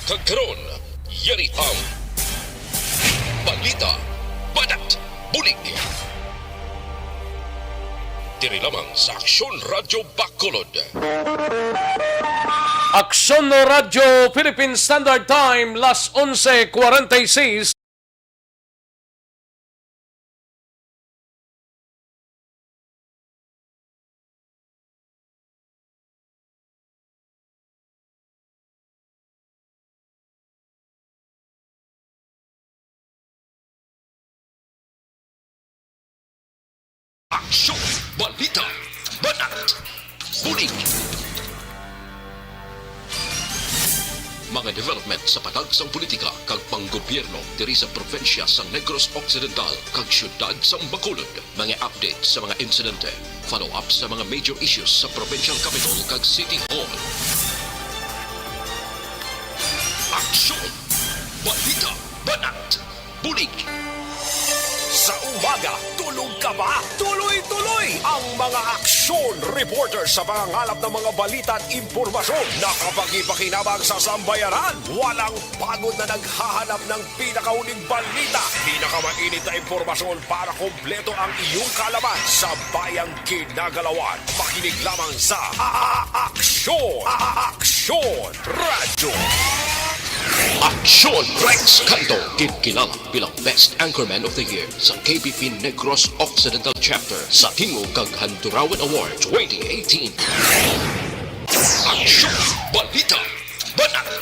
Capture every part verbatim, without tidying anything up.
Kag karon, yari ang balita, banat, bulig. Diri lamang sa Aksyon Radyo Bacolod. Aksyon Radyo Philippine Standard Time, las onse cuarenta y seis. Aksyon, balita, banat, bulig. Mga development sa patagsang politika kag panggobyerno diri sa probinsya sang Negros Occidental kag siyudad sang Bacolod. Mga update sa mga insidente, follow-up sa mga major issues sa provincial capital kag city hall. Aksyon, balita, banat, bulig. Sa umaga, tulog ka ba? Tuloy-tuloy ang mga aksyon reporter sa pangangalap ng mga balita at impormasyon na kapakipakinabang sa sambayanan. Walang pagod na naghahanap ng pinakauling balita, pinakamainit na impormasyon para kompleto ang iyong kaalaman sa bayang kinagalawan. Makinig lamang sa A-, A-, Aksyon, A-, A-, Aksyon Radyo. Aksyon Rex Canto, ginkilala bilang Best Anchorman of the Year sa K B P Negros Occidental Chapter sa Tingog kag Handurawan Award twenty eighteen. Aksyon, balita, banat,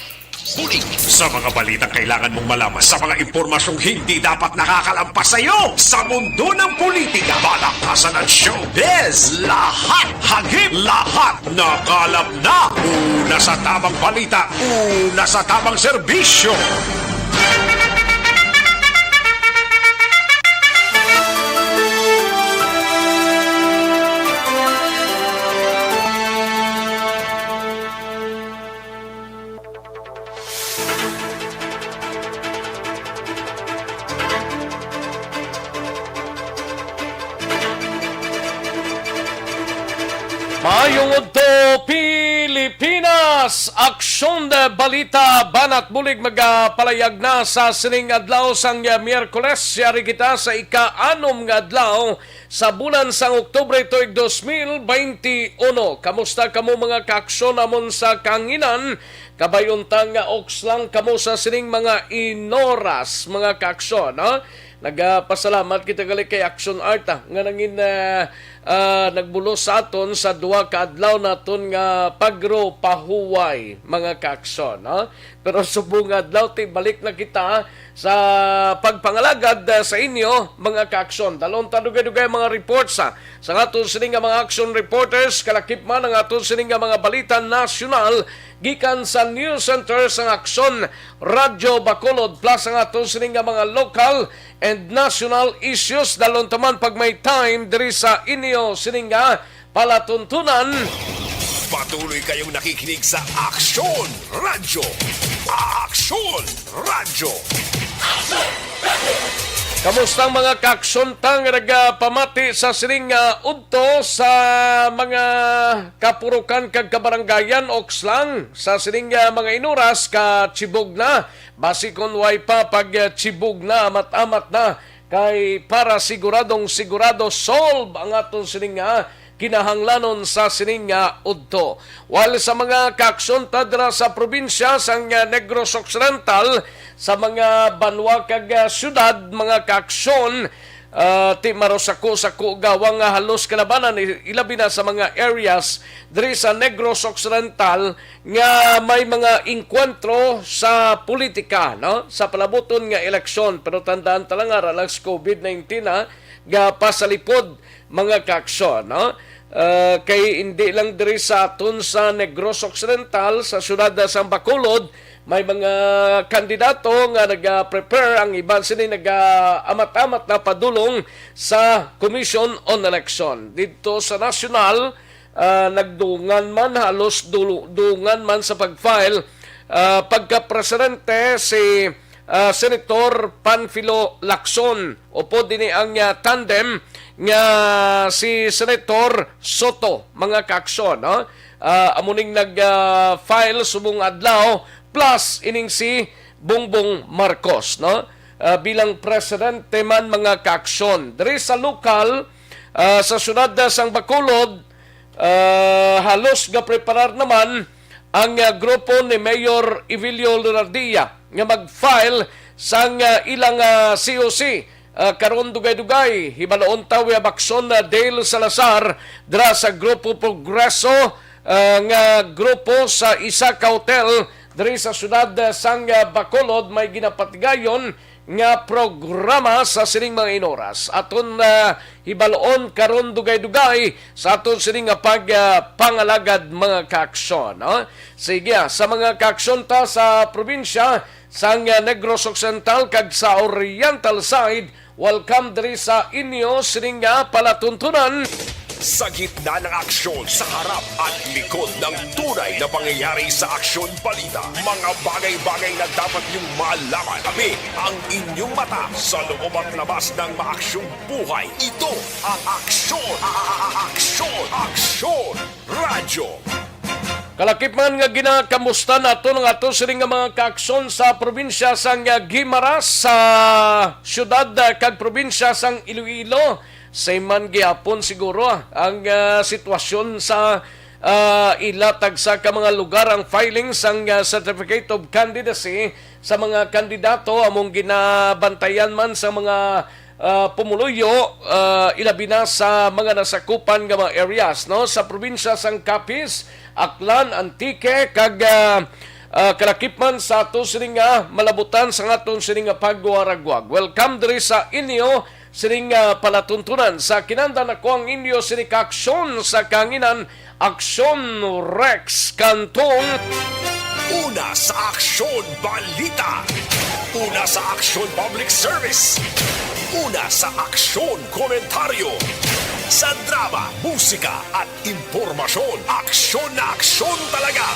bulig. Sa mga balitang kailangan mong malaman, sa mga impormasyong hindi dapat nakakalampas sa iyo, sa mundo ng politika, balakasan at showbiz, lahat hagip, lahat nakalap na. Una sa tamang balita, una sa tamang serbisyo. Maayong udto, Pilipinas! Aksyon de Balita, Banat Bulig, magapalayag na sa sining adlaw sang Miyerkules. Yari kita sa ika-anom nga adlaw sa bulan sang Oktubre tuig dos mil baynte uno. Kamusta kamo, mga kaaksyon namon sa kahanginan? Kabay unta nga oks lang kamo sa sining mga inoras, mga kaaksyon, ha? Nagapasalamat kita gali kay Aksyon Art, ha, nga nangin, ah, ah, nagbulos sa aton sa duha ka adlaw naton nga pagro pahuway, mga kaaksyon, ha? Pero subong nga adlaw, ti, balik na kita sa pagpangalagad, ah, sa inyo, mga kaaksyon. Dalon ta dugay-dugay mga reports, ha, sa aton sini nga mga action reporters. Kalakip man ang aton sini nga mga balita nasyonal gikan sa News Center sang Aksyon Radyo Bacolod, plus ang aton sini nga mga local and national issues. Dalon ta man pag may time diri sa inyo sini nga palatuntunan. Patuloy kayong nakikinig sa Aksyon Radyo. Aksyon Radyo. Kamusta ang mga kaaksyon ta nga nagapamati sa sining, ah, udto sa mga kapurukan kag kabarangayan, oks lang sa sining, ah, mga inoras, katibog na? Basi kon way pa, pag, ah, tibog na, amat-amat na, kay para siguradong sigurado, solve ang aton sining, ah, kinahanglanon sa sining nga udto. While sa mga kaaksyon ta dira sa probinsya sang, ah, Negros Occidental, sa mga banwa kag, ah, syudad, mga kaaksyon, ah, ti marusako-sako gawang nga halos kalabanan, i-, ilabi na sa mga areas diri sa Negros Occidental nga may mga engkwentro sa politika, no? Sa palabuton nga eleksyon. Pero tandaan ta lang nga, ra lang sa covid nineteen, ha, nga pasalipod mga kaaksyon, no? Ah, kay hindi lang diri sa aton sa Negros Occidental, sa siyudad sang Bacolod, may mga kandidato nga naga-prepare, ang iban sini naga-amat-amat na padulong sa Commission on Election. Didto sa nasyonal, ah, nagdungan man, halos dulu-, dungan man sa pag-file, ah, pagka-presidente si ah, Senator Panfilo Lacson. Upod ini ang, ah, tandem nga si Senator Soto, mga kaaksyon, no? Ah, amo ning nag, ah, file subong adlaw plus ining si Bongbong Marcos, no? Ah, bilang presidente man, mga kaaksyon. Diri sa lokal, ah, sa siyudad, ah, sang Bacolod, ah, halos gapreparar naman ang, ah, grupo ni Mayor Evelio Leonardia nga mag-file sang, ah, ilang, ah, C O C. Ah, karon, dugay-dugay, hibaloon ta, we have action, ah, Dale Salazar, dira sa Grupo Progreso, ah, nga grupo sa isa ka hotel diri sa siyudad, ah, sang, ah, Bacolod, may ginapatigayon nga programa sa sining mga inoras. Aton, ah, hibaloon karon, dugay-dugay, sa aton sining nga pag, ah, pangalagad, mga kaaksyon, no? Sige, ah, sa mga kaaksyon ta sa probinsya sang, ah, Negros Occidental kag sa Oriental side, welcome diri sa inyo sining nga palatuntunan. Sa gitna ng aksyon, sa harap at likod ng tunay na pangyayari sa Aksyon Balita, mga bagay-bagay na dapat niyong malaman. Kami ang inyong mata sa loob at labas ng maaksyong buhay. Ito ang Aksyon, a-, a-, a-, Aksyon, Aksyon Radyo. Kalakip man nga ginakamusta nato ang ato sining nga mga kaaksyon sa probinsya sang, ah, Guimaras, sa siyudad, ah, kag probinsya sang Iloilo. Same man gihapon siguro, ah, ang, ah, sitwasyon sa, ah, ila tagsa ka mga lugar. Ang filing sang, ah, certificate of candidacy sa mga kandidato among ginabantayan man sa mga, ah, pumuluyo, ah, ilabi na sa mga nasakupan nga mga areas, no, sa probinsya sang Capiz, Aklan, Antique, kag, ah, ah, kalakip man sa ato sining nga malabutan sa aton sining nga pagwaragwag. Welcome diri sa inyo sining, ah, palatuntunan. Sa kinandan, ako ang inyo sining kaaksyon sa kahanginan, Aksyon Rex Cantong. Una sa Aksyon Balita. Una sa Aksyon Public Service. Una sa Aksyon Komentaryo. Sa drama, musika, at impormasyon, aksyon na aksyon talaga.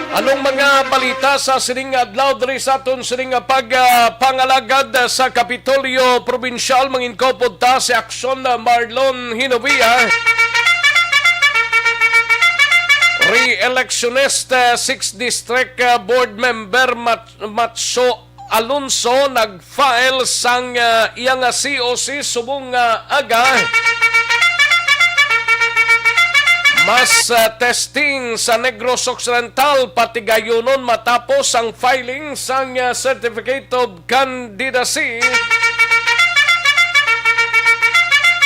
Anong mga balita sa sining adlaw diri sa aton sining pag, ah, pangalagad sa Kapitolyo Probinsyal? Mangin-upod ta si Aksyon, ah, Marlon Hinovia. Re-electionist, ah, sixth District, ah, Board Member Mat-, Matso Alonso nag-file sang, ah, iya nga C O C subong nga aga. Mass, ah, testing sa Negros Occidental, patigayunon matapos ang filing sang, ah, Certificate of Candidacy.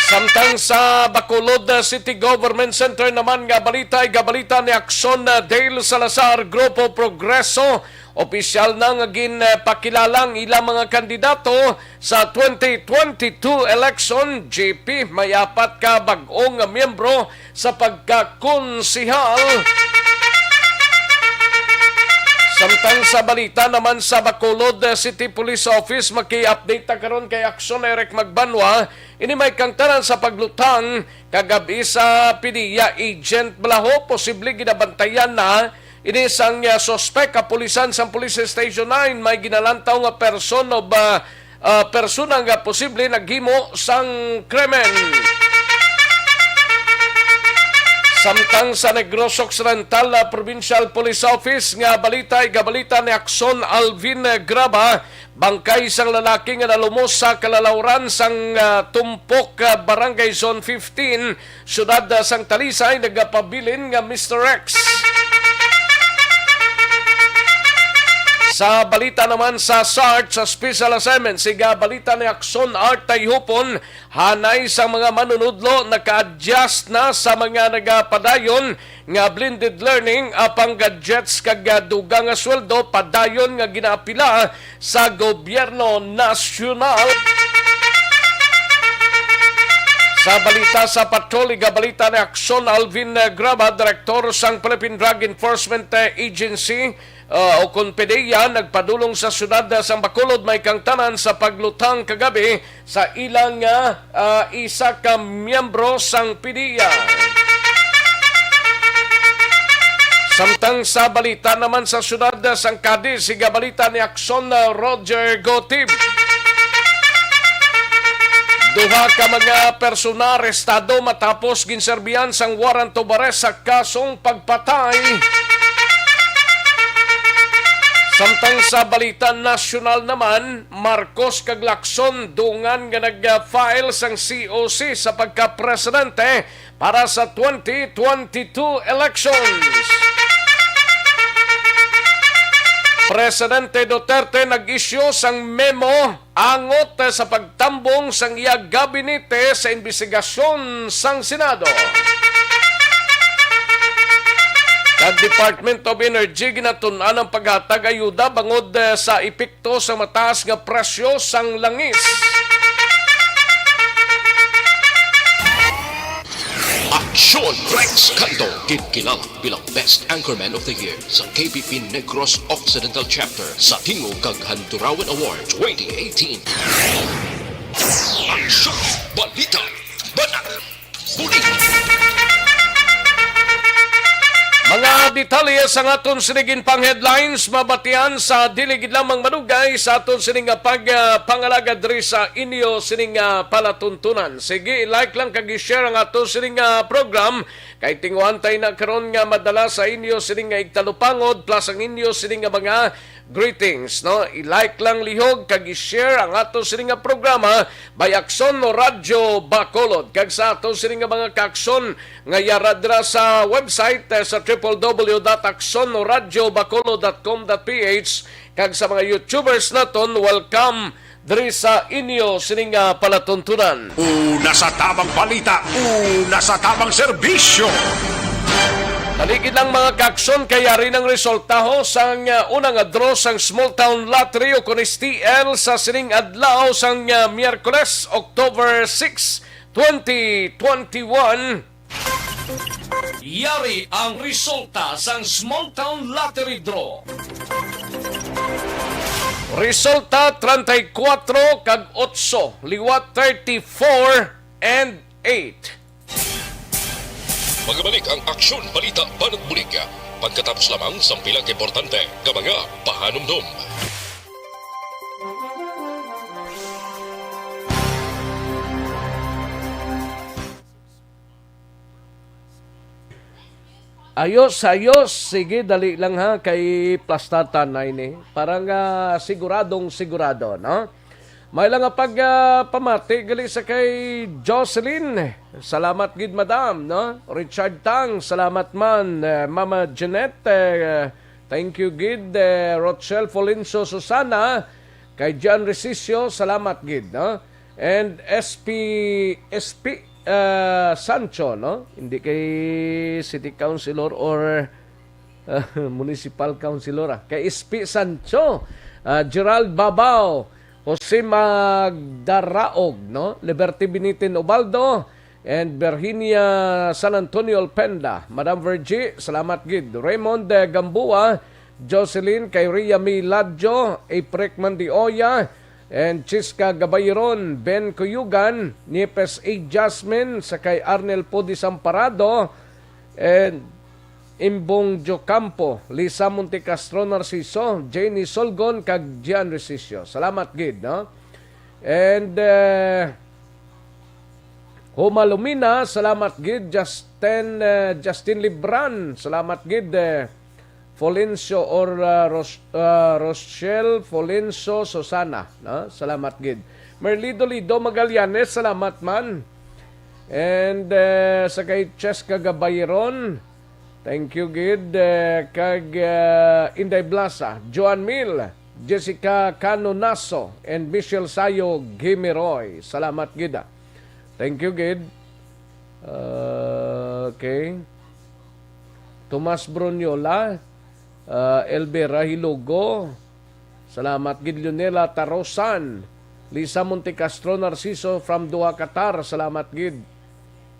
Samtang sa Bacolod, ah, City Government Center naman nga balita, igabalita ni Aksyon, ah, Dale Salazar, Grupo Progreso, opisyal na nga ginpakilala ang ilang mga kandidato sa twenty twenty-two election. G P, may apat ka bag-o nga miyembro sa pagkakonsehal. Samtang sa balita naman sa Bacolod City Police Office, maki-update ta karon kay Aksyon Eric Magbanwa. Ini may kangtanan sa paglutang kagabi sa PDEA agent bala ho, posible ginabantayan na ini sang, ah, suspek. Kapulisan sang Police Station nine may ginalantaw nga person of, ah, ah, persona nga posible naghimo sang krimen. Samtang sa Negros Occidental, ah, Provincial Police Office nga balita, igabalita ni Aksyon Alvin Graba, bangkay sang lalaki nga nalumos sa kalalawran sang, ah, Tumpok, ah, Barangay Zone fifteen, siyudad, ah, sang Talisay, nagapabilin nga Mister X. Sa balita naman sa SART, sa Special Assignment, siga balita ni Aksyon Art Tayhupon, hanay sa mga manunudlo naka-adjust na sa mga nagapadayon nga blended learning, apang gadgets kag, ah, dugang nga sweldo padayon nga ginaapila sa gobyerno nasyonal. Sa balita sa patrol, igabalita ni Aksyon Alvin, eh, Graba, direktor sang Philippine Drug Enforcement, eh, Agency, ah, o kon PDEA, nagpadulong sa siyudad, ah, sang Bacolod, may kangtanan sa paglutang kagabi sa ilang, ah, ah, isa ka miyembro sang PDEA. Samtang sa balita naman sa siyudad, ah, sang Cadiz, siga balita ni Aksyon, ah, Roger Gotib. Duha ka mga persona arestado matapos ginserbihan sang warrant of arrest sa kasong pagpatay. Samtang sa balita nasyonal naman, Marcos kag Lacson dungan nga nag-file sang C O C sa pagkapresidente para sa twenty twenty-two elections. Presidente Duterte nag-issue sang memo angot sa pagtambong sang iya gabinete sa imbestigasyon sang Senado. Kag Department of Energy ginatun-an ang paghatag ayuda bangod, eh, sa epekto sa mataas nga presyo sang langis. Aksyon! Rex Cantong, ginkilala bilang Best Anchorman of the Year sa K P P Negros Occidental Chapter sa Tingog kag Handurawan Award twenty eighteen. Aksyon! Balita! Banat! Bulig! Mga detalye sang aton sining pang headlines mabatian sa dili gid lamang madugay sa aton sining nga pag, ah, pangalaga diri sa inyo sining, ah, palatuntunan. Sige, like lang kag i-share ang aton sining, ah, program. Kay tinguhantay na karon nga madala sa inyo sini nga igtalupangod plus ang inyo sini nga mga greetings, no? I-like lang lihog kag i-share ang ato sini nga programa by Akson Radyo Bacolod kag sa ato sini nga mga kaakson nga yara dira sa website, eh, sa triple W dot akson radyo bacolod dot com dot P H kag sa mga YouTubers naton. Welcome diri sa inyo sining, ah, palatuntunan. Una sa tamang balita, una sa tamang serbisyo. Dali gid lang, mga kaakson, kay yari nang resultaho sang, ah, una nga draw sang Small Town Lottery o kon S T L sa sining adlaw sang, ah, Miyerkules, October six, twenty twenty-one. Yari ang resulta sang Small Town Lottery Draw. Resulta, treinta y cuatro kag otso, liwat thirty-four and eight. Magbalik ang Aksyon Balita Banat Bulig pagkatapos lamang sang pila ka importante nga mga pahanumdom. Ayos, ayos. Sige, dali lang ha, kay plastatan na ini. Para nga siguradong sigurado, no? May lang nga pag, ah, pamati gali sa kay Jocelyn. Salamat gid, madam, no? Richard Tang, salamat man. Eh, Mama Jeanette, eh, thank you gid. Eh, Rochelle Folencio Susana, kay John Resicio, salamat gid, no? And S P, S P, ah, Sancho, no? Hindi kay city councilor or, ah, municipal councilor, ah. Kay S P Sancho, ah, Gerald Babao, Jose Magdaraog, no? Liberty Binitin Ubaldo, and Virginia San Antonio Alpenda. Madam Virgie, salamat gid. Raymond, eh, Gamboa, Jocelyn, kay Ria May Ladjo, April Mandioya, and Chiska Gabayron, Ben Cuyugan, Nieves A. Jasmine, sa kay Arnel Pudi Samparado, and Imbong Jocampo, Lisa Montecastro Narciso, Jenny Solgon, kag Gian Resicio. Salamat gid, no? And, eh, Homa Lumina, salamat gid. Justin, eh, Justin Libran, salamat gid. Eh, Folencio or, ah, Ros-, ah, Rochelle Folencio Susana, no? Salamat gid. Merlido Lido Magallanes, salamat man. And, eh, sa kay Cheska Gabayron, thank you gid. Eh, kag, eh, Inday Blasa, Joan Mil, Jessica Canonaso, and Michelle Sayo Gimiroy. Salamat gid, ah. Thank you gid. Ah, okay. Tomas Bruniola, ah, Elvira Hilugo. Salamat gid, Leonela Tarosan. Lisa Montecastro Narciso from Doha, Qatar. Salamat gid.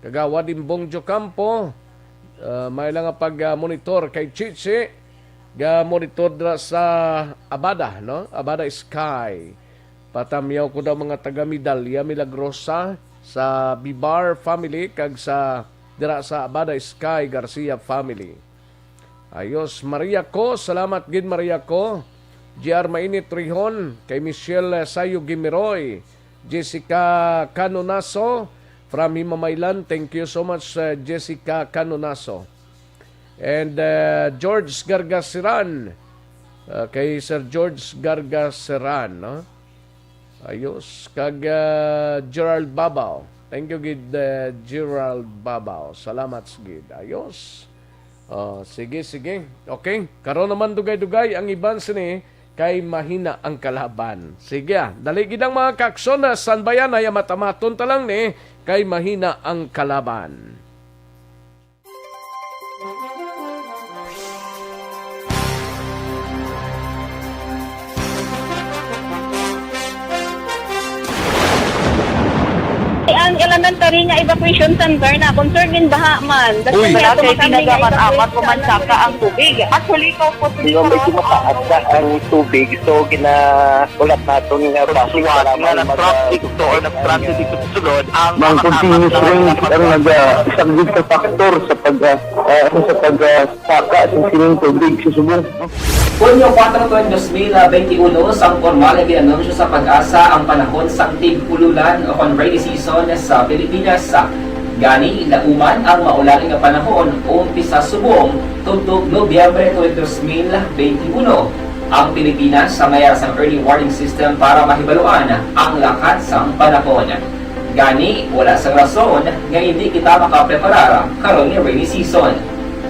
Kagawad Imbong Jocampo, ah, may lang nga pag, ah, monitor kay Chichi. Ga monitor dira sa Abada, no? Abada Sky. Patamyaw ko daw mga taga Medalla Milagrosa sa Bibar family kag sa dira sa Abada Sky Garcia family. Ayos, Maria ko, salamat gid, Maria ko. G R Mainit Rihon, kay Michelle, eh, Sayo Gimiroy, Jessica Canonaso from Himamaylan. Thank you so much, uh, Jessica Canonaso. And, uh, George Gargaseran. Uh, kay Sir George Gargaseran, no? Ayos. Kag, uh, Gerald Babao. Thank you gid, uh, Gerald Babao. Salamat gid. Ayos. Oh, sige, sige. Okay. Karon naman dugay-dugay ang iban sini kay mahina ang kalaban. Sige, ah. Dali gid ang mga kakson na sanbayan ay matamaton ta lang ni kay mahina ang kalaban. Ang elementary nga evacuation center na concerned in baha man. Uy, Barangay Pinagaman, amat mo man saka ang tubig. Actually, ikaw po, Di ba, medyo mataas na ang tubig, so ginahulat naton nga traffic para nga nag-traffic to or nag-transit dito sa sulod ang Mang continuous rain ang nagasaglit sa factor sa pag, ah, ah, sa pag, ah, saka sa sining tubig sa subong. Hunyo kuwatro, dos mil benti uno, sang pormal nga ginanunsyo sa PAGASA ang panahon sang tig-ululan o kon rainy season sa Pilipinas. Gani, lauman ang maulan nga panahon umpisa subong tubtob Nobyembre tuig dos mil benti uno. Ang Pilipinas sa mayara sang early warning system para mahibaluan ang lakat sang panahon. Gani, wala sang rason nga indi kita makapreparar karon nga rainy season.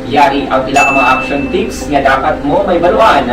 Yari ang pila ka mga action tips nga dapat mo mahibaluan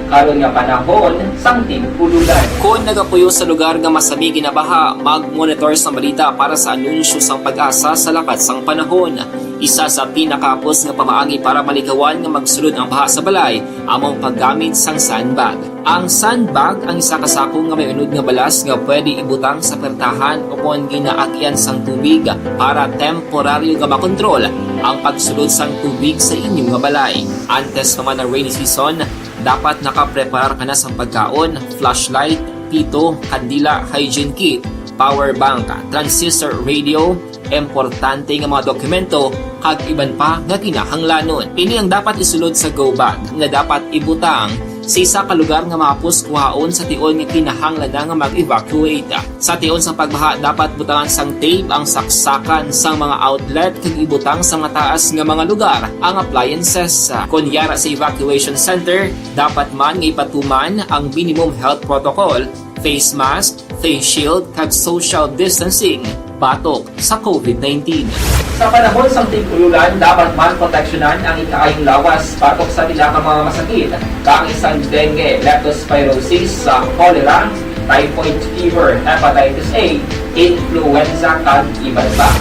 karon nga panahon sang tig-ululan. Kon nagapuyo sa lugar nga masami ginabaha, mag-monitor sang balita para sa anunsyo sang PAGASA sa lakat sang panahon. Isa sa pinakahapos nga pamaagi para malikawan nga magsulod ang baha sa balay amo ang paggamit sang sandbag. Ang sandbag ang isa ka sako nga may unod nga balas nga pwede ibutang sa pertahan o kon ginaagyan sang tubig para temporaryo nga makontrol ang pagsulod sang tubig sa inyo nga balay. Antes pa man ang rainy season, dapat nakapreparar ka na sang pagkaon, flashlight, pito, kandila, hygiene kit, power bank, transistor radio, importante nga mga dokumento, kag iban pa nga kinahanglanon. Ini ang dapat isulod sa go bag nga dapat ibutang sa isa ka lugar nga mahapos kuhaon sa tion nga kinahanglan na nga mag-evacuate. Sa tion sang pagbaha, dapat butangan sang tape ang saksakan sang mga outlet kag ibutang sa mataas nga mga lugar ang appliances. Kon yara sa evacuation center, dapat man nga ipatuman ang minimum health protocol, face mask, face shield, kag social distancing batok sa COVID nineteen. Sa panahon sang tig-ululan, dapat man proteksyonan ang ikaayong lawas batok sa pila ka mga masakit, kaangay sang dengue, leptospirosis, sa cholera, typhoid fever, hepatitis A, influenza, kag iban pa.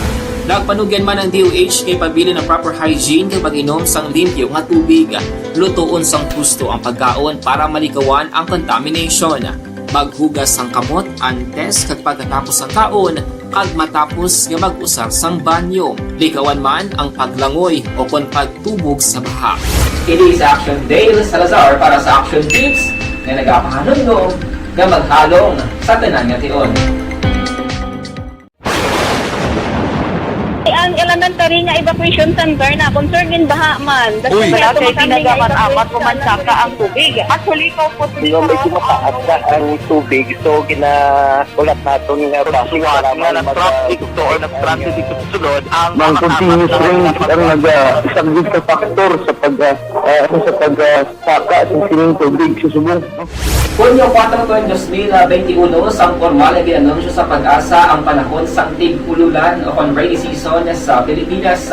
Nagpanugyan man ang D O H kay pabilin ang proper hygiene kag pag-inom sang limpyo nga tubig. Lutoon sang husto ang pagkaon para malikawan ang contamination. Maghugas sang kamot antes kag pagkatapos sang kaon kag matapos nga mag-usar sang banyo. Likawan man ang paglangoy o kon pagtubog sa baha. Ini si Action Dale Salazar para sa Action Tips nga nagapahanumdom nga maghalong sa tanan nga tion. Ang elementary nga evacuation center na concerned in baha man. Uy, Barangay Pinagaman, amat mo man saka ang tubig. Actually, ikaw po, Di ba, medyo mataas na ang tubig, so ginahulat naton nga traffic para nga mag- nag-traffic to or nag-transit dito sa sulod ang Mang continuous rain ang nagasaglit sa factor sa pag, ah, ah, sa pag, ah, saka sa sining tubig sa subong. Hunyo kuwatro, dos mil benti uno, sang pormal nga ginanunsyo sa PAGASA ang panahon sang tig-ululan o kon rainy season sa Pilipinas.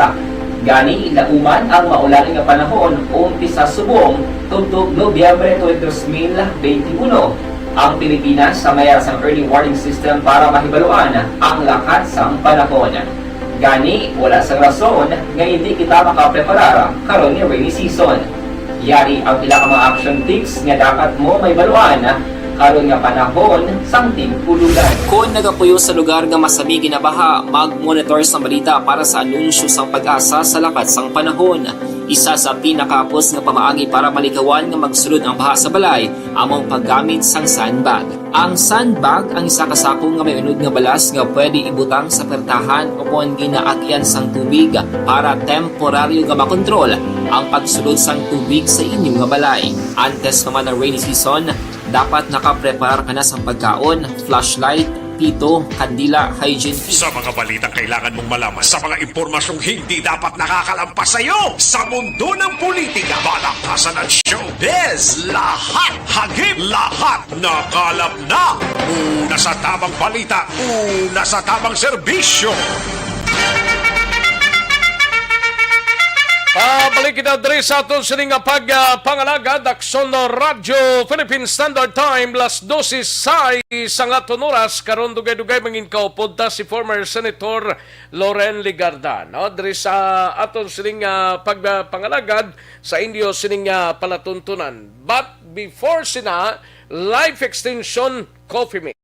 Gani, lauman ang maulan nga panahon umpisa subong tubtob Nobyembre tuig dos mil benti uno. Ang Pilipinas sa mayara sang early warning system para mahibaluan ang lakat sang panahon. Gani, wala sang rason nga indi kita makapreparar karon nga rainy season. Yari ang pila ka mga action tips nga dapat mo mahibaluan karon nga panahon sang tig-ululan. Kon nagapuyo sa lugar nga masami ginabaha, mag-monitor sang balita para sa anunsyo sang PAGASA sa lakat sang panahon. Isa sa pinakahapos nga pamaagi para malikawan nga magsulod ang baha sa balay amo ang paggamit sang sandbag. Ang sandbag ang isa ka sako nga may unod nga balas nga pwede ibutang sa pertahan o kon ginaagyan sang tubig para temporaryo nga makontrol ang pagsulod sang tubig sa inyo nga balay. Antes pa man ang rainy season, dapat nakapreparar ka na sang pagkaon, flashlight, Pito, Kandila Hygiene Fee. Sa mga balitang kailangan mong malaman, sa mga impormasyong hindi dapat nakakalampas sa iyo, sa mundo ng politika, balaktasan at showbiz, lahat, hagip, lahat, nakalap na. Una sa tamang balita, una sa tamang serbisyo. Pabalik kita diri sa aton sini nga pag, ah, pangalagad, Aksyon Radyo Philippine Standard Time, las dose sais sa aton oras. Karon, dugay-dugay mangin kaupod ta si former Senator Loren Legarda, no? Diri sa aton sining, ah, pag, ah, pangalagad sa inyo sining, ah, palatuntunan. But before sina, life extension coffee mix.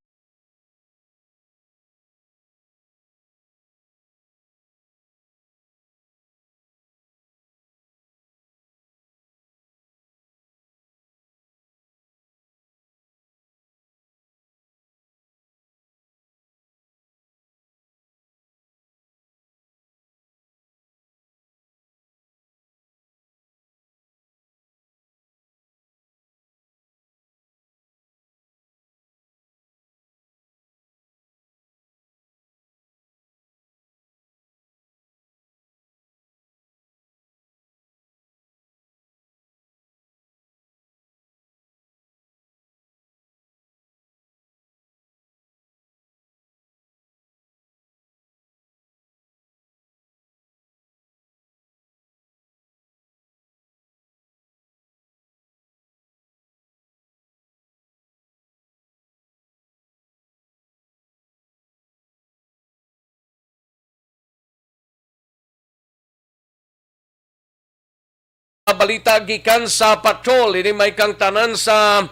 Balita gikan sa patrol, ini may kangtanan sa,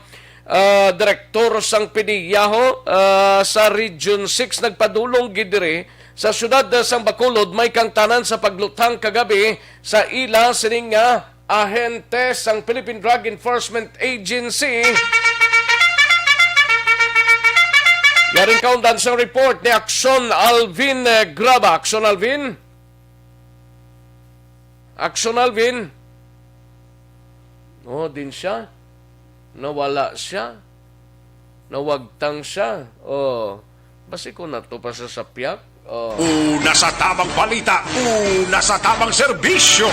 ah, direktor sang P D E A ho, ah, sa Region six nagpadulong gid diri sa siyudad sang Bacolod, may kangtanan sa pagluthang kagabi sa ila sining nga ahente sang Philippine Drug Enforcement Agency. Yaring kaundan sang report ni Action Alvin, eh, Graba. Action Alvin? Action Alvin? Oh, din siya. Nawala siya. Nawagtang siya. Oh, basi ko na to pa sa sapyak. Oh. Una sa tamang balita, una sa tamang serbisyo.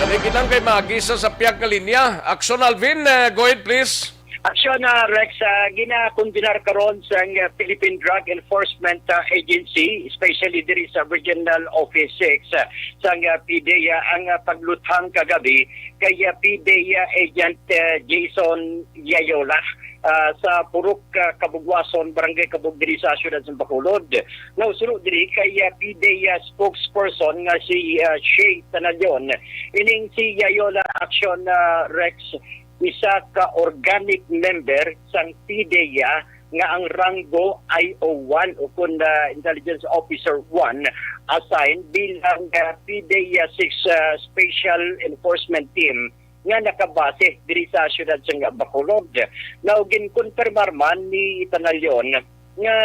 Naligid lang kay maagi sa sapyak nga linya. Action Alvin, eh, go ahead please. Action, ah, Rex, ah, ginakondenar karon sang, ah, Philippine Drug Enforcement, ah, Agency, especially diri sa Regional Office six, ah, sang, ah, P D E A ang, ah, pagluthang kagabi kay, ah, P D E A Agent, ah, Jason Yayola, ah, sa Purok, ah, Kabugwason, Barangay Kabug diri sa siyudad sa Bacolod. Now, suno diri kay, ah, P D E A spokesperson nga si, ah, Shay Tanalion. Ining si Yayola, Action, ah, Rex, isa ka organic member sang P D E A nga ang ranggo I O one o kun, ah, Intelligence Officer one assigned bilang, ah, P D E A six, ah, Special Enforcement Team nga nakabase diri sa siyudad sang Bacolod. Now, ginkonfirmar man ni Tanalion nga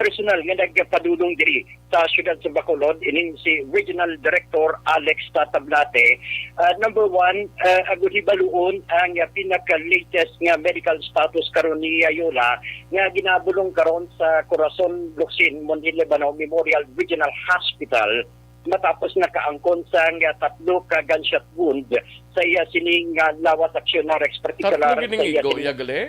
personal nga nagpadulong diri sa siyudad sa Bacolod, ining si Regional Director Alex Tatablate. Ah, number one, ah, agud hibaluon ang, ah, pinaka-latest nga medical status karon ni Yayola nga ginabulong karon sa Corazon Locsin Monte Libano Memorial Regional Hospital matapos nakaangkon sang, ah, tatlo ka gunshot wound sa iya sining, ah, lawas, Action Rex, partikular Tatlo sa iya gining igo sining iya gali?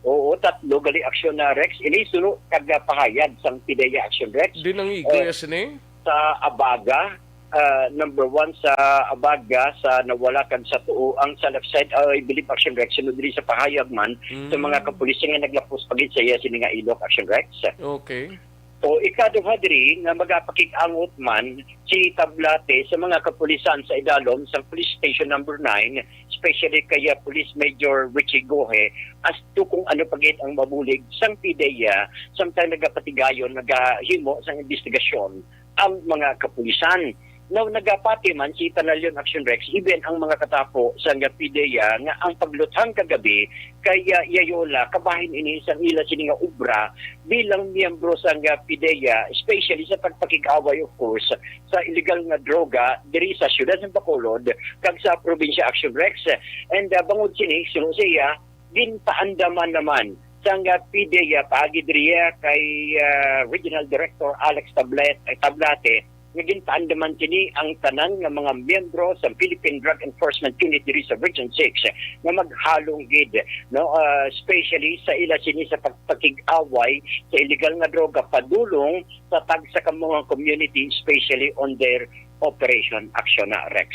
Oo, tatlo gali, Action Rex. Ini suno kag pahayag sang P D E A, Action Rex. Di nang igo Eh, ya sini? Sa Abaga, ah, number one sa Abaga, sa nawala kag sa tuo. Ang sa left side, ah, I believe, Action Rex, sunod diri sa pahayag man sa Mm. mga kapulisan nga naglapos pa gid sa iya sini nga ilok, Action Rex. Okay. O ikaduha diri nga magapakig-angot man si Tablate sa mga kapulisan sa idalom sang Police Station Number Nine, especially kay, ah, Police Major Richie Gohe, as to kung ano pa gid ang mabulig sang P D E A samtang nagapatigayon, nagahimo sang imbestigasyon ang mga kapulisan. Now, nagapati man si Tanalion, Action Rex, even ang mga katapo sang P D E A nga ang pagluthang kagabi kay, ah, Yayola, kabahin ini sang ila sini nga obra bilang miyembro sang, ah, P D E A, especially sa pagpakig-away, of course, sa illegal nga droga diri sa siyudad ng Bacolod kag sa probinsya, Action Rex. And, ah, bangod sini, suno sa iya, ginpaandaman naman Ang, ah, PDEA, paagi diriya kay, ah, Regional Director Alex Tablet-, eh, Tablate, nga ginpaandaman kini ang tanan nga mga miyembro sa Philippine Drug Enforcement Unit diri sa Region six nga maghalong gid, no, ah, especially sa ila sini sa pagpakig-away sa illegal nga droga padulong sa tagsa ka mga community, especially on their operation. Aksyon na, Rex.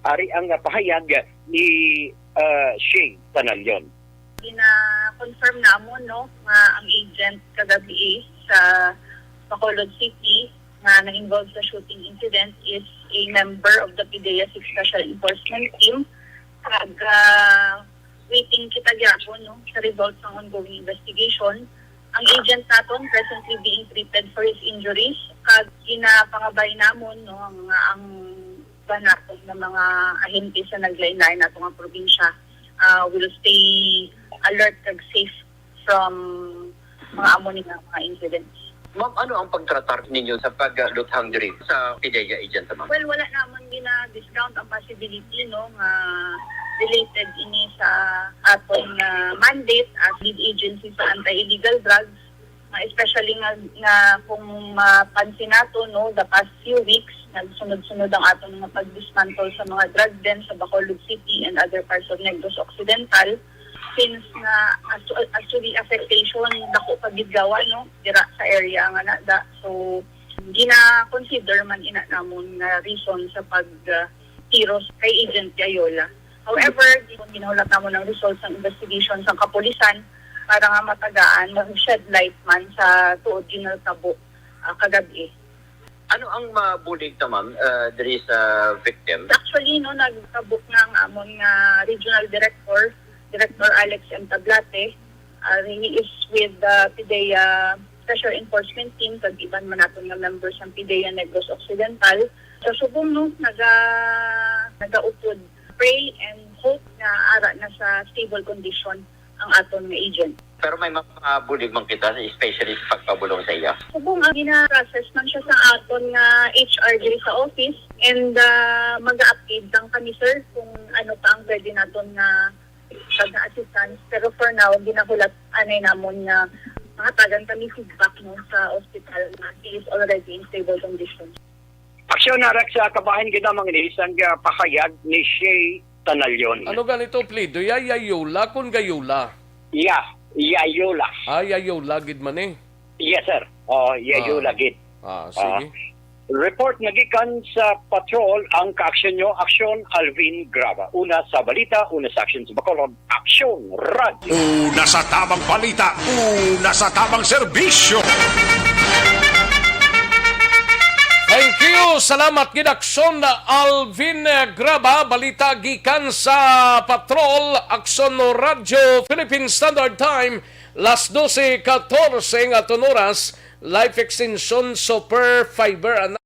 Ari ang, ah, pahayag ni, ah, Shay Tanalion. Gina-confirm namon, no, nga ang agent kagabi sa Bacolod City nga na-involve sa shooting incident is a member of the PDEA six Special Enforcement Team. Kag, ah, waiting kita gyapon, no, sa results ng ongoing investigation. Ang agent naton presently being treated for his injuries, kag ginapangabay namon, no, ang, ang iban naton nga mga ahente sa naglain-lain nato nga probinsya, ah, will stay alert kag safe from mga amo ni nga mga incidents. Ma'am, ano ang pagtratar ninyo sa pagluthang diri sa PDEA agent, ma'am? Well, wala namon gina-discount ang possibility, no, nga related ini sa aton nga mandate as lead agency sa anti-illegal drugs, nga especially nga, nga kung mapansin nato, no, the past few weeks, nagsunod-sunod ang aton mga pag-dismantle sa mga drug den sa Bacolod City and other parts of Negros Occidental. Since nga actu-, actually affectation, dako pa gid gawa, no, dira sa area nga nada. So, gina-consider man ina namon nga reason sa pag, ah, tiro kay Agent Gayola. However, di man ginahulat namon ang results ng investigation sa kapulisan para nga matagaan, mag-shed light man sa tuod ginatabo, ah, kagabi. Ano ang mabulig ta, ma'am, ah, diri sa victim? Actually, no, nagkabok na ang amon nga regional director, Director Alex M. Tablate. Ah, he is with the PDEA Special Enforcement Team, kag iban man naton nga members ng PDEA Negros Occidental. So, subong, no, naga-, nagaupod, pray and hope na ara na sa stable condition ang aton nga agent. Pero may mga bulig man kita, especially sa pagpabulong sa iya. Subong ang gina-process man siya sa aton nga H R diri sa office, and, ah, mag-update lang kami, sir, kung ano pa ang pwede naton nga pag-assistance. Pero for now, ginahulat anay namon nga mahatagan kami feedback, no, sa hospital nga he is already in stable condition. Aksyon na, Rex, sa kabahin gid ang mga ini sang, ah, pahayag ni Shay Tanalion. Ano ganito, plido? Ya, Yayola, kun Gayola? Ya, Yayola. Ah, Yayola gid man eh. Yes, sir. Oh, Yayola Ah. gid. Ah, Ah. sige. Report nga gikan sa patrol ang kaaksyon nyo, Aksyon Alvin Graba. Una sa balita, una sa aksyon sa Bacolod, Aksyon Radyo. Una sa tabang balita, una sa tabang serbisyo. Thank you. Salamat gid, Aksyon Alvin Graba. Balita gikan sa patrol, Aksyon Radyo, Philippine Standard Time, las dose katorse nga aton oras. Life Extension Super Fiber.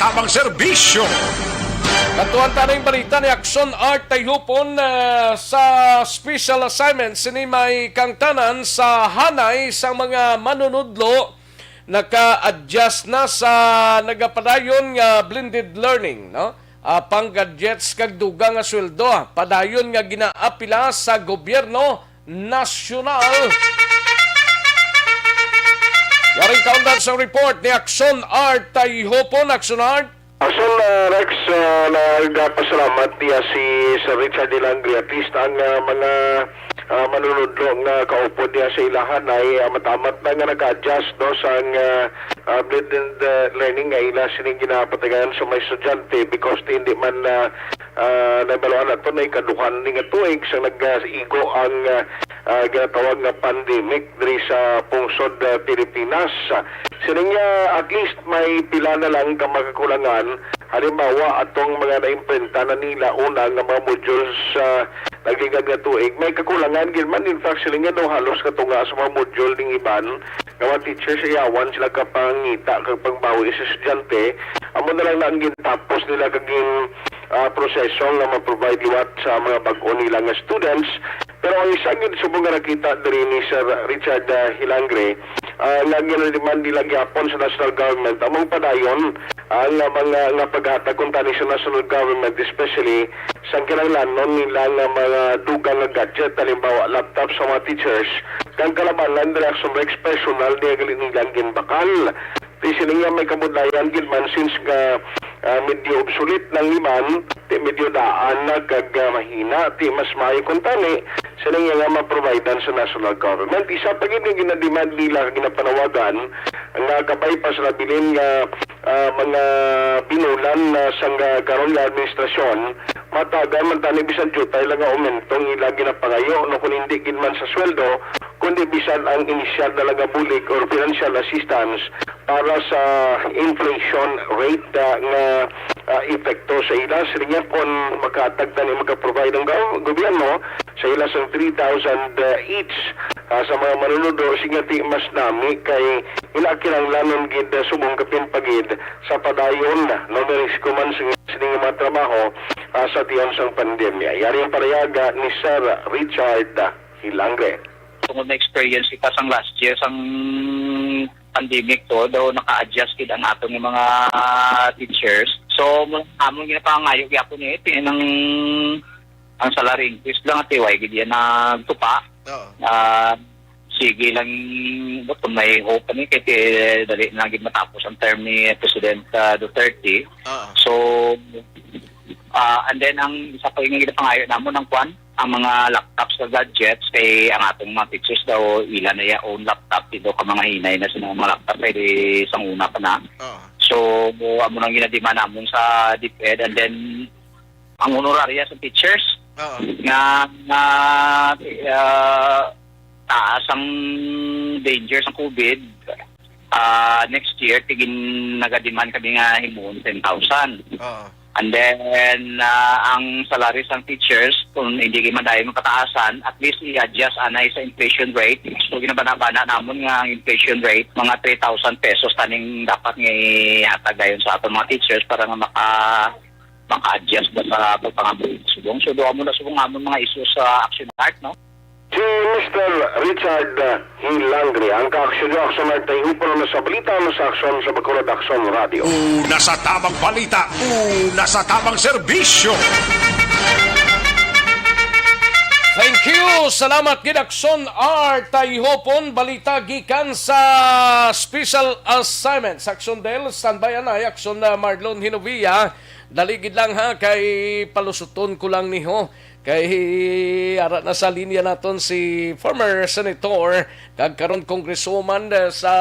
Tabang serbisyo. Katuan ta ning balita ni Aksyon Art Tayhupon, ah, sa special assignment sini may kangtanan sa hanay sa mga manunudlo naka-adjust na sa nagapadayon nga blended learning, no? Ah, pang gadgets kag dugang nga sweldo, ah, padayon nga ginaapila sa gobyerno nasyonal. Yaring kaundan sa report ni Aksyon Art Tayhopon. Aksyon Art. Ason, ah, Rex, ah, nagapasalamat niya si Sir Richard Hilangre. At least ang, ah, mga, ah, manunudlo nga kaupod niya sa ilahan ay, ah, matamat na nga naka-adjust, no, sang, ah, ah, blended, ah, learning nga ila sining ginapatigayon sa mga estudyante because di, hindi man, ah, ah, nabaluan nato na ikaduhan ni nga tuig sa nag-igo ang, ah, ah, ginatawag nga pandemic diri sa pungsod, ah, Pilipinas. Sining, ah, at least may pila na lang ka makakulangan. Halimbawa, atong mga naimprinta na nila una nga mga modules sa nagligad nga tuig, may kakulangan gid man. In fact, siling nga daw halos katunga sa mga module ning iban nga mga teachers, yawan sila kapangita kag pangbawi sa estudyante. Amo na lang na ang gintapos nila kag gin, ah, proseso nga ma-provide liwat sa mga bag-o nila nga students. Pero ang isa gid subong nga nakita diri ni Sir Richard, ah, Hilangre, ah, nga ginademand nila gyapon sa national government, among padayon ang, ah, mga nga paghatag kuntani sa national government, especially sa kinahanglanon nila nga mga dugang nga gadget, halimbawa laptops sa mga teachers, kang kalabanan dira sa mga personal niya gali nilang ginbakal. Ti sini nga may kabudlayan gid man since nga, ah, medyo obsolete nang iban, ti medyo daan na kag, ah, mahina, ti mas maayo kuntani sini nga ma-providean sa national government. Isa pa gid nga ginademand nila kag ginapanawagan nga kabay pa sa nabilin nga, ah, mga binulan na sang, ah, karon nga administrasyon, matagan man tani bisan diutay lang nga aumento ang ila ginapangayo, no, kun hindi gid man sa sweldo, kundi bisan ang inisyal na lang nga bulig or financial assistance para sa inflation rate, ah, nga, ah, epekto sa ila. Siling niya, kung makatag tani, maka-provide ang gov-, gobyerno sa ila sang three thousand, ah, each, ah, sa mga manunudlo, siling niya, ti mas nami kay ila kinahanglanon gid, ah, subong kapin pa gid sa padayon, no, nga risiko man sing-, sining mga trabaho, ah, sa tiyan sang pandemya. Yari ang panayaga ni Sir Richard Hilangre. Tungod na experience kita sang last year, sang pandemic to, daw naka-adjust gid ang aton nga mga teachers. So, mo-, amon ginapangayo gyapon ni, eh, ti-, nang, ang salary increase lang, ati, way gid yan nagtupa. Oo. Ah, sige lang, but kung may hope ni, kay, kay dali na gid matapos ang term ni President, ah, Duterte. Oo. So, ah, and then ang isa pa yung ginapangayo namon ang kwan, ang mga laptops sa gadgets, kay ang atong mga teachers daw, ila na ya own laptop, di daw ka mga hinay na sa mga laptop, kay di sang una pa na. Oo. So, amo nang ginademand namon sa DepEd, and then ang honoraria sa teachers Oo. nga, nga, ah, taas ang danger sa COVID, ah, next year, tigin nagademand kami nga himuon ten thousand. Oo. And then, ah, ang salaries sang teachers, kung hindi kayo madayon mapataasan, at least i-adjust anay sa inflation rate. So, ginabana-bana namon nga ang inflation rate, mga three thousand pesos taning dapat nga ihatag dayon sa aton mga teachers para nga maka-, maka-adjust ba sa pagpangabuhi subong. So, duha mo na subong amon mga issues sa Action Heart, no? Si Mister Richard, uh, Hilangre, ang kaaksyon niyo, Aksyon Heart, tayo po na sa balita, ano sa Aksyon sa Bacolod, Aksyon Radio. Una sa tabang balita, una sa tabang serbisyo. Thank you. Salamat gid, Aksyon Art Tayhopon. Balita gikan sa special assignment sa Aksyon Del. Standby anay, Aksyon, uh, Marlon Hinovia. Dali gid lang ha, kay palusuton ko lang ni ho. Kay ara na sa linya naton si former senator kag karon congresswoman, eh, sa,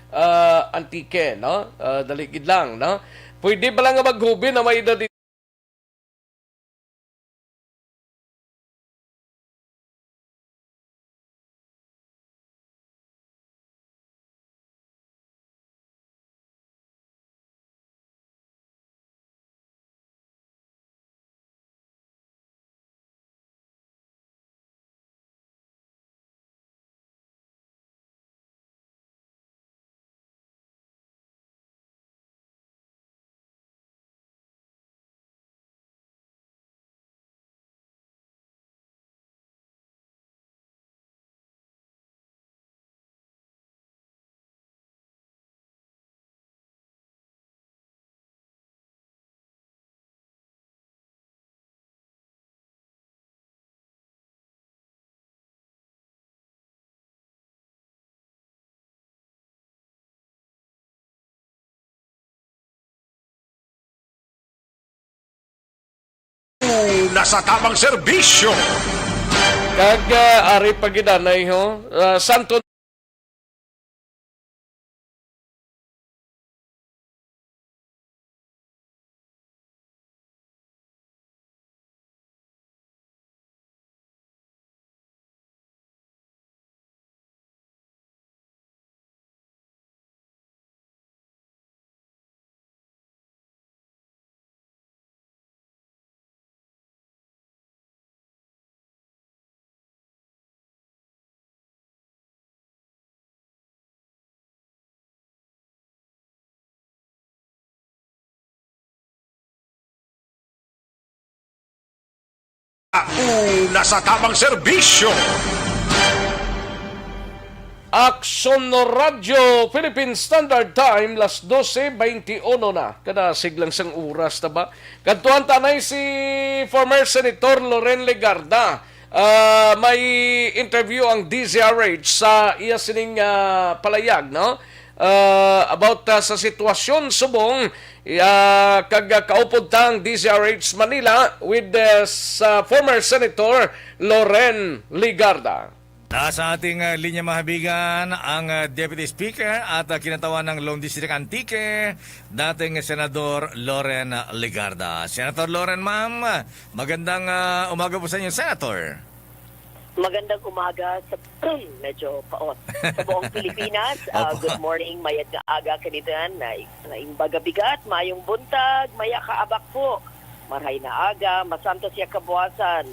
ah, Antique, no? Ah, dali gid lang, no? Pwede ba lang nga maghubi na may edad Sa tamang serbisyo. Kag, ah, ari pa gid anay, ho. Ah, Santo Una sa tamang serbisyo. Aksyon Radyo Philippine Standard Time, las doce veintiuno na. Kada siglang sang oras na ba? Kadtuan tanay si former Senator Loren Legarda. Ah, may interview ang D Z R H sa iya sining, ah, palayag, no? Ah, about, ah, sa sitwasyon subong, ah, kag, ah, kaupod ta ang D Z R H Manila with, ah, sa former Senator Loren Legarda. Nasa ating, ah, linya, mga kaibigan, ang, ah, Deputy Speaker at, ah, kinatawan ng Lone District Antique, dating Senador Loren Legarda. Senator Loren, ma'am, magandang, ah, umaga po sa inyo, Senator. Magandang umaga sa, medyo paot, sa buong Pilipinas. Ah, Opo. Good morning, mayad nga aga, kanitan, na, na imbaga bigat, mayong buntag, maya kaabak po. Marhay na aga, masantos ya kabuwasan.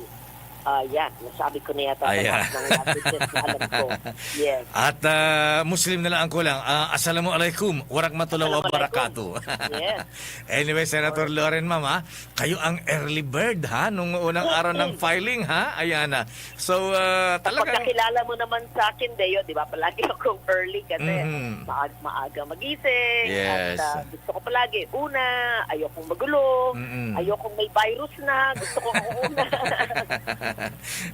Ah, yan, nasabi ko na yata Ayan. lahat ng messages na alam ko. Yes. At, ah, Muslim na lang ang kulang. Ah, assalamualaikum warahmatullahi Assalamualaikum. wabarakatuh. Yes. Anyway, Senator Loren, ma'am, ha, kayo ang early bird, ha, nung unang araw ng Mm-mm. filing, ha? Ayan na. So, ah, At talagang pagkakilala mo naman sa akin, Deo, di ba? Palagi akong early kasi Mhm. maag-, maaga magising. Yes. At, ah, gusto ko palagi, una, ayokong magulo, Mm-mm. ayokong may virus na, gusto ko ang una.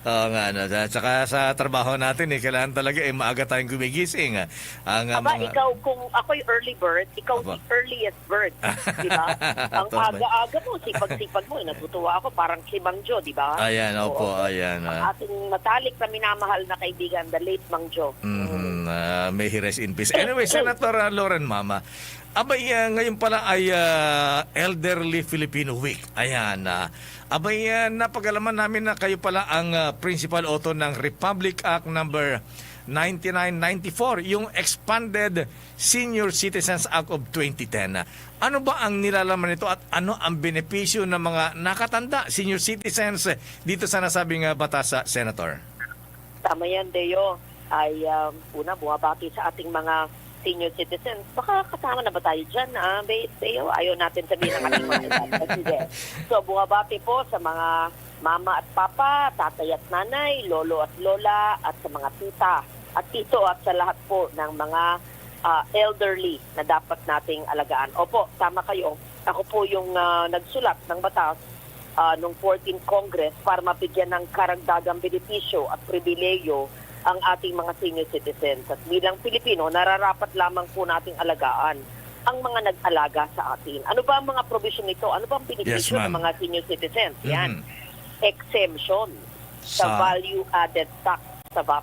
Oo nga, no? Sa, tsaka sa trabaho natin, eh, kailangan talaga, eh, maaga tayong gumigising. Ang, ah, Aba, mga ikaw, kung ako'y early bird, ikaw Aba. si earliest bird, di ba? Ang Tama. aga-aga mo, sipag-sipag mo, eh, natutuwa ako, parang si Mang Jo, di ba? Ayan, Oo. opo, ayan, Ang ah. ating matalik na minamahal na kaibigan, the late Mang Jo. Mhm, ah, may he rest in peace. Anyway, Senator, ah, Loren, ma'am, ah, abay, ah, ngayon pala ay, ah, Elderly Filipino Week. Ayan, ah, abay, ah, napag-alaman namin na kayo pala ang, ah, principal author ng Republic Act number ninety-nine ninety-four, yung expanded Senior Citizens Act of twenty ten. Ano ba ang nilalaman nito at ano ang benepisyo ng mga nakatanda, senior citizens, dito sa nasabing, ah, batas, ah, Senator? Tama yan, Deo. Ay, um, una, bumabati sa ating mga senior citizens. Baka kasama na ba tayo dyan, ah, Be-, Deo? Ayaw natin sabihin ang ating mga edad. Hindi. So, bumabati po sa mga mama at papa, tatay at nanay, lolo at lola, at sa mga tita at tito at sa lahat po ng mga, ah, elderly na dapat nating alagaan. Opo, tama kayo. Ako po yung, ah, nagsulat ng batas, ah, nung fourteenth Congress para mabigyan ng karagdagang benepisyo at pribilehiyo ang ating mga senior citizens. At bilang Pilipino, nararapat lamang po nating alagaan ang mga nag-alaga sa atin. Ano ba ang mga provision nito? Ano ba ang Yes, benepisyo ng ma'am. mga senior citizens? Yan. Mhm. Exemption sa Sa value added tax sa vat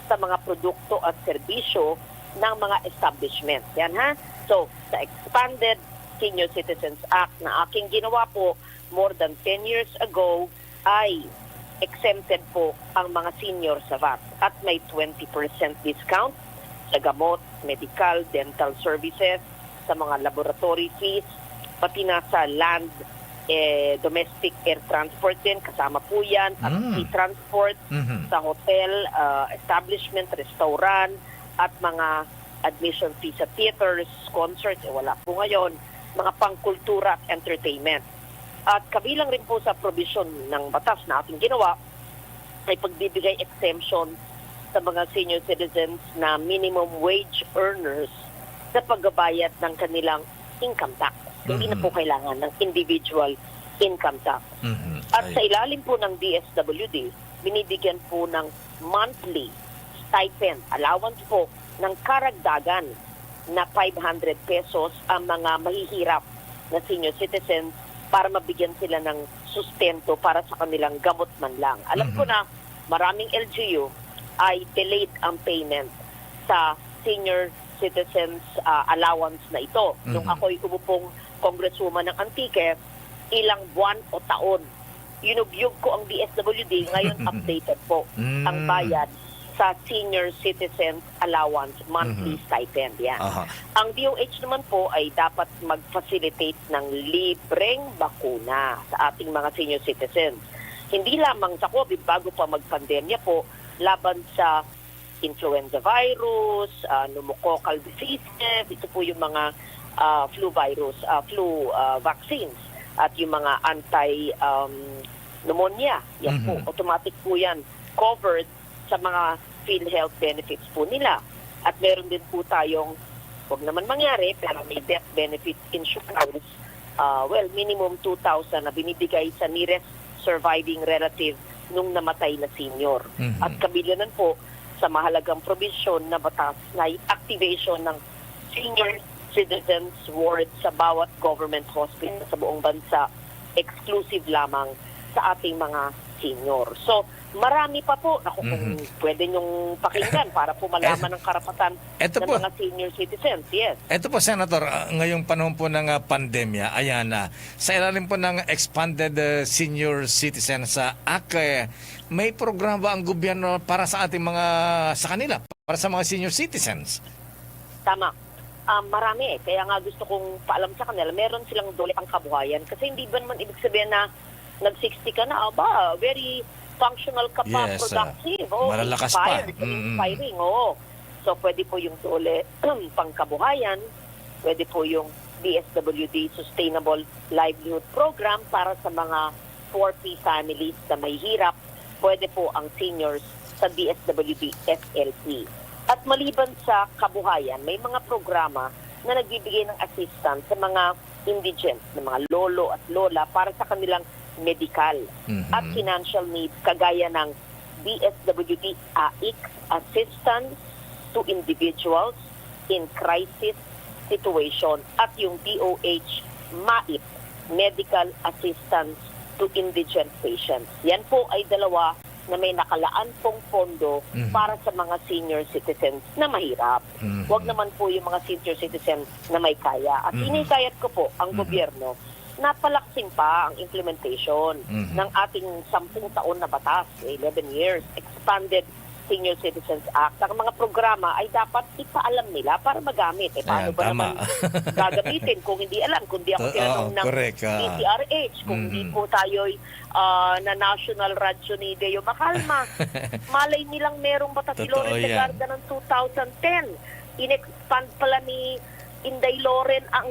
sa mga produkto at serbisyo ng mga establishment. Yan, ha? So, sa Expanded Senior Citizens Act na aking ginawa po more than ten years ago, ay exempted po ang mga senior sa vat at may twenty percent discount sa gamot, medical, dental services, sa mga laboratory fees, pati na sa land, eh, domestic air transport din, kasama po yan, at Mm. sea transport, Mhm. sa hotel, ah, establishment, restaurant, at mga admission fee sa theaters, concerts, eh, wala po ngayon, mga pangkultura at entertainment. At kabilang rin po sa probisyon ng batas na ating ginawa ay pagbibigay exemption sa mga senior citizens na minimum wage earners sa pagbabayad ng kanilang income tax. Hindi na Mhm. po kailangan ng individual income tax. Mhm. At Ay. sa ilalim po ng D S W D, binibigyan po ng monthly stipend, allowance po ng karagdagan na five hundred pesos ang mga mahihirap na senior citizens para mabigyan sila ng sustento para sa kanilang gamot man lang. Alam ko Mhm. na maraming L G U ay delayed ang payment sa senior citizens, ah, allowance na ito. Nung Mhm. ako'y umupong congresswoman ng Antique, ilang buwan o taon, inugyog ko ang D S W D, ngayon updated po ang Mm. bayad sa senior citizens allowance, monthly Mhm. stipend. Yan. Aha. Ang D O H naman po ay dapat mag-facilitate ng libreng bakuna sa ating mga senior citizens. Hindi lamang sa COVID, bago pa magpandemya po, laban sa influenza virus, ah, pneumococcal diseases, ito po yung mga, ah, flu virus, ah, flu, ah, vaccines, at yung mga anti, um, pneumonia. Yan po, Mhm. automatic po yan covered sa mga PhilHealth benefits po nila. At meron din po tayong, wag naman mangyari, pero may death benefit insurance, ah, well, minimum two thousand na binibigay sa nearest surviving relative nung namatay na senior. Mhm. At kabilanan po sa mahalagang probisyon na batas na activation ng senior citizens ward sa bawat government hospital sa buong bansa, exclusive lamang sa ating mga senior. So, marami pa po. Naku, kung Mhm. pwede niyong pakinggan para po malaman ang karapatan Eto ng po. mga senior citizens. Yes. Eto po, Senator, ah, ngayong panahon po ng, ah, pandemya, ayan na, sa ilalim po ng Expanded, ah, Senior Citizens, ah, Act, eh, may programa ba ang gobyerno para sa ating mga, sa kanila, para sa mga senior citizens? Tama. Ah, marami eh. Kaya nga gusto kong paalam sa kanila, meron silang DOLE pangkabuhayan. Kasi hindi ba naman ibig sabihin na nag sixty ka na, aba, very functional ka pa, Yes, ah, productive. Oh, malalakas pa. Inspired, Mm-mm. inspiring, oo. So, pwede po yung DOLE pangkabuhayan, pwede po yung D S W D Sustainable Livelihood Program para sa mga four P families na may hirap, pwede po ang seniors sa D S W D F L P. At maliban sa kabuhayan, may mga programa na nagbibigay ng assistance sa mga indigent, ng mga lolo at lola para sa kanilang medical Mhm. at financial needs, kagaya ng D S W D AICS Assistance to Individuals in Crisis Situation at yung D O H MAIP, Medical Assistance to Indigent Patients. Yan po ay dalawa na may nakalaan pong pondo Mhm. para sa mga senior citizens na mahirap. Mhm. Wag naman po yung mga senior citizens na may kaya. At Mhm. hinihikayat ko po ang Mhm. gobyerno na palaksin pa ang implementation Mhm. ng ating sampung taon na batas, eleven years, Expanded Senior Citizens Act. Ang mga programa ay dapat ipaalam nila para magamit. Eh, paano Ayan, ba tama. naman gagamitin kung hindi alam, kung di ako To-, tinanong oo, ng correct, ah. D C R H, kung hindi Mhm. po tayo'y, ah, na national radyo ni Deo Macalma? Malay nilang merong batas si Totoo Loren yan. Legarda ng two thousand ten. In-expand pala ni Inday Loren ang,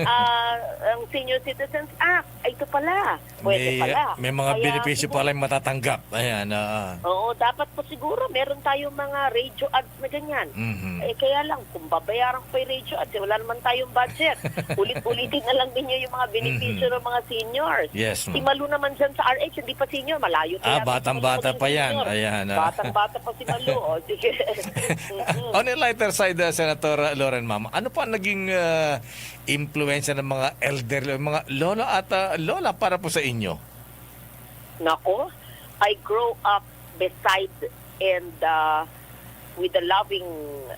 ah, ang Senior Citizens Act. Ay, ito pala. Pwede May, pala. may mga Kaya benepisyo siguro pala yung matatanggap. Ayan, oo. Oo, dapat po siguro meron tayong mga radio ads na ganyan. Mhm. Eh, kaya lang, kung babayaran ko pa yung radio ads, eh, wala naman tayong budget. Ulit-ulitin na lang ninyo yung mga benepisyo Mhm. ng mga seniors. Yes, Si ma'am. Malu naman dyan sa R H, hindi pa senior, malayo pa Ah, yata sa batang-bata maging pa yan. senior. Ayan, ah. Batang-bata pa si Malu. O, sige. Mm-mm. On a lighter side, uh, Senator Loren, ma'am, ano pa ang naging, uh, impluwensya ng mga elderly, mga lolo at, uh, lola para po sa inyo? Nako, I grow up beside and, uh, with a loving,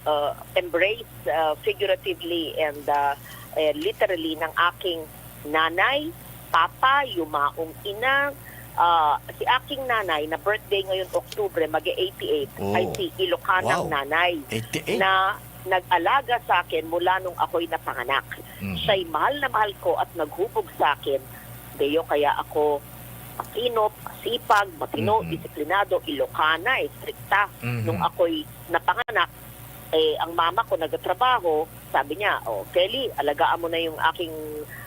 uh, embrace, uh, figuratively and, uh, eh, literally, ng aking nanay, papa, yumaong ina. Ah, si aking nanay na birthday ngayon, Oktubre, mag-eighty-eight, ay Oh. si Ilocanang Wow. nanay Eighty-eight? na nag-alaga sa akin mula nung ako'y napanganak. Mhm. Siya'y mahal na mahal ko at naghubog sa akin. Deo, kaya ako makinop, masipag, matino, Mhm. disiplinado, Ilocana, estrikta. Mhm. Nung ako'y napanganak, eh, ang mama ko nagtatrabaho, sabi niya, "Oh, Kelly, alagaan mo na yung aking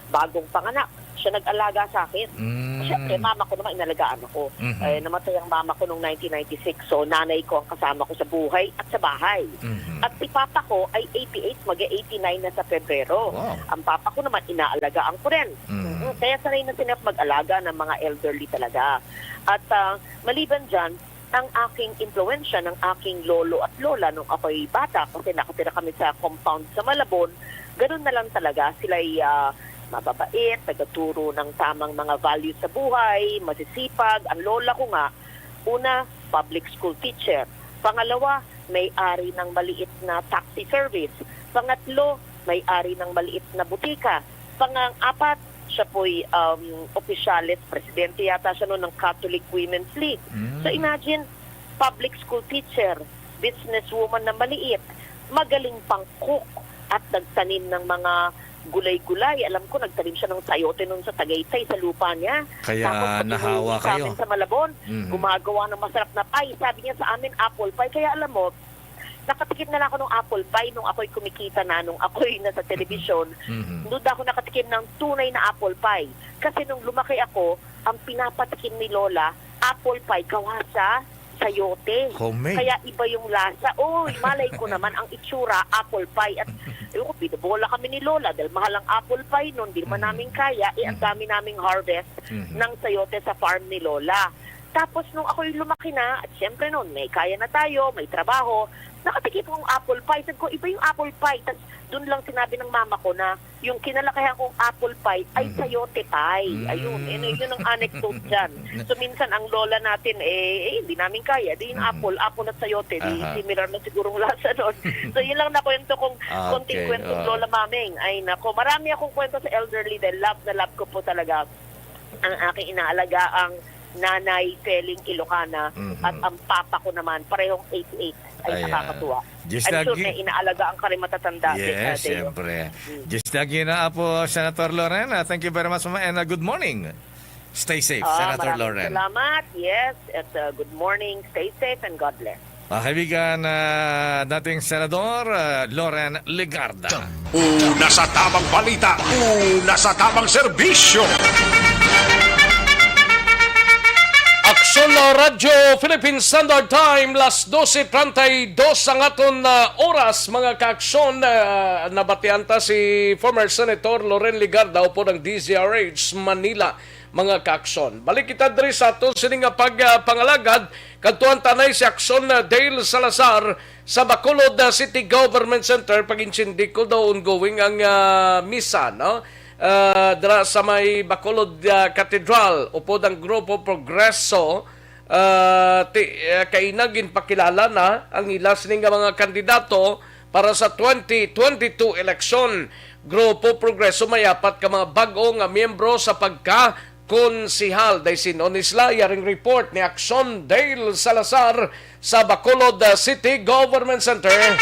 bagong panganak." Siya nag-alaga sa akin. Mm. Siyempre, mama ko naman, inalagaan ako. Mhm. Eh, namatay ang mama ko noong nineteen ninety-six, so nanay ko ang kasama ko sa buhay at sa bahay. Mhm. At si papa ko ay eighty-eight, mag-eighty-nine na sa Pebrero. Wow. Ang papa ko naman, inaalagaan ko rin. Mhm. Mhm. Kaya sanay na sila mag-alaga ng mga elderly talaga. At, ah, maliban dyan, ang aking impluwensya ng aking lolo at lola nung ako'y bata, kasi nakatira kami sa compound sa Malabon, ganun na lang talaga. Sila'y, ah, mababait, tagaturo ng tamang mga values sa buhay, masisipag. Ang lola ko nga, una, public school teacher. Pangalawa, may-ari ng maliit na taxi service. Pangatlo, may-ari ng maliit na butika. Pang-apat, siya po'y, um, opisyales, presidente yata siya noon ng Catholic Women's League. So, Mm. imagine, public school teacher, businesswoman na maliit, magaling pang cook, at nagtanim ng mga gulay-gulay. Alam ko, nagtanim siya ng sayote noon sa Tagaytay, sa lupa niya. Kaya Tapos, pati nahawa sa kayo. amin sa Malabon, Mhm. gumagawa ng masarap na pie. Sabi niya sa amin, apple pie. Kaya alam mo, nakatikim na lang ako ng apple pie nung ako'y kumikita na, nung ako'y nasa telebisyon. Mhm. Doon ako nakatikim ng tunay na apple pie. Kasi nung lumaki ako, ang pinapatikim ni Lola, apple pie, gawa sa sayote. Homemade. Kaya iba yung lasa. Uy, malay ko naman, ang itsura, apple pie. At, ewan ko, binobola kami ni Lola dahil mahal ang apple pie noon, di naman Mhm. namin kaya. Eh, ang Mhm. dami naming harvest Mhm. ng sayote sa farm ni Lola. Tapos, nung ako'y lumaki na, at syempre noon, may kaya na tayo, may trabaho, nakatikim akong apple pie. Sabi ko, "Iba yung apple pie." Tas, doon lang sinabi ng mama ko na yung kinalakihan kong apple pie ay Mhm. sayote pie. Mm. Ayun, eh, yun ang anecdote dyan. So, minsan ang lola natin, eh, eh, hindi namin kaya. Di yung Mhm. apple, apple at sayote, di Aha. similar na sigurong lasa nun. So, yun lang na kwento kong konting Okay, kwentong oo. Lola Maming. Ay, nako, marami akong kwento sa elderly dahil love na love ko po talaga ang aking inaalagaang nanay, Feling Ilocana, Mhm. at ang papa ko naman, parehong eighty-eight. Ay, Ayan. nakakatuwa. Diyos I'm sure lagi. na inaalagaan ka rin matatanda, Yes, Deo. siyempre. Mm. Diyos lagi na po, Senator Loren. Ah, thank you very much, ma'am, and, ah, good morning. Stay safe, Ah, Senator maraming Loren. salamat. Yes, at, uh, good morning. Stay safe and God bless. Mga kaibigan, ah, dating Senador, ah, Loren Legarda. Una sa tamang balita, una sa tamang serbisyo. Aksyon na Radyo Philippine Standard Time, las doce treinta y dos ang aton, ah, oras, mga kaaksyon. Ah, nabatian ta si former Senator Loren Legarda upod ang D Z R H Manila, mga kaaksyon. Balik kita diri sa aton sini nga pag, ah, pangalagad. Kadtuan ta anay si Aksyon, ah, Dale Salazar sa Bacolod, ah, City Government Center. Pag-insindi ko daw ongoing ang, ah, misa, no? Ah, dira sa may Bacolod, ah, Cathedral, upod ang Grupo Progreso, ah, ti-, ah, kaina ginpakilala na ang ila sini nga mga kandidato para sa twenty twenty-two eleksyon. Grupo Progreso may apat ka mga bag-o nga miyembro sa pagka konsihal. Daysin Onisla, yaring report ni Aksyon Dale Salazar sa Bacolod, uh, City Government Center.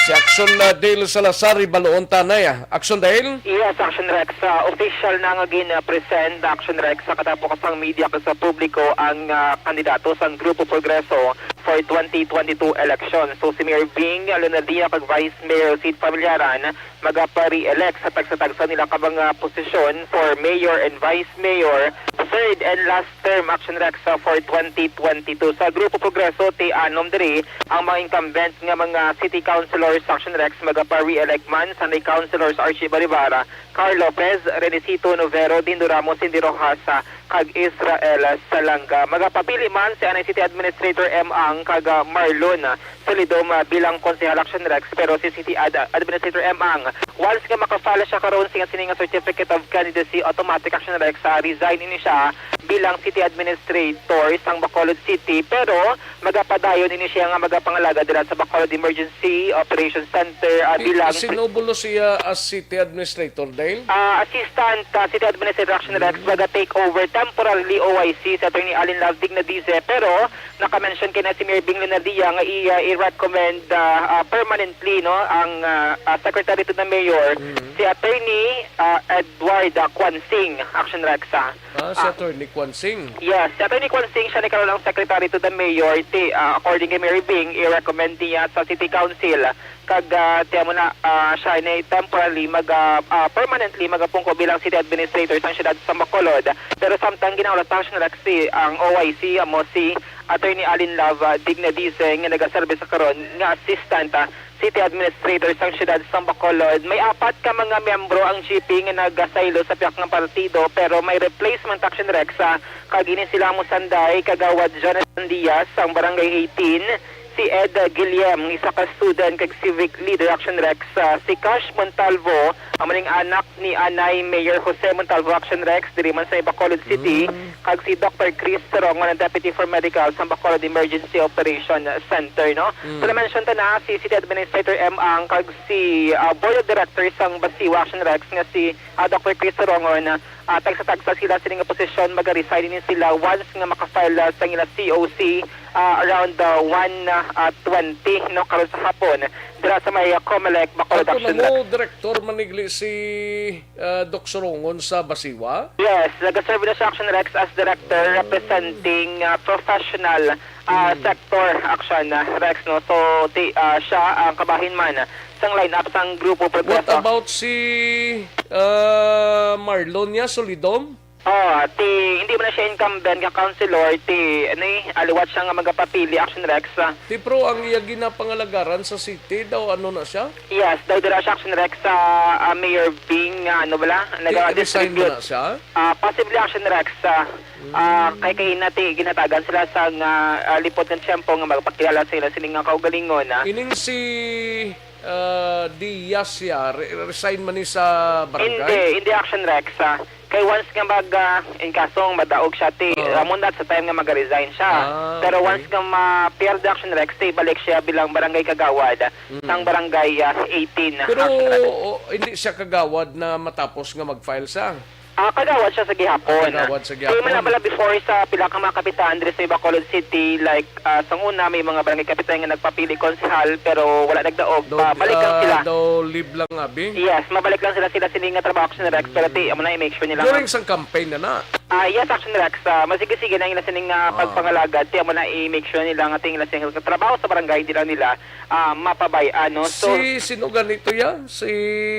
Si Aksyon, uh, Dale Salazar, ibaluon ta na, ah. Aksyon Dale? Yes, Aksyon Rex. Uh, official na nga gin-present, Aksyon Rex, sa katapo-kasang media kag sa publiko ang, uh, kandidato sang Grupo Progreso for twenty twenty-two election. So, si Mayor Bing Leonardia kag Vice Mayor Sid Familiaran magapa-re-elect sa tagsa-tagsa nila ka mga posisyon for mayor and vice mayor, third and last term, Action Rex, uh, for twenty twenty-two. Sa Grupo Progreso, ti anom diri ang mga incumbent nga mga city councilors, Action Rex, magapa-re-elect man. Sa may councilors, Archie Barivara, Carl Lopez, Renesito Novero, Dindo Ramos, Cindy Rojas, uh, kag Israel Salanga. Magapapili man si anay City Administrator M Ang kag, ah, Marlon, ah, Solidum, ah, bilang konsehal, Action Rex, pero si City Ad-, Administrator M Ang, once nga maka-file siya karon sing sini nga Certificate of Candidacy, automatic, Action Rex, ah, resign ini siya bilang City Administrator sang Bacolod City, pero magapadayon ini siya nga magapangalagad dira sa Bacolod Emergency Operations Center, ah, I-, bilang sino bulos iya as City Administrator, Dale? Ah, Assistant, ah, City Administrator, Action Rex, Mm. maga-take over temporarily O I C si Attorney Allen Love Dignadize, pero naka-mention kay na si Mayor Bing Leonardia nga i-, ah, i-recommend, ah, ah, permanently, no, ang, ah, ah, Secretary to the Mayor, Mm. si Attorney, ah, Edward, ah, Quansing, Action Rex, ah. Ah, si Ah. Attorney Quansing. Yes, si Attorney Quansing, siya ni karon ang Secretary to the Mayor. Ti, ah, according kay Mayor Bing, i-recommend niya sa City Council. Kag, ah, tiyan mo na, ah, siya ni temporarily mag, ah, ah, permanently magapungko bilang City Administrator sang siyudad sa Bacolod. Pero samtang ginaulasan, Action Rex, ang O I C, amo si Attorney Allen Love, ah, Dignadize nga nagaserbi sa karon nga assistant, ah, City Administrator sang siyudad sang Bacolod. May apat ka mga miyembro ang G P nga nagasaylo sa pihak nga partido, pero may replacement, Action Rex, ah, kag ini sila mosanday, Kagawad Jonathan Diaz sang Barangay eighteen, Si Ed, ah, Guillem, isa ka student kag civic leader, Action Rex, ah, si Cash Montalvo, amo ning anak ni anay Mayor Jose Montalvo, Action Rex, diri man sa Bacolod City, Mm. kag si Doctor Chris Sorongon, ang deputy for medical sa Bacolod Emergency Operation Center, no? Mm. So, na-mention ta na si City Administrator M Ang kag si, ah, Board of Directors sang Basiwa, Action Rex, nga si, ah, Doctor Chris Sorongon, ah, tagsa-tagsa sila sini nga posisyon, mag-resign ini sila once nga maka-file, ah, sa ila C O C, ah, around, ah, one, ah, twenty, no, karon sa hapon, dira sa may, ah, Comelec, Bacolod, Action Rex. Direktor manigli si, ah, Doc Sorongon sa Basiwa? Yes, nag-serve na siya, Action Rex, as director representing, ah, professional, ah, Hmm. sector, Action, ah, Rex, no? So, ti-, ah, siya ang kabahin man sang lineup sang Grupo What Progreso. About si, ah, Marlon niya, Solidom? Oh, ti, hindi man na siya incumbent nga councilor, ti, ano eh, ah, liwat siya nga magapapili, Action Rex, ah. Ti, pero ang iya ginapangalagaran sa city daw, ano na siya? Yes, daw dira siya, Action Rex, sa, ah, Mayor Bing, nga, ano bala, Ti, resign na nag-distribute. Na siya? Ah, possibly, Action Rex, ah, ah, Mm. kay, kay nati, ginatagan sila sa nga, ah, lipot nga tiyempo nga magpakilala sa ila sining nga kaugalingon, ah. Ining si, ah, Diaz siya, re-, resign man ni sa barangay? Hindi, hindi, Action Rex, ah. Kay once nga mag, ah, in kasong madaog siya, ti, Oo. amo na sa time nga mag-resign siya. Ah, Pero okay. Once nga ma-pierde, Action Rex, ti, balik siya bilang barangay kagawad Mm. sang barangay, ah, eighteen, Pero, Action Rex. O, hindi siya kagawad na matapos nga mag-file sa? Ah, kagawad siya sa gihapon. Ah, kagawad sa gihapon. Di man na pala before sa pila ka mga kapitan diri sa Bacolod City, like, ah, sang una may mga barangay kapitan nga nagpapili konsehal pero wala nagdaog. Daw, Pabalik lang ah, sila. Daw leave lang, abi? Yes, mabalik lang sila, sila sini nga trabaho, Action Rex, pero ti, amo na i-make sure nila During nga sang campaign na na. Ah, yes, Action Rex, ah, masige-sige na ila sining, ah, Ah. pagpangalagad, ti amo na i-make sure nila nga ti ila sining trabaho sa barangay, di lang nila, ah, mapabay-an, no? So, si sino ganito ya? Si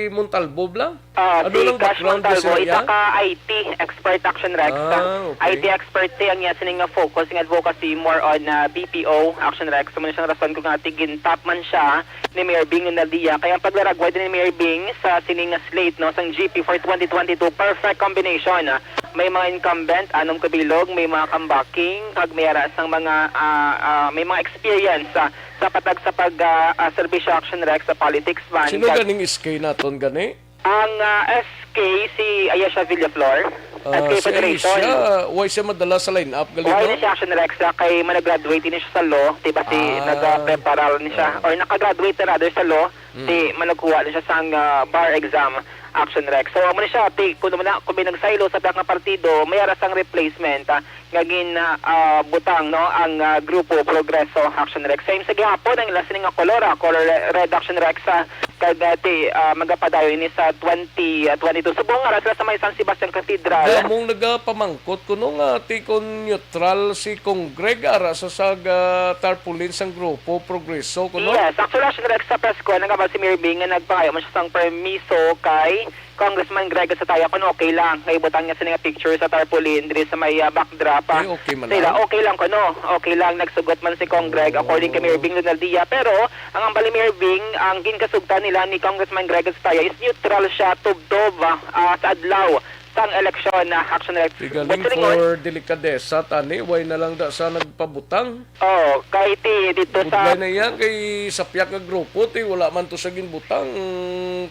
Montalvo bla? Ah, ano si lang Cash background Montalvo, isa ka I T expert, Action Rex. Ah, okay. I T expert siya, ang iya sining nga focus nga advocacy more on, ah, B P O, Action Rex. So, mao na siyang rason kung nga ti gintap man siya ni Mayor Bing Lunaldia. Kaya ang paglaragway din ni Mayor Bing sa sining nga slate, no, sang G P for twenty twenty-two, perfect combination. May mga incumbent, anom ka bilog, may mga kambaking, kag may ara sang mga, ah, ah, may mga experience, ah, sa patag sa pag, ah, ah, serbisyo, Action Rex, sa politics man. Sino ganing S K naton gani? Ang, ah, S K, si Ayesha Villaflor, Ah, S K si Federation. Ayesha, why siya madala sa lineup? Why ni siya, Action Rex, ah, kay managraduate ni siya sa law, di ba, si, ah, nagapreparar ni siya, ah, or nakagraduate na rather sa law, mm, si managkuha ni siya sang, ah, bar exam, Action Rex. So, amo ni siya, ti, kung, na, kung may nagsaylo sa pihak nga partido, may ara sang replacement, ah, nga gin, ah, ah, butang, no, ang, ah, Grupo Progreso, Action Rex. Same sa gihapon ang ila sini nga kolor, ah, color re-, red, Action Rex, ah, kag, ah, ti, ah, magapadayon ini sa twenty, ah, twenty-two. Subong ara sila sa may San Sebastian Cathedral. Kaya mong nagapamangkot kuno nga ti kon neutral si Congreg ara sa sag, ah, tarpaulin sang Grupo Progreso kuno? Yes, actually, Action Rex, sa press ko, nagabal si Mayor Bing nga nagpangayo man siya sang permiso kay Congressman Greg Gatchalian kon okay lang nga ibutang niya sini nga picture sa tarpaulin diri sa may, ah, backdrop, ah. Ay, okay man lang. Sila, okay lang kuno. Okay lang, nagsugot man si Cong Greg. Oh. According kay Mayor Bing Lunaldia. Pero ang hambal ni Mayor Bing, ang ginkasugtan nila ni Congressman Greg Gatchalian is neutral siya, tubtob, ah, ah, sa adlaw sang eleksyon, ah, Action Rex. Ti galing for delikadesa, tani, why na lang da sa nagpabutang? Oh, kay ti dito sa budlay na iya, kay sa pihak nga grupo, ti wala man to sa ginbutang,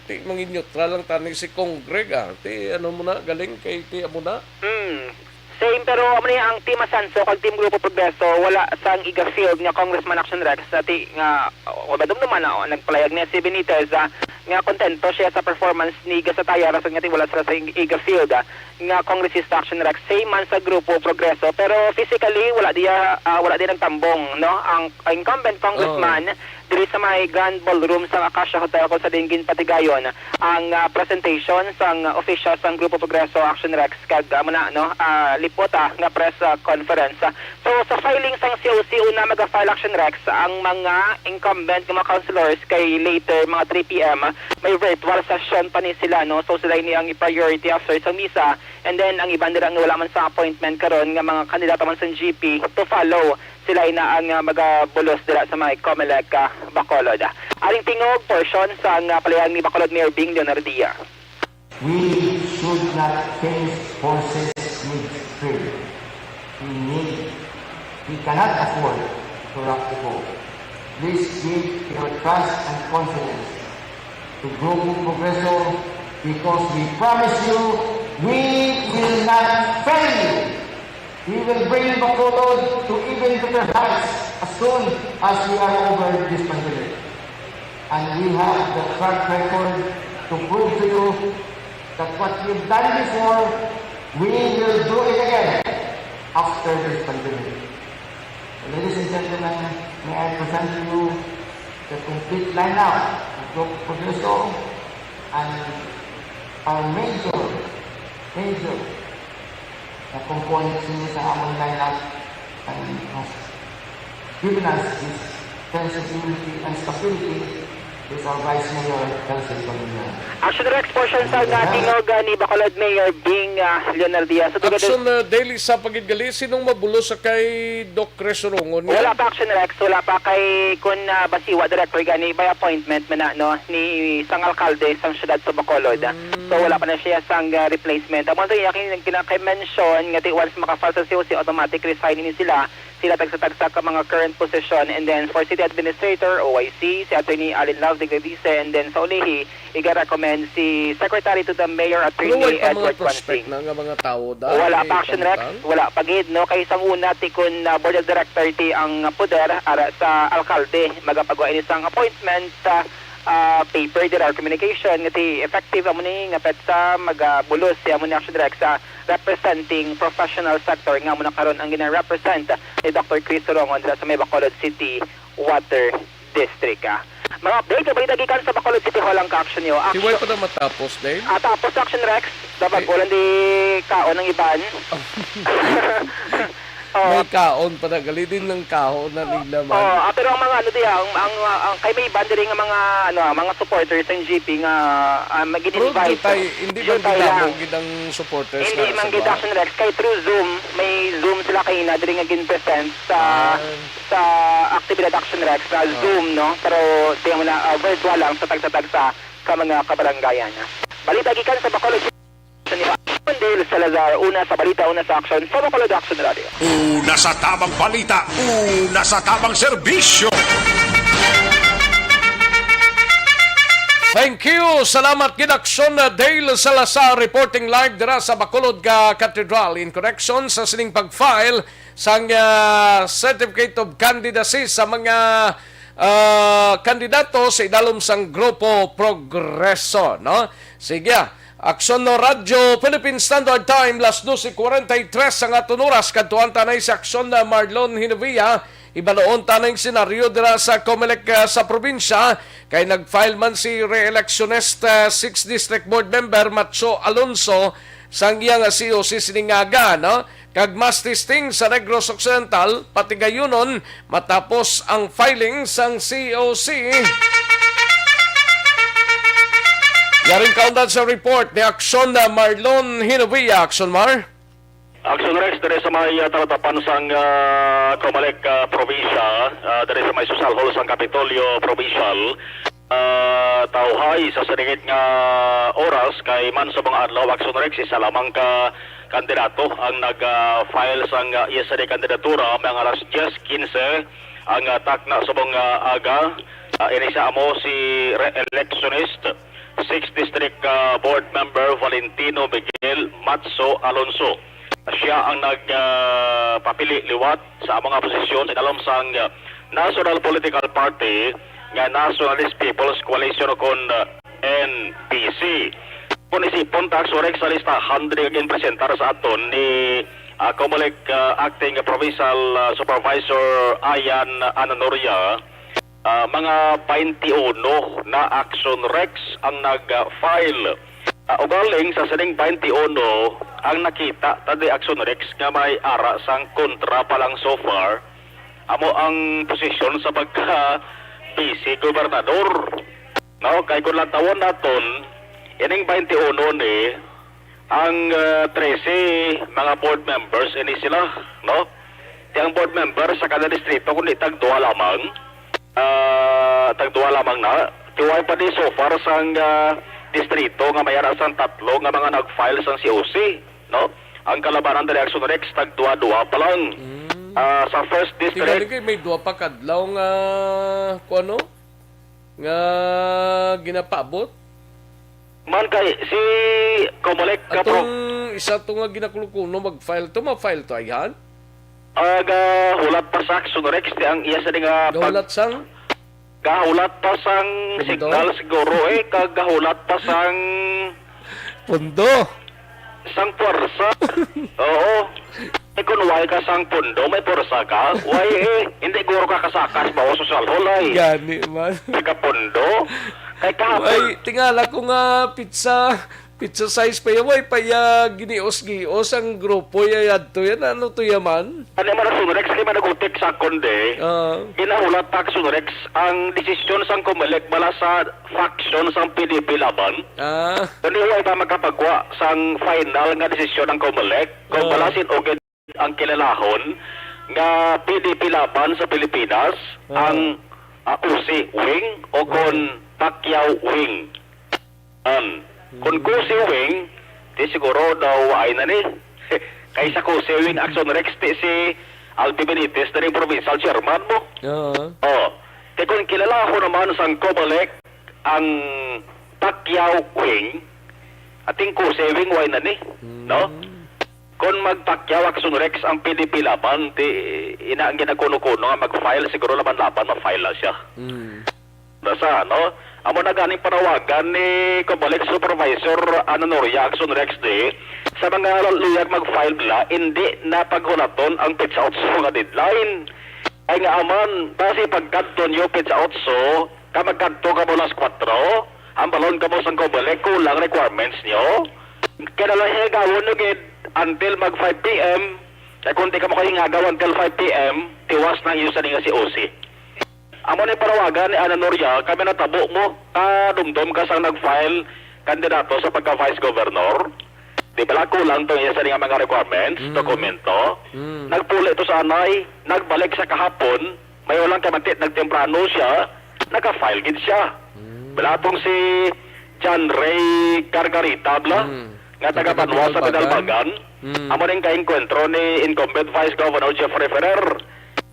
ti mangin-neutral lang tani si Cong Greg, ah. Ti ano mo na, galing kay ti amo na. Hmm. Same, pero amo ni ang Team Asanso kag Team Grupo Progreso, wala sang iga-field nga Congressman, Action Rex, na ti nga, oh, madumduman na, oh, nagpalayag ni si Benitez, ah, nga kontento siya sa performance ni Gatchalian, rason nga ti wala sila sa iga-field, ah, nga kongresista, Action Rex, same man sa Grupo Progreso, pero physically wala diya, ah, wala diya nagtambong, no? Ang incumbent congressman, oh, diri sa may Grand Ballroom sa Acacia Hotel kung sa diin ginpatigayon ang, ah, presentation sang official sang Grupo Progreso, Action Rex, kag, ah, amo na, no, ah, lipot, ah, nga press, ah, conference. So, sa filing sang C O C, una maga-file, Action Rex, ang mga incumbent nga mga councilors kay later, mga three P M, may virtual session pa ni sila, no? So, sila ini ang i-priority after sa misa. And then, ang iban dira nga wala man sa appointment karon nga mga kandidato man sa G P to follow, sila ina ang, ah, magabulos dira sa may Comelec, ah, Bacolod. Aring tingog, portion sang, ah, palayag ni Bacolod Mayor Bing Leonardia. We should not change courses midstream. We need, we cannot afford to rock the boat. Please give your trust and confidence to Grupo Progreso, because we promise you we will not fail you. We will bring Bacolod to even better heights as soon as we are over this pandemic. And we have the track record to prove to you that what we've done before, we will do it again after this pandemic. Ladies and gentlemen, may I present to you the complete lineup of Grupo Progreso and our major, major na components niya sa amon lineup and has given us this sense of unity and stability is our Vice Mayor, Kelsey Pamilya. Action Rex, portion sa Ano na? Tingog, ah, ni Bacolod Mayor Bing, ah, Leonel Diaz. Sa tugod Action, uh, Daily sa pagidgali, sinong mabulos sa kay Doc Chris Urongon niya? Wala pa, Action Rex, wala pa kay kun, ah, basiwa, Director, gani by appointment man na, no, ni sang alkalde sang siyudad sa Bacolod. Mm. So, wala pa na siya sang, ah, replacement. Amo sa iya kin-, kinaka-mention nga ti once maka-file sa C O C, automatic resign ini sila. Sila tagsa-tagsa ka mga current position. And then for city administrator, O I C, si Attorney Allen Love de Gavise, and then sa ulihi, iga-recommend si Secretary to the Mayor, Pero Attorney way pa mga Edward prospect Quansing. Na nga mga tawo da, Wala eh, pa, Action Rex, kamtang? Wala pa gid, no? Kay sang una, ti kun, ah, board of director ti ang poder ara sa alkalde, magapagawa ini sang appointment, ah, ah, paper dira or communication nga ti effective amo ni nga petsa magabulos si amo ni Action Rex sa representing professional sector nga amo na karon ang gina-represent ni Doctor Chris Sorongon dira sa may Bacolod City Water District, ah. Mga update nga balita gikan sa Bacolod City Hall ang ka-action niyo. Ti way Action pa na matapos, Dave? Ah, tapos Action Rex, dapat Eh. Walang di kaon ang iban. Oh. May kaon pa na, gali din ng kaon na nila man. Oh, ah, pero ang mga ano diya, ang, ang, ang kay may iban diri nga mga, ano, ah, mga supporters ng G P nga, ah, mag-invite. Pero di tayo, hindi man Di tayo lang. Gid ang supporters Hindi nga man sa gid ba? Action Rex, kay through Zoom, may Zoom sila kaina diri nga gin-present sa Ah. sa aktibidad Action Rex sa Ah. Zoom, no? Pero di mo na, ah, virtual lang sa tagsa-tagsa ka mga kabarangayan. Balita gikan sa Bacolod City, ni Dale Salazar, una sa balita, una sa aksyon, sa Bacolod Action Radio. Una sa tamang balita, una sa tamang serbisyo. Thank you. Salamat gid, Aksyon, Dale Salazar, reporting live dira sa Bacolod ka Cathedral. In connection sa sining pag-file sang, ah, Certificate of Candidacy sa mga, ah, kandidato sa idalom sang Grupo Progreso, no? Sige, ah. Aksyon, no, Radyo Philippine Standard Time, las doce cuarenta y tres ang aton oras. Kadtuan ta na si Aksyon, ah, Marlon Hinovia. Ibaluon ta na ang senaryo dira sa Comelec, ah, sa probinsya, kay nag-file man si re-electionist, ah, sixth District Board Member Matso Alonso sang iya nga C O C sining aga, no? Kag mass testing sa Negros Occidental, patigayunon matapos ang filing sang C O C. Yaring kaundan sa report ni Aksyon, ah, Marlon Hinovia. Aksyon, Mar? Aksyon, Rex, diri sa may, ah, talatapan sang, ah, Comelec, ah, probinsya, ah, diri sa may Social Hall sang Kapitolyo Provincial. Ah, tawhay sa siningit nga oras kay man sa mga adlaw, Aksyon Rex, isa lamang ka kandidato ang nag-file sang, ah, iya sini kandidatura, may alas diyes quince ang, ah, takna subong, ah, aga. Ah, ini sa amo si re-electionist, sixth District, ah, Board Member Valentino Miguel Matso Alonso. Siya ang nag, ah, papili liwat sa amo nga posisyon sa idalom sang, ah, National Political Party nga Nationalist People's Coalition o kon, ah, N P C. Kung isipon ta, Aksyon Rex, sa listahan diri nga ginpresentar sa aton ni, ah, Comelec, ah, Acting Provincial, ah, Supervisor Ayan Ananoria, Ah, mga twenty-one na Aksyon Rex ang nag-file. Ah, ugaling sa sining twenty-one, ang nakita ta di Aksyon Rex nga may ara sang kontra pa lang so far, amo ang posisyon sa pagka vice gobernador. No, kay kung lantawon naton, ining twenty-one ni, ang, ah, trese mga board members ini sila, no? Ti ang board member sa kada distrito kundi tagduha lamang, ah, tagduha lamang na. Ti way pa di so far sang, ah, distrito nga may ara sang tatlo nga mga nag-file sang C O C, no? Ang kalabanan diri Aksyon Rex tagduha-duha pa lang. Mm. Ah, sa first district. Tingali kay may duha pa kadlaw nga, kuno, nga ginapaabot. Man kay si Comelec ka, Pro. Atong isa to nga ginakuno-kuno mag-file to, ma-file to, ayhan? Ah, gahulat pa sa Action Rex, ti ang iya sa di nga pag- Gahulat sang? Gahulat pa sang Pundo? Signal siguro, eh, kag gahulat pa sang Pundo. Sang puwersa. Oo. Eh, kung wala ka sang pundo, may puwersa ka. Why, eh, hindi guro ka kasakas ba o social hall, ay? Gani man. Di ka pundo. Kay kahapon. Ay, tingala ko nga pizza. Pizza size pa iya, way pa iya ginios-gios ang grupo iya yadto yan. Ano to yaman? Ano man ang Sunrex, kay managutik sa akon, de. Ah. Ginahulat ta ang Sunrex ang desisyon sang Comelec bala sa faction sang P D P Laban. Ah. Kundi way ba makapagwa sang final nga desisyon ang Comelec? Kung Ah. bala sin-o gid ang kilalahon nga P D P Laban sa Pilipinas, Ah. ang, ah, Cusi wing o kon Ah. Pacquiao wing. An, kung Mm. Cusi wing, di siguro daw ay na ni. Kay sa Cusi wing Action Rex, ti si Albi Benitez na rin provincial chairman mo. Oo. Oh. Kay kung kilala ko naman sang Comelec, ang Pacquiao wing, ating Cusi wing, why na ni? Mm. No? Kung mag-Pacquiao Action Rex ang P D P Laban, ti ina ang ginakuno-kuno nga mag-file, siguro laban-laban, ma-file na siya. Mm. Basta, no? Amo na ganing panawagan ni Comelec Supervisor Ana Noria Action Rex Day sa mga luyag mag-file bala, hindi na paghulaton ang petsa otso nga deadline. Ay nga aman, basi pagkadto niyo petsa otso, ka magkadto ka mo alas kwatro, hambalon ka mo sang Comelec, kulang requirements niyo. Kaya na lang hingagawon nyo gid until mag five P M. Kaya kung di ka mo kahingagaw until five P M, tiwas na ang iyo sa ninga si O C. Amo ni panawagan ni Ana Noria, kami natabo mo, kadumdom ka sang nag-file kandidato sa pagka-vice governor. Di ba, kulang to iya sa nga mga requirements, Mm. dokumento. Mm. Nagpuli to sa anay, nagbalik sa kahapon, may ulang kamantit, nagtemprano siya, naka-file gid siya. Mm. Bala tong si John Ray Gargarita, bala, Mm. nga taga Taga Banwa sa Binalbagan. Binalbagan. Mm. Amo ning kaengkwentro ni incumbent Vice Governor Jeffrey Ferrer.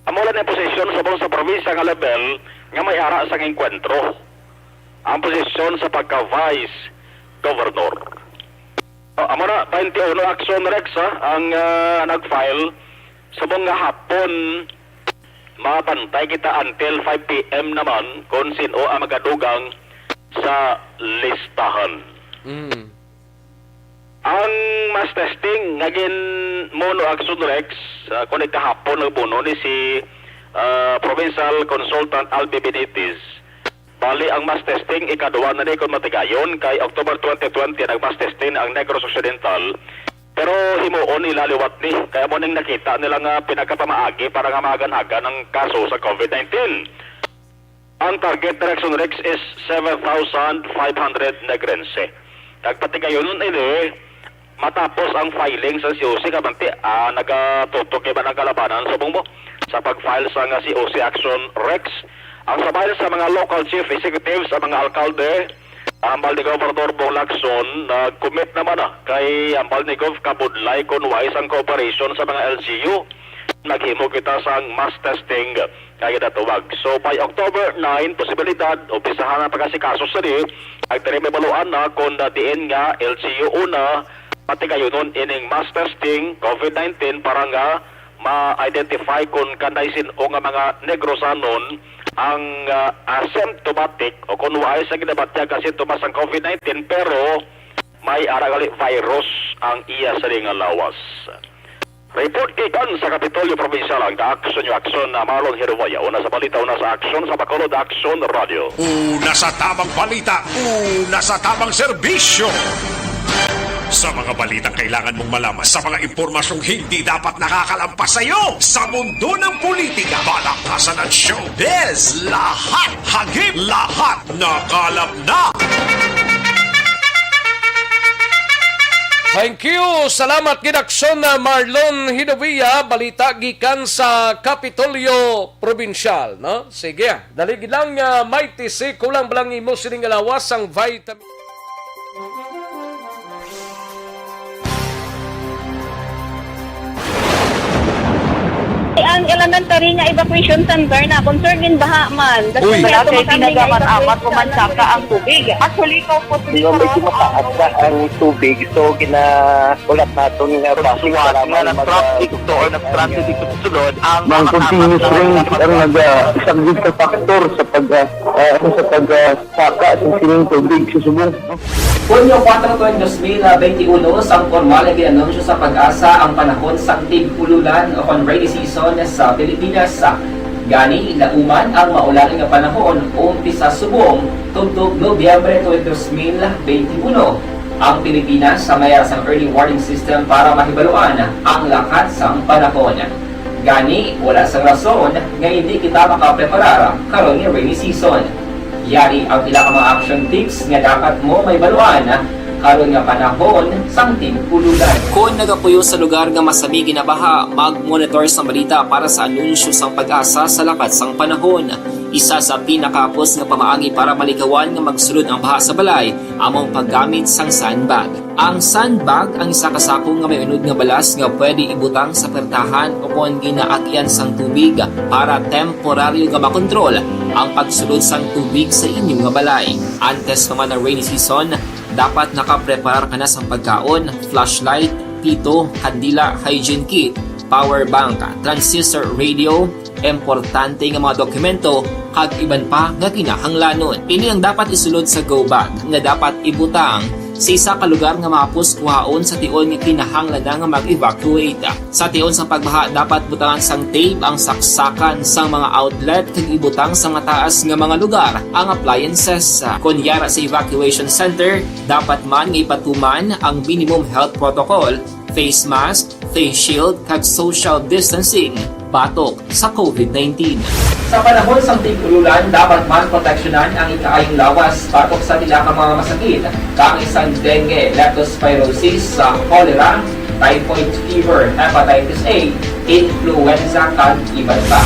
Amo lang ang posisyon subong sa probinsya nga level nga may ara sang engkwentro. Ang posisyon sa pagka-vice governor. O, amo na, twenty-one Action Rex, ha, ang, ah, nag-file. Subong nga hapon, mabantay kita until five P M naman kung sino ang magadugang sa listahan. Mm. Ang mass testing nga gin-, mono Action Rex, ah, kuno kahapon nagbuno ni si, ah, Provincial Consultant Albi Benitez. Bali, ang mass testing, ikaduha na ni kung matigayon, kay October twenty twenty nag-mass testing ang Negros Occidental. Pero himuon nila liwat ni, kaya mo ning nakita nila nga pinagkapamaagi para nga maagan-agan ang kaso sa COVID nineteen. Ang target ni Action Rex is seven thousand five hundred Negrense. Kag patigayunon ini, matapos ang filing sa C O C, kamanti, ah, nagatutok iban ang kalabanan, subong mo, sa pag-file sa nga C O C Action Rex. Ang sabayan sa mga local chief executives, ang mga alkalde, ang hambal ni Gobernador Bong Lacson, nag-commit naman na kay hambal ni Gov kabudlay kun wais ang cooperation sa mga L G U. Naghimo kita sang mass testing nga ginatawag. So, by October nine, posibilidad, umpisahan ang pag-asikaso sini. Ang diri mabaluan na kung diin nga L G U una, patigayunon ining mass testing COVID nineteen para nga ma-identify kung kanday sin-o nga mga Negrosanon ang, ah, asymptomatic o kung waay sa ginabatyag nga sintomas sang COVID nineteen, pero may ara gali virus ang iya sa nga lawas. Report gikan sa Kapitolyo Probinsyal, ang Aksyon Nyo Aksyon na Marlon Hiruwaya. Una sa balita, una sa aksyon, sa Bacolod Aksyon Radio. Una sa tamang balita, una sa tamang serbisyo. Sa mga balitang kailangan mong malaman, sa mga impormasyong hindi dapat nakakalampas sa iyo, sa mundo ng politika, palakasan at showbiz, lahat hagip, lahat nakalap na. Thank you. Salamat gid, Aksyon na Marlon Hinovia. Balita gikan sa Kapitolyo Probinsyal, no? Sige, dali gid lang, ah, may tisi, kulang ba lang imo sining alawas ang vitamin? Elementary nga evacuation center na, concern in baha man. Uy. Wala kay pinagamat-amat, umansaka ang tubig. Actually, ikaw po, medyo mataas na ang tubig. So, gina-, ulat naton nga traffic, para nga mag-, nag-traffic to or nag-transit dito sa sulod, ang mga continuous rain ang nag-, ah, isang risk factor sa pag, ah, ah, sa pag, ah, saka sa sining tubig sa subong. Hunyo kuwatro, dos mil benti uno, sang pormal nga gin-anunsyo sa PAGASA ang panahon sang tig-ululan o kon rainy season sa Pilipinas. Gani, lauman ang maulan nga panahon umpisa subong tubtob Nobyembre twenty, dos mil benti uno. Ang Pilipinas, sa mayar sang early warning system para mahibaluan ang lakat sang panahon. Gani, wala sang rason nga hindi kita makapreparar karon nga rainy season. Yari ang pila ka mga action tips nga dapat mo mahibaluan karon nga panahon sang tig-ululan. Kon nagapuyo sa lugar nga masami ginabaha, mag-monitor sang balita para sa anunsyo sang PAGASA sa lakat sang panahon. Isa sa pinakahapos nga pamaagi para malikawan nga magsulod ang baha sa balay amo ang paggamit sang sandbag. Ang sandbag ang isa ka sako nga may unod nga balas nga pwede ibutang sa pertahan o kon ginaagyan sang tubig para temporaryo nga makontrol ang pagsulod sang tubig sa inyo nga balay. Antes pa man ang rainy season, dapat nakapreparar ka na sang pagkaon, flashlight, pito, kandila, hygiene kit, power bank, transistor radio, importante nga mga dokumento, kag iban pa nga kinahanglanon. Ini ang dapat isulod sa go bag nga dapat ibutang sa isa ka lugar nga mahapos kuhaon sa tion nga kinahanglan na nga mag-evacuate. Sa tion sang pagbaha, dapat butangan sang tape ang saksakan sang mga outlet kag ibutang sa mataas nga mga lugar ang appliances. Kon yara sa evacuation center, dapat man nga ipatuman ang minimum health protocol, face mask, face shield, kag social distancing batok sa COVID nineteen. Sa panahon sang tig-ululan, dapat man proteksyonan ang ikaayong lawas batok sa pila ka mga masakit, kaangay sang dengue, leptospirosis, sa cholera, typhoid fever, hepatitis A, influenza, kag iban pa.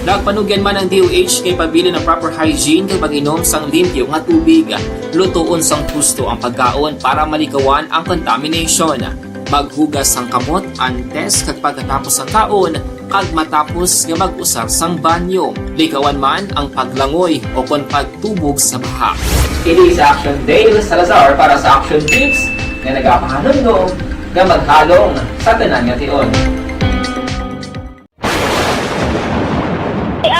Nagpanugyan man ang D O H nga ipabilin ang proper hygiene kag pag-inom sang limpyo nga tubig. Lutoon sang husto ang pagkaon para malikawan ang contamination. Maghugas sang kamot antes kag pagkatapos sang kaon kag matapos nga mag-usar sang banyo. Likawan man ang paglangoy o kon pagtubog sa baha. Ini si Action Dale Salazar para sa Action Tips nga nagapahanumdom nga maghalong sa tanan nga tion.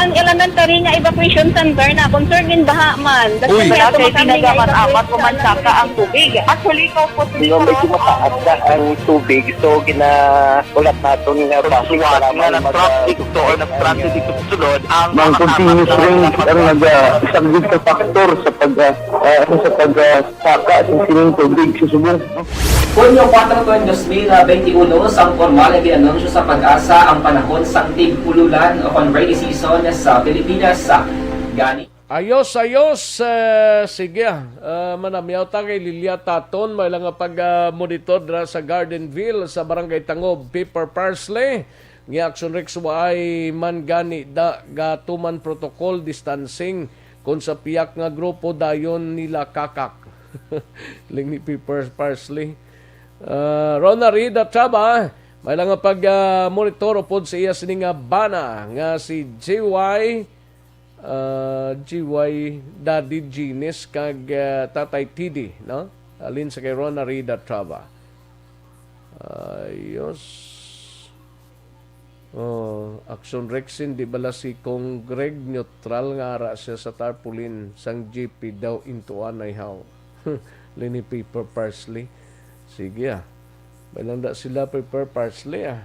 Ang elementary nga evacuation center na, concern in baha man. Uy. Wala kay pinagamat-amat, umansaka ang tubig. Actually, ikaw po, medyo mataas na ang tubig. So, gina-, ulat naton nga traffic, para nga mag-, nag-traffic to or nag-transit dito sa sulod, ang mga continuous rain ang nag-, ah, isang risk factor sa pag, ah, ah, sa pag, ah, saka sa sining tubig sa subong. Hunyo kuwatro, dos mil benti uno, sang pormal nga gin-anunsyo sa PAGASA ang panahon sang tig-ululan o kon rainy season sa Pilipinas. Gani. Ayos, ayos. Eh, sige, ah, manamyaw ta kay Lilia Taton, may lang nga pag, ah, monitor dira sa Gardenville, sa Barangay Tangob, Pepper Parsley. Nga Action Rex, waay man gani da gatuman protocol distancing kon sa piyak nga grupo dayon nila kakak. Ling ni Pepper Parsley. Ah, Rona Rida Traba, may lang nga pag, ah, monitor upod sa iya sini nga bana nga si J Y, ah, J Y Daddy Genies kag, ah, Tatay T D, no? Alin sa kay Rona Rida Traba. Ayos. Oh, Action Rexin, di bala si Kong Greg neutral nga ara siya sa tarpaulin sang G P daw into anay haw. Lini Paper Parsley. Sige, ah. May lang da sila Paper Parsley, ah.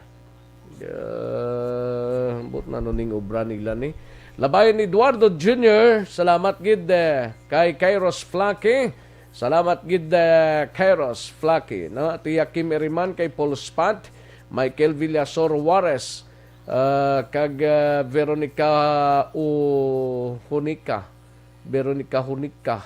Ah, ambot na no ning obra nila ni. Labayan Eduardo Junior, salamat gid, eh, kay Kairos Flaky. Salamat gid, eh, Kairos Flaky, no? Tia Kim Eriman kay Paul Spot, Michael Villasor Juarez, ah, kag, ah, Veronica U-, Hunica. Veronica Hunica.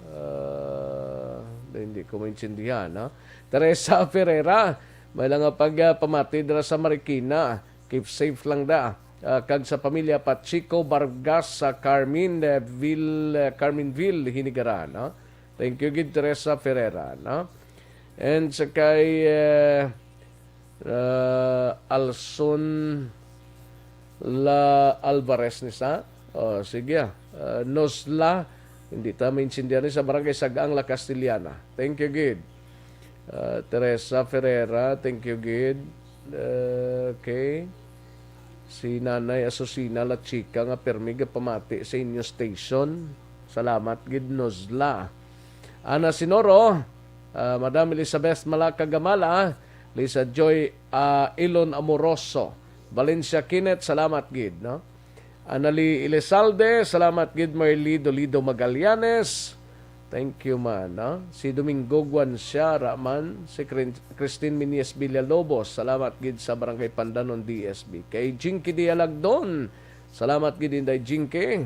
Ah, hindi ko maintindihan, no? Teresa Ferreira, may lang nga pag, ah, pamati dira sa Marikina. Keep safe lang da. Ah, kag sa pamilya Pachico Vargas sa Carmen, eh, Ville, eh, Carmenville, Hinigaran, no? Thank you gid, Teresa Ferreira, no? And sa kay, eh, ah, Alson, La Alvarez ni sa. Oh, sige, ah. Ah, Nozla, hindi ta maintindihan ni sa Barangay Sagaang, La Castellana. Thank you, gid. Ah, Teresa Ferreira, thank you, gid. Ah, okay. Si Nanay Asusina La Chica nga pirmi gapamati sa inyo station. Salamat gid, Nozla. Ana Sinoro, ah, Madam Elizabeth Malaca Gamala, Lisa Joy, ah, Ilon Amoroso, Valencia Kenneth, salamat gid, no? Anali Elizalde, salamat gid. Merly Dolido Magallanes, thank you man, no? Si Domingo Guanciara man, si Crin-, Christine Minies Villalobos, salamat gid sa Barangay Pandanon, D S B. Kay Jinky Dialagdon, salamat gid, Inday Jinky.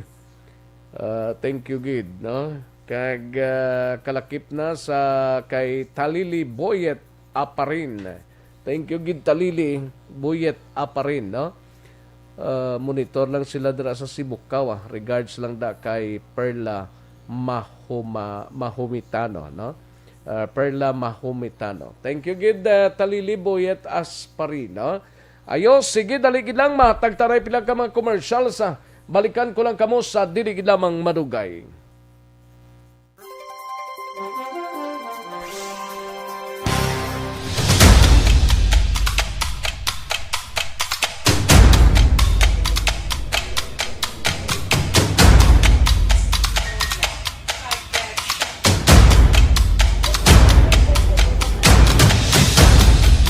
Ah, thank you gid, no? Kag, ah, kalakip na sa kay Talili Boyet Aparin. Thank you gid, Talili Boyet Aparin, no? Ah, monitor lang sila dira sa Sibukaw, ah. Regards lang da kay Perla Mahuma-, Mahumitano, no? Ah, Perla Mahumitano. Thank you gid, ah, Talili Boyet Aparin, no? Ayo, sige, dali gid lang, matagtaray pila ka mga commercials, ah. Balikan ko lang kamo sa dili gid lamang madugay.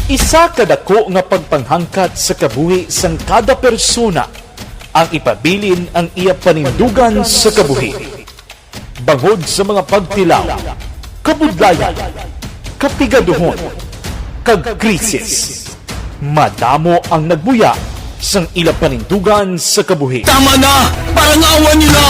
Isa ka dako nga pagpanghangkat sa kabuhi sang kada persona ang ipabilin ang iya panindugan sa kabuhi. Bangod sa mga pagtilaw, kabudlayan, kapigaduhon, kag krisis, madamo ang nagbuya sang ila panindugan sa kabuhi. Tama na! Parangawan niyo na!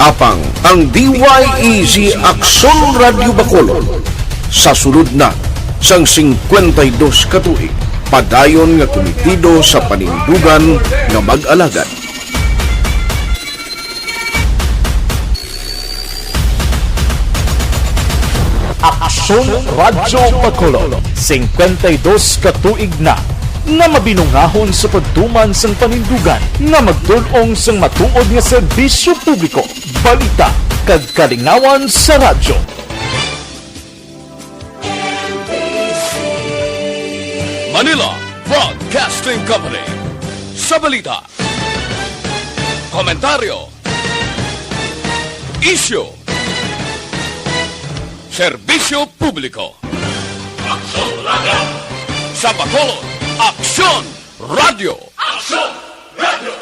Apang ang D Y E Z Aksyon Radyo Bacolod sa sulod na sang singkwenta y dos ka tuig, padayon nga kumitido sa panindugan nga mag-alagad. Aksyon Radyo Bacolod, singkwenta y dos ka tuig na nga mabinungahon sa pagtuman sang panindugan nga magtul-ong sang matuod nga serbisyo publiko, balita, kag kalingawan sa radyo. Manila Broadcasting Company. Sa balita, komentaryo, isyu, serbisyo publiko. Aksyon Radyo. Sa Bacolod, Aksyon Radyo. Aksyon Radyo.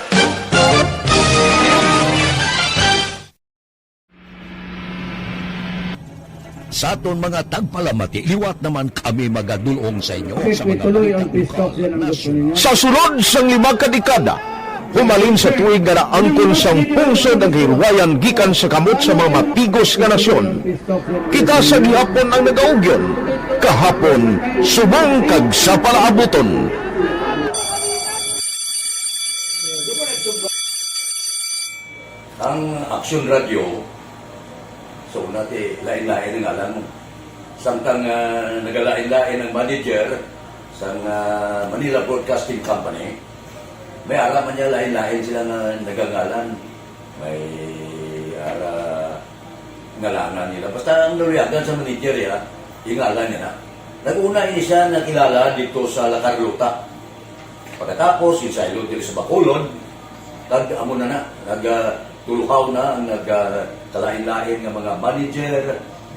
Sa aton mga tagpalamati, liwat naman kami magadul-ong sa inyo sa mga balita. Sa sulod sang lima ka dekada, humalin sa tuig nga naangkon sang pungsod ang kahilwayan gikan sa kamot sa mga mapigos nga nasyon, kita sa gihapon ang nagaugyon, kahapon subong kag sa palaabuton. Ang Aksyon Radyo, sa una, ti, lain-lain ang ngalan mo. Samtang, ah, nagalain-lain ang manager sang, ah, Manila Broadcasting Company, may ara man niya lain-lain sila nga nagangalan. May ara ngalangan nila. Basta ang naluyagan sa manager, ya, yung ngalan niya na. Nag-una ini siya nakilala dito sa La Carlota. Pagkatapos, ginsaylo diri sa Bacolod, kag amo na na, nag, ah, tuluhaw na ang nag, ah, kalain-lain nga mga manager,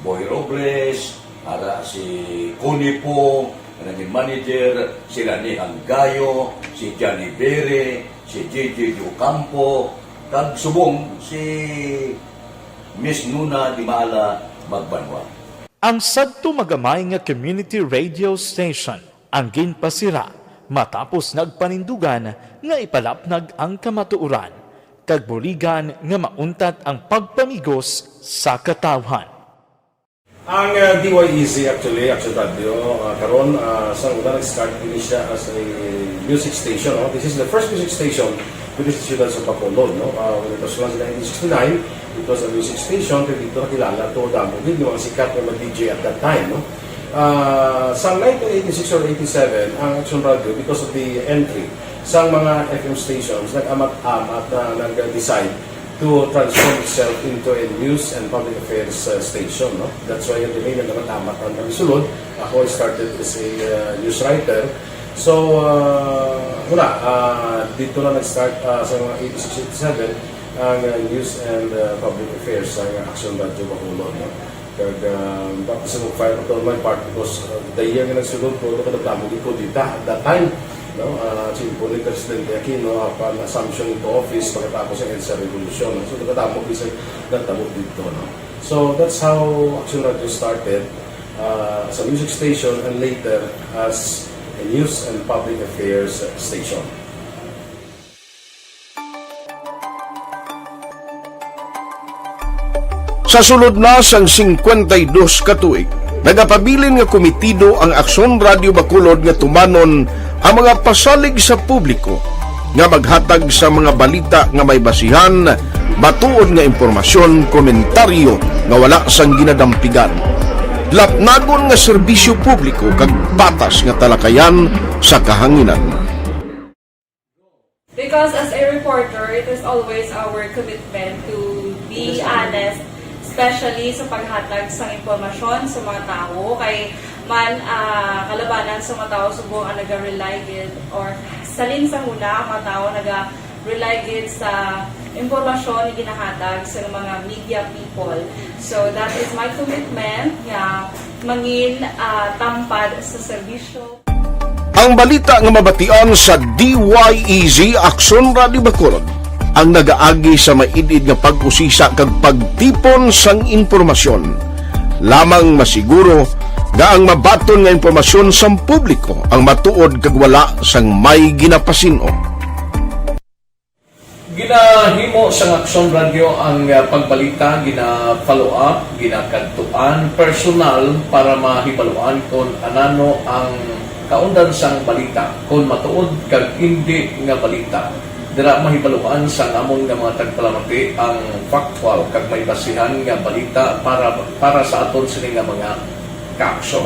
Boy Robles, ara si Connie Po, nga naging manager, si Rani Hanggayo, si Johnny Bere, si J J Ocampo, kag subong si Miss Nuna Dimala Magbanwa. Ang sadto magamay nga community radio station ang ginpasira matapos nagpanindugan nga ipalapnag ang kamatuoran kag buligan nga mauntat ang pagpamigos sa katawhan. Ang, uh, D Y E Z actually, Action Radio, uh, karon, uh, sa una nag-start ini siya as a music station, no? This is the first music station dito sa siyudad sa Bacolod, no? Uh, when it was launched in nineteen sixty-nine, it was a music station, pero dito nakilala to, damo din yung mga sikat na mag-D J at that time, no? Ah, sa nineteen eighty-six or eighty-seven, ang Action Radio, because of the entry sa mga F M stations, nag-amat-amat na nag-decide to transform itself into a news and public affairs, uh, station, no? That's why yung delay na naman amat ang nagsulod. Ako, I started as a, uh, news writer. So, uh, wala, uh, dito na nag-start, uh, sa mga eighty-six, eighty-seven, ang, uh, news and, uh, public affairs sa Action Radio Bacolod, no? Kag, uh, tapos sa mag-file ako on my part because, uh, the year nga nagsulod ko, nakadamo ko dita at that time, no? Uh, si Presidente Aquino, uh, upon assumption into office pagkatapos ng EDSA Revolution, no? So, nakadamo ko sa natabo dito, no? So, that's how Action Radio started, uh, as a music station and later as a news and public affairs station. Sa sulod na sang singkwenta y dos ka tuig, nagapabilin nga komitido ang Aksyon Radio Bacolod nga tumanon ang mga pasalig sa publiko nga maghatag sa mga balita nga may basihan, matuod nga impormasyon, komentaryo nga wala sang ginadampigan, lapnagon nga serbisyo publiko kag patas nga talakayan sa kahanginan. Because as a reporter, it is always our commitment to be honest, especially sa paghatag sang impormasyon sa mga tawo. Kay man, ah, kalabanan sa mga tawo subong ang naga-rely gid, or salin sa huna ang mga tawo naga-rely gid sa impormasyon nga ginahatag sa mga media people. So that is my commitment nga mangin, ah, tampad sa serbisyo. Ang balita nga mabatian sa D Y E Z Aksyon Radio Bacolod ang nagaagi sa maid-id nga pag-usisa kag pagtipon sang impormasyon. Lamang masiguro nga ang mabaton nga impormasyon sang publiko ang matuod kag wala sang may ginapasin-o. Ginahimo sang Aksyon Radio ang, ah, pagbalita, gina-follow up, ginakadtuan personal para mahibaluan kon anano ang kaundan sang balita, kon matuod kag indi nga balita. Dira mahibaluan sang amon nga mga tagpalamati ang factual kag may basihan nga balita para para sa aton sini nga mga kaaksyon.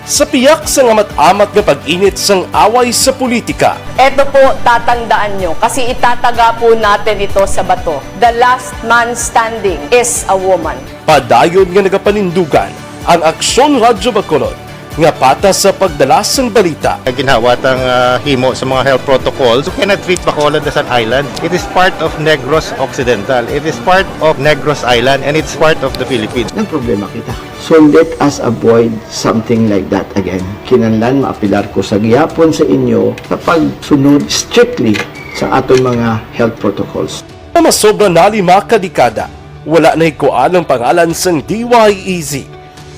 Sa piyak sang amat-amat nga pag-init sang away sa politika, Eto po, tatandaan nyo, kasi itataga po natin ito sa bato. The last man standing is a woman. padayon nga nagapanindugan ang Aksyon Radyo Bacolod nga patas sa pagdala sang balita. Ginhawa tang, ah, himo sa mga health protocols. You cannot treat Bacolod as an island. It is part of Negros Occidental. It is part of Negros Island, and it's part of the Philippines. Nagproblema kita. So let us avoid something like that again. Kinahanglan maapilar ko sa gihapon sa inyo sa pagsunod strictly sa aton mga health protocols. Nga masobra na lima ka dekada, wala nahikuan ang pangalan sang D Y E Z,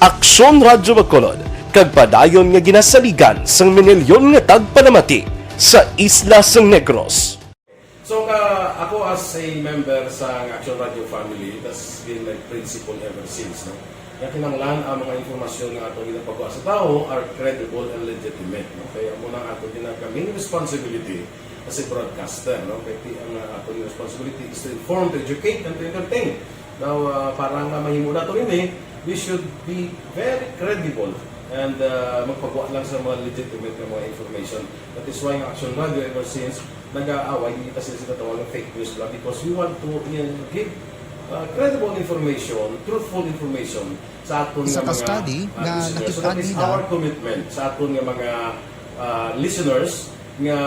Aksyon Radyo Bacolod, kag padayon nga ginasaligan sang minilyon nga tagpalamati sa isla sang Negros. So, ka, ako as a member sa Action Radio family, tas gin nag-principle ever since, no? Nga kinahanglan ang mga impormasyon nga ato ginapagwa sa tawo are credible and legitimate, no? Kaya mo na ato ginag-, main responsibility as a broadcaster, no? Kaya ti-, ang, uh, ato responsibility is to inform, to educate, and to entertain. Now, uh, para nga mahimo nato ini, we should be very credible and, uh, magpagwa lang sa mga legitimate nga mga information. That is why ang Action Radio ever since nag-aaway, hindi kasi sila tawag ng fake news lang because we want to, uh, give, uh, credible information, truthful information sa aton Isa nga ka mga, study uh, nga listeners. So nakita that is nila our commitment sa aton nga mga, uh, listeners nga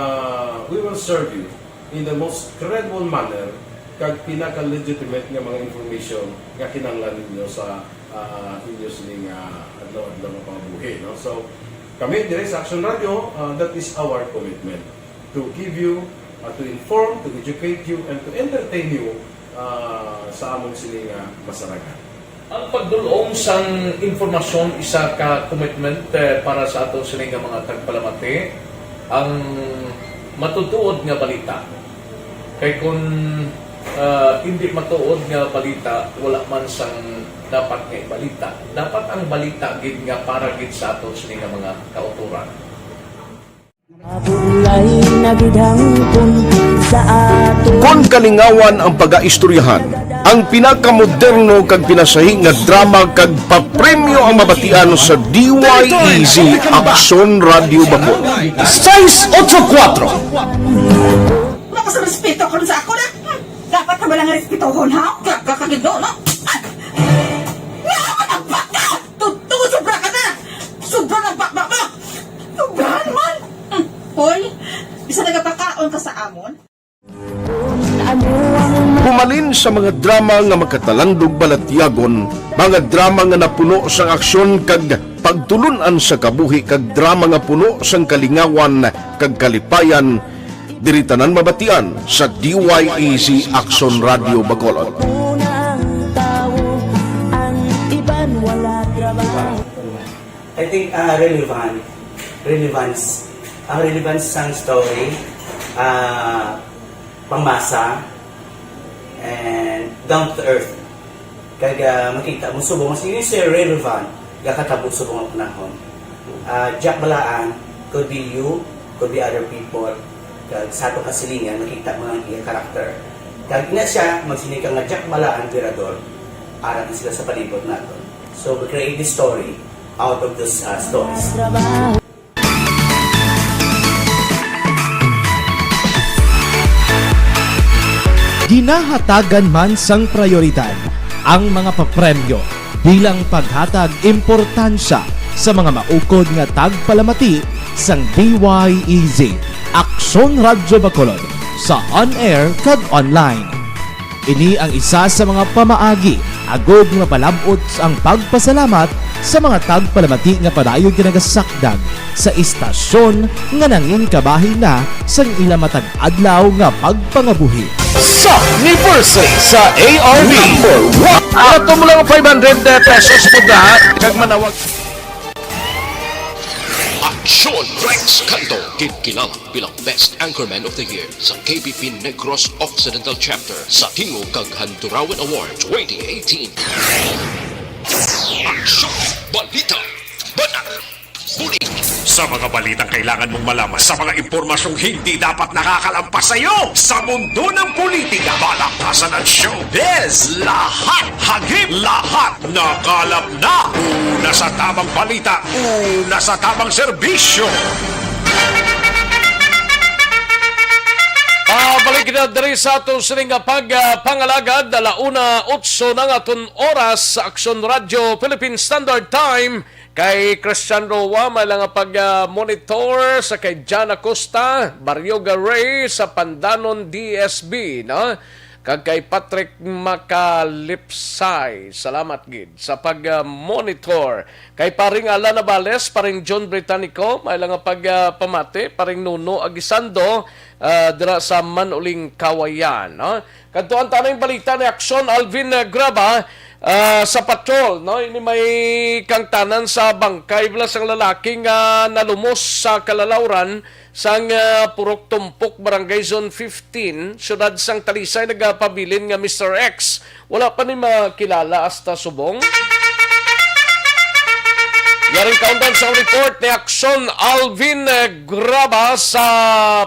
we will serve you in the most credible manner kag pinaka-legitimate nga mga information nga kinahanglan ninyo sa, ah, inyo sining, ah, adlaw-adlaw nga pangabuhi, no? So, kami dire sa Action Radio, ah, that is our commitment to give you, ah, to inform, to educate you, and to entertain you, ah, sa amon sini nga masarangan. Ang pagdul-ong sang impormasyon isa ka commitment, eh, para sa aton sini nga mga tagpalamati, ang matutuod nga balita. Kay kun, ah, hindi matuod nga balita, wala man sang dapat nga ibalita. Dapat ang balita gid nga para gid sa aton sini nga mga kautoran. Mabulay na gid hangpon sa ato. Kon kalingawan ang pagaistoryahan, ang pinakamoderno kag pinasahi nga drama kag papremyo ang mabatian sa D Y E Z Aksyon Radyo Bacol. Sais otso kuwatro. Wala ko sa respeto karon sa ako na. Hmm. Dapat na ba lang respetohon, ha? Ka-, ka-, kagindo, no? Ah! Nga naman ang baka! Tutuo, sobra ka na! Sobra ng baka mo! Sobrahan man! Hmm. Hoy, bisa nagapakaon ka sa amon? Humalin sa mga drama nga makatalandog balatyagon, mga drama nga napuno sang aksyon kag pagtulun-an sa kabuhi kag drama nga puno sang kalingawan kag kalipayan, diri tanan mabatian sa D Y E Z Aksyon Radyo Bacolod. Una ang tawo, ang iban wala trabaho. I think, ah, relevant, relevance, ang relevance sang story, ah, pangmasa, and down to earth. Kag, ah, makita mo subong mas yun is relevant, gakatabo subong ang panahon. Ah, Jack Balaan, could be you, could be other people. Kag sa atong kasilingan, makita mo ang iya karakter. Kag ina siya, magsinika nga Jack Balaan, Virador, ara na sila sa palibot naton. So, we create this story out of those, uh, stories. Ginahatagan man sang prayoridad ang mga papremyo bilang paghatag importansya sa mga maukod nga tagpalamati sang D Y E Z Aksyon Radyo Bacolod sa on-air kag online. Ini ang isa sa mga pamaagi agud nga mapalab-ot ang pagpasalamat sa mga tagpalamati nga padayon nga nagasakdag sa istasyon nga nangin kabahin na sang ila matag adlaw nga pagpangabuhi. Sa anniversary sa A R B. Number one. Ato mo lang five hundred pesos mo da, kag manawag. Aksyon Rex Canto, gid kilala bilang Best Anchorman of the Year sa K B P Negros Occidental Chapter sa Tingog kag Handurawan Award twenty eighteen. Aksyon! Balita! Banat! Bulig! Sa mga balitang kailangan mong malaman, sa mga impormasyong hindi dapat nakakalampas sa iyo, sa mundo ng politika, balaktasan at showbiz, lahat hagip, lahat nakalap na. Una sa tamang balita, una sa tamang serbisyo. Pabalik na diri sa aton sining nga pag, ah, pangalagad, ala una otso na nga aton oras sa Aksyon Radyo Philippine Standard Time. Kay Christian Roa, may lang nga pag, ah, monitor sa kay Jan Acosta, Barrio Garay sa Pandanon D S B, no? Kag kay Patrick Macalipsay, salamat gid sa pag, ah, monitor. Kay Paring Alan Navales, Paring John Britannico, may lang nga pag, ah, pamati, Paring Nuno Aguisando, ah, dira sa Manuling Kawayan, no? Kadtuan ta na yung balita ni Aksyon Alvin, ah, Graba, ah, sa patrol, no? Ini may kangtanan sa bangkay bala sang lalaki nga nalumos sa kalalawran sang, ah, Purok Tumpok, Barangay Zone fifteen, siyudad sang Talisay, nagapabilin nga Mister X. Wala pa ni makilala hasta subong. Yaring kaundan sa report ni Aksyon Alvin, eh, Graba sa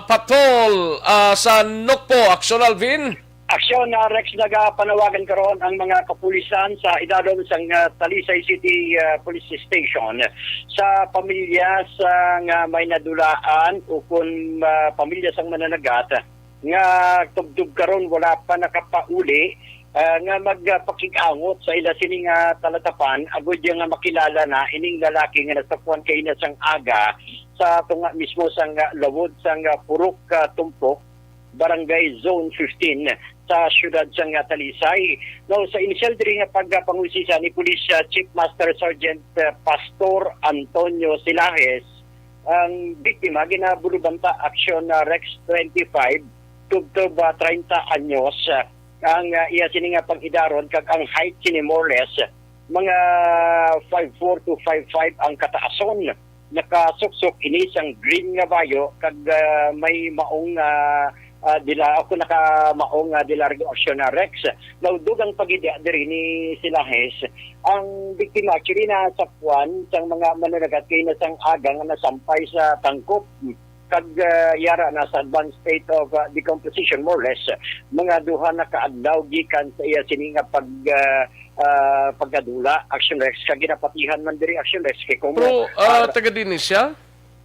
Patol, ah, sa Nokpo. Aksyon Alvin. Aksyon, ah, Rex, nagapanawagan karon ang mga kapulisan sa idalom sang, ah, Talisay City, ah, Police Station sa pamilya sa nga may nadulaan o kun, ah, pamilya sang mananagat nga tubtob karon wala pa nakapauli, ah, nga magpakig-angot sa ila sini nga talatapan agud nga makilala na ining lalaki nga nasapuan kaina sang aga sa tunga mismo sang lawod sang Purok, ah, Tumpok, Barangay Zone fifteen sa siyudad sang Talisay. Now, sa inisyal diri nga pagpangusisa ni Police, ah, Chief Master Sergeant, ah, Pastor Antonio Silahes, ang biktima ginabulubanta aksyon na Rex twenty-five, tubtob, ah, treinta anyos, ah, ang, ah, iya sini nga pag-idaron kag ang height sini more or less mga five four to five five ang kataason. Nakasuksok ini sang green nga bayo kag, ah, may maong, ah, ah, dila, ako naka maong, ah, dilargo aksyon na Rex. Naudog ang pagidya diri ni Silahes. Ang biktima actually na sa kwan sang mga mananagat kay na sang aga nga nasampay sa tangkop. Kag, ah, yara na sa advanced state of, ah, decomposition, more or less, mga duha na ka adlaw gikan sa iya sini nga pag, ah, ah, pagkadula, Action Rex, kag ginapatihan man diri, Action Rex, kay kung Pero, ah, ar- taga diin siya?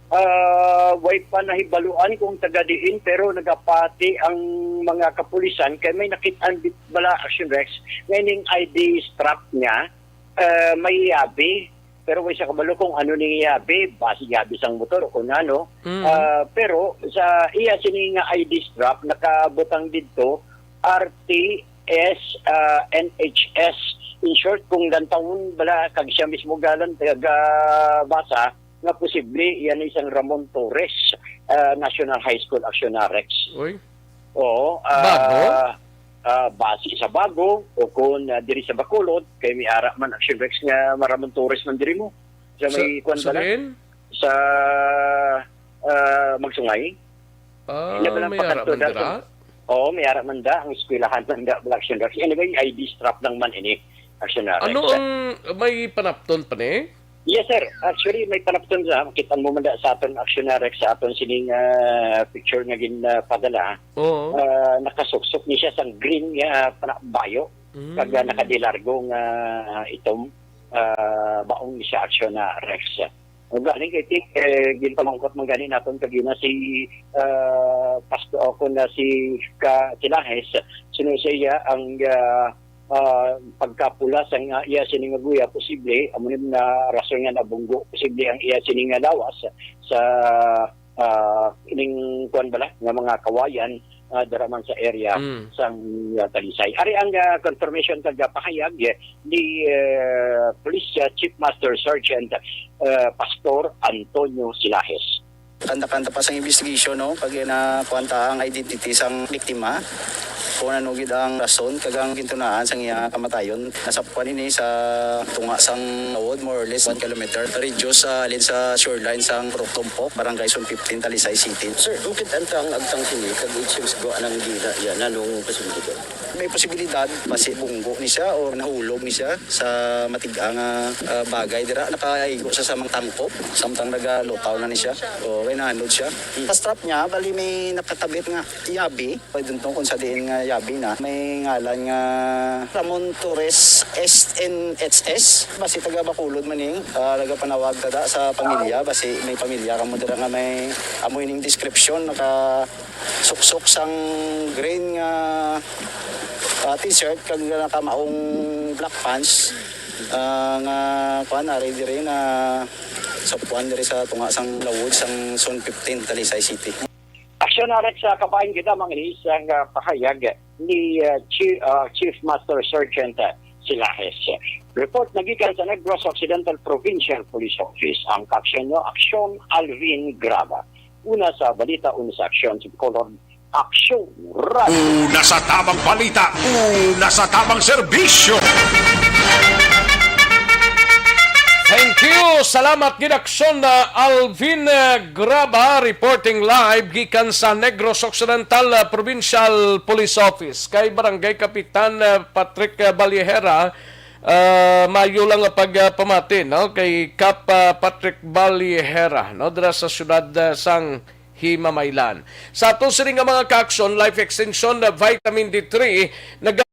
Ah, way pa nahibaluan kung taga diin, pero nagapati ang mga kapulisan kay may nakit-an bit bala, Action Rex, nga ining I D strap niya, ah, may yabi. Pero way siya kabalo kung ano ning yabi, basi yabi sang motor o kung ano. Mm. Ah, pero sa iya sini nga I D strap, nakabutang didto, R T S, ah, N H S. In short, kung lantawon bala, kag siya mismo galan, taga basa, nga posible yan isang Ramon Torres, ah, National High School Actionarex. Uy. Oo, ah, Bago? Ah, base sa Bago o kung, ah, diri sa Bacolod, kay may ara man Action Rex nga Ramon Torres man diri mo. Sa Sa, may kwan sa bala? Diin? Sa, ah, Magsungay. Ah, Hindi ba lang may ara pakadto man da dira? sa Oo, may ara man da. Ang eskwelahan man da, Action Rex. Anyway, I D strap lang man ini, Action Rex. Ano ang may panapton pa ni? Yes, sir. Actually, may panapton sa, makita mo man da sa aton Action Rex, sa aton sining, ah, picture nga gin, ah, padala. Oo. Ah, nakasuksok ni siya sang green nga panabayo. Mm. Kag, ah, nakadilargo nga itom, ah, baong ni siya Action Rex. Ug gani kay Tik, eh, ginpamangkot man gani naton kagina si, ah, Pasto-, o kun na si Ka-, Silahes, sino sa iya ang, ah, ah, pagkapula sa nga iya sini nga guya, posible amo ni na rason nga nabunggo, posible ang iya sini nga lawas sa, ah, ining kuan bala nga mga kawayan, ah, dira man sa area Mm. sang, ah, Talisay. Ari ang, ah, confirmation kag pahayag, eh, ni, eh, Police, ah, Chief Master Sergeant, eh, Pastor Antonio Silahes. Kanta-kanta pa sang investigation, no? Pag nakuha ta ang identity sang biktima, kung ano gid ang rason kag ang gintunaan sang iya kamatayon. Nasapwan ini sa tunga sang lawod, more or less one kilometer. Reduce sa, halin sa shoreline sang Purok Tumpok, Barangay Zone fifteen, Talisay City. Sir, bukid antang agtang sini, kag it seems go anang gina, yan, anong posibilidad? May posibilidad, basi bunggo ni siya o nahulog ni siya sa matig-a nga, ah, bagay dira. Nakaigo sa samang tangkop, samtang nagalutaw na ni siya. O, kay naanod siya. Hmm. Sa strap niya, bali may nakakabit nga yabi. I don't know kung sa diin nga yabi na. May ngalan nga Ramon Torres S N H S. Basi taga Bacolod man ning, ah, nagapanawag tada sa pamilya. Basi may pamilya kamo dira nga may amo ining description. Naka suksok sang green nga, ah, t-shirt kag nakamaong black pants, ah, nga kuan, ari diri na sapuan diri sa tunga sang lawod sang Zone fifteen, Talisay City. Action Rex, sa kabahin kita, mga isang, ah, pahayag ni, ah, Chi-, ah, Chief Master Sergeant, ah, Silahes. Report nagikan sa Negros Occidental Provincial Police Office. Ang kaaksyon nyo, Aksyon Alvin Graba. Una sa balita, una sa aksyon, sa Color Action Radio. Una sa tabang balita, una sa tabang serbisyo. Thank you. Salamat gid, Aksyon, uh, Alvin, uh, Graba, reporting live gikan sa Negros Occidental, uh, Provincial Police Office. Kay Barangay Kapitan, uh, Patrick, uh, Balihera, uh, maayo lang nga pagpamati, no? Kay Kap, uh, Patrick Balihera, no? Dira sa siyudad, uh, sang Himamaylan. Sa ato sini nga mga kaaksyon, Life Extension, uh, Vitamin D three, nag-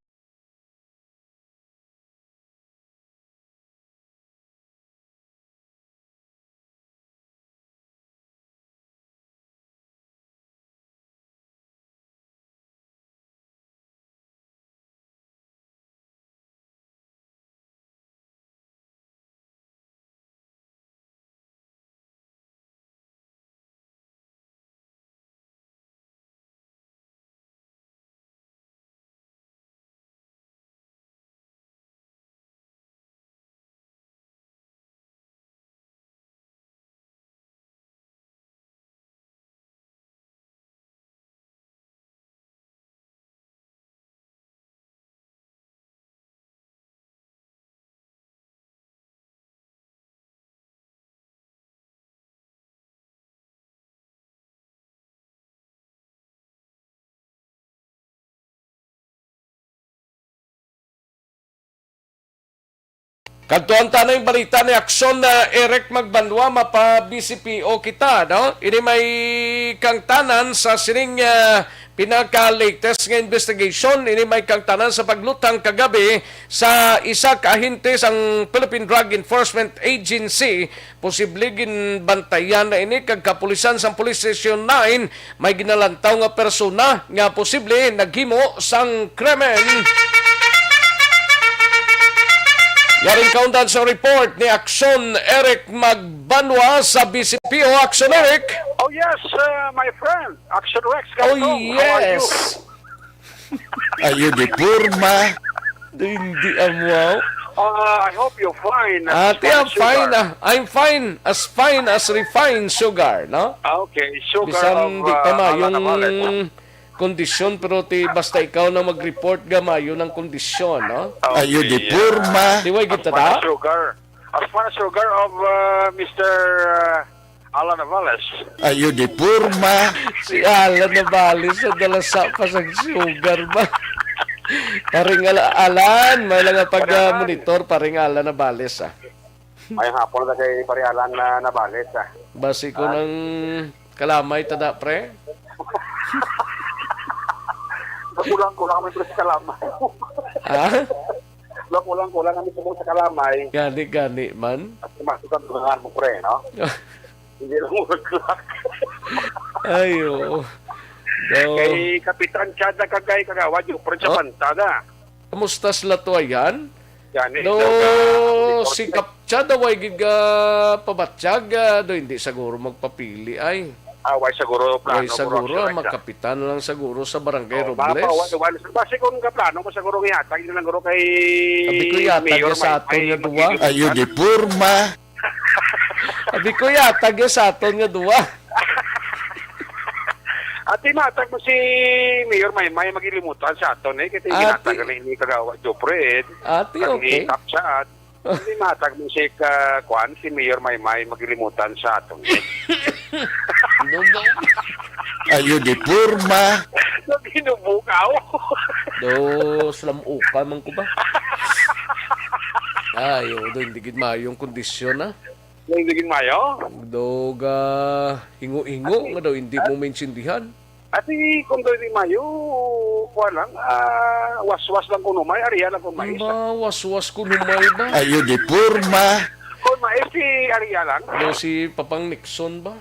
Kadtuan ta na yung balita ni Aksyon na Eric Magbanwa, mapa-B C P O kita, no? Ini may kangtanan sa sining, ah, pinaka-latest nga investigation. Ini may kangtanan sa paglutang kagabi sa isa ka ahente sang Philippine Drug Enforcement Agency. Posible ginbantayan na ini kag kapulisan sang Police Station nine may ginalantaw nga persona nga posible naghimo sang krimen. Yaring kaundan sa report ni Aksyon Eric Magbanwa sa B C P O. Aksyon Eric! Oh yes, uh, my friend, Action Rex Oh, Cantong. How are you? Yes! Ayo di porma. Hindi amo. Uh, I hope you're fine. Ate, I'm fine. Ah, I'm fine. As fine as refined sugar, no? Ah, okay. Sugar Bisan of, di pa uh, mayong Alan Navales. Kondisyon, pero ti basta ikaw na mag-report, ga mayo ng kondisyon, no? Okay, Ayo di yeah. Porma. Di way As kita fine as ta? Sugar. As fine as sugar of uh, Mister uh, Alan Navales. Ayo di porma. Si Alan Navales sa dalasa pa sa sugar ba? Paring Ala- Alan, may lang nga pag-monitor, paring Alan Navales, ah. May hapon na kay Pare Alan na Navales, ah. Basi ko Ah. Ng kalamay tada, pre. Kulang-kulang kami, pre, sa kalamay. Ha? Kulang-kulang kami sa kalamay. Gani, gani man. At masukan ko nga mo, pre, no? Hindi lang mo nag-clock. Ay, oo. Daw. Kay Kapitan Chada kag kay Kagawad Jopre sa Oh. Pantada. Kamusta sila to ayan? Gani, No, daw ka, si Kap Chada way gid ga pabatyag, ah, do hindi siguro magpapili ay. Ah, way siguro plano, Way siguro, siguro, ah, magkapitan lang siguro sa Barangay Oh, Robles. Mapa, way, way, basi kung kaplano mo siguro nga yata, yun lang guro kay Abi ko yata Mayor sa aton nga duwa. Ayo di porma. Abi ko yata gyud sa aton nga duwa. Ati matag mo si Mayor Maymay magilimutan sa aton eh. Kaya Ati- ginatag ni, ni Kagawa Jopred. Ati, Kag ni okay. Kap Chat. Hindi matag mo si ka, kwan, si Mayor Maymay magilimutan sa aton eh. Dugo. Ayo di porma. Naginubukaw. Do, slamuka man ko ba? Ay, oo, do, hindi gid mayo ang kondisyon, ah. Hindi gid mayo? Do, ga hingo-hingo nga daw hindi mo maintindihan. Ati, kung daw di mayo, kuha lang, ah, waswas lang kung humay, ariya lang kung mais. Ba, waswas kung humay ba? Ayo di porma. Kung mais, si ariya lang. Do, si Papang Nixon ba?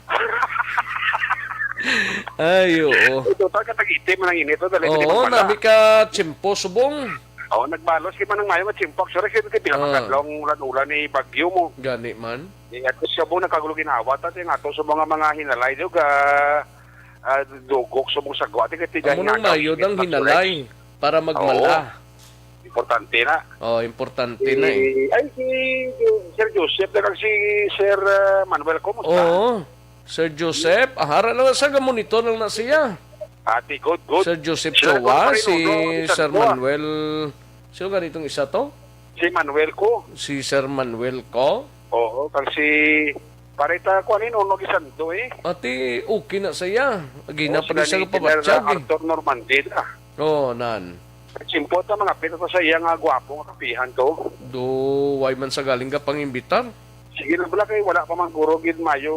Ay, oo. Ito, ta, katag-itim man ang init, oh, dali, dali Oo, magmala. Nami ka tsimpo, subong. Oo, nagbalos, kay manang mayo nga tsimpo. Sorry, kay, kay pila Ah. makadlong ulan-ulan ni bagyo mo. Gani man. Eh, at sa mo, nagkagulo ginawa, ta, ting ato sa mga, mga hinalay, do, ga, ah, dugok sa mong sagwa, ti, kay tiga Amo nga nang daw, mayo init dang na hinalay para magmala. Oo. Importante na. Oh, importante na eh. Si, ay, si Jo-, Sir Joseph, na kag si Sir, ah, Manuel, kumusta? Oo. Sir Joseph, ahara lang sa ga-monitor lang na siya. Ati, good, good. Sir Joseph Sir Chowa, Manuel, si no, Sir Chowa. Manuel, sino ganitong isa to? Si Manuel ko. Si Sir Manuel ko? Oo, kag si Parita ko, ano yun, Nono Gisanto eh. Ati, okay na siya. Agi na Oo, pa rin sila siya ni General kapabatyag eh. Arthur Normandy na. Oo, nan. Simpo ta, mga pita to sa iya nga gwapo nga kapihan to. Do, way man sa galing ka pangimbitar? Sige lang bala kay wala pa man guro gid mayo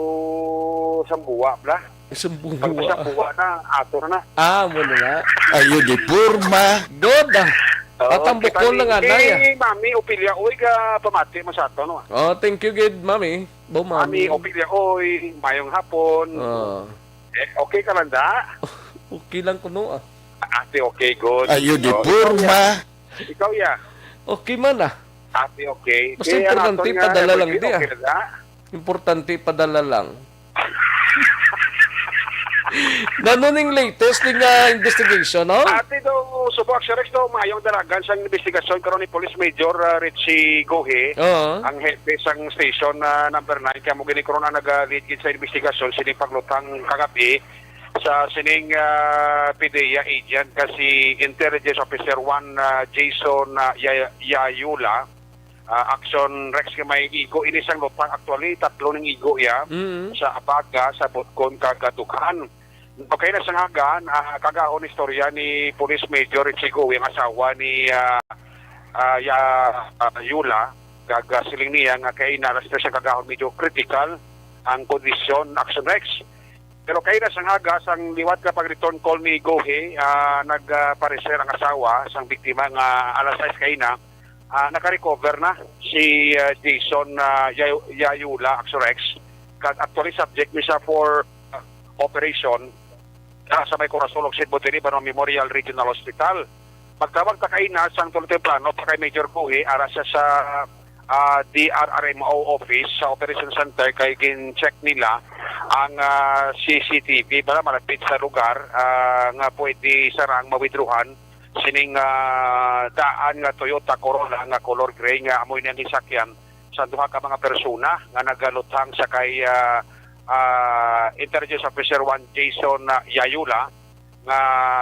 sa buwa bala. Sa buwa. Pag sa buwa na, ato na na. Ah, mo na na. Ayo di porma. Good, ah. Oo, Patambukon kita na nga ni na, ya. Mami Opilia, oy, ka pamati mo sa ato, no? Oh, thank you gid, Mami. Bo, Mami Mami. Opilia, oy, mayong hapon. Oh. Eh, okay ka lang, da? Okay lang kuno, ah. Ate, okay, good. Ayo di Oh, porma. Ikaw, ya. Ikaw, ya. Okay man, ah. Ate, okay. Basta Kaya importante, aton nga, padala lang everything di, ah. Okay na, da? Importante, padala lang. Nano ning latest ning, ah, investigation, no? Ate, do, subok, Sir Rex, do, mayong dalagan sang investigasyon karon ni Police Major, ah, Richie Gohe, Oo. ang hepe sang station, ah, number nine. Kaya mo gini karon ang nag-lead gid sa investigasyon, sining paglutang kagabi sa sining, ah, PDEA agent nga si Intelligence Officer one, ah, Jason, ah, Ya-, Yayula. Ah, Action Rex nga may igo ini sang lutang. Actually, tatlo ning igo ya Mm. sa Abaga, sa Butcon, kag Dughan. Okay na sa ngagan, ah, kagahon istorya ni Police Major Richie Gohe, ang asawa ni, ah, ah, Ya-, ah, Yula. Kag, ah, siling niya nga kay na alas tres ang kagahon, medyo critical ang kondisyon, Action Rex. Pero kay na sang aga, sang liwat nga pag-return call ni Gohe, ah, nag, ah, pareser ang asawa sang biktima nga alas sais kay na, ah, naka-recover na si, ah, Jason, ah, Yay-, Yayula, Action Rex. Kag actually subject ni siya for, ah, operation, ah, sa may Corazon Occidente Botelli, Banwa Memorial Regional Hospital. Magtawag ta kay na sang tulo temprano pa kay Major Gohe, ara siya sa, ah, D R R M O office sa Operation Center kay gin-check nila ang, ah, C C T V para malapit sa lugar, ah, nga pwede sarang mawidruhan sining, ah, daan nga Toyota Corolla nga color gray nga amo ini ang gisakyan sa duha ka mga persona nga nagaluthang sa kay, ah, ah, Intelligence Officer one Jason, ah, Yayula, nga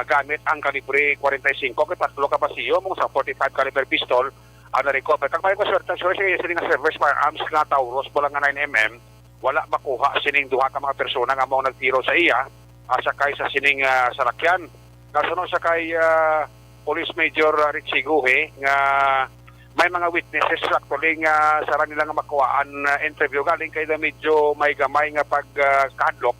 gamit ang kalibre forty-five, kay tatlo ka basiyo mong sa forty-five caliber pistol ang na-recover. Kag may maswerte, sure siya sini nga silver firearms nga Taurus, wala nga nine M M, wala makuha sining duha ka mga persona nga mao nagtiro sa iya, ah, sakay sa sining, ah, salakyan. Kasunod sa kay, ah, Police Major, ah, Richie Guhe, nga may mga witnesses actually nga sarang nila nga makuhaan, ah, interview galing kay na medyo may gamay nga pag, ah, kahadlok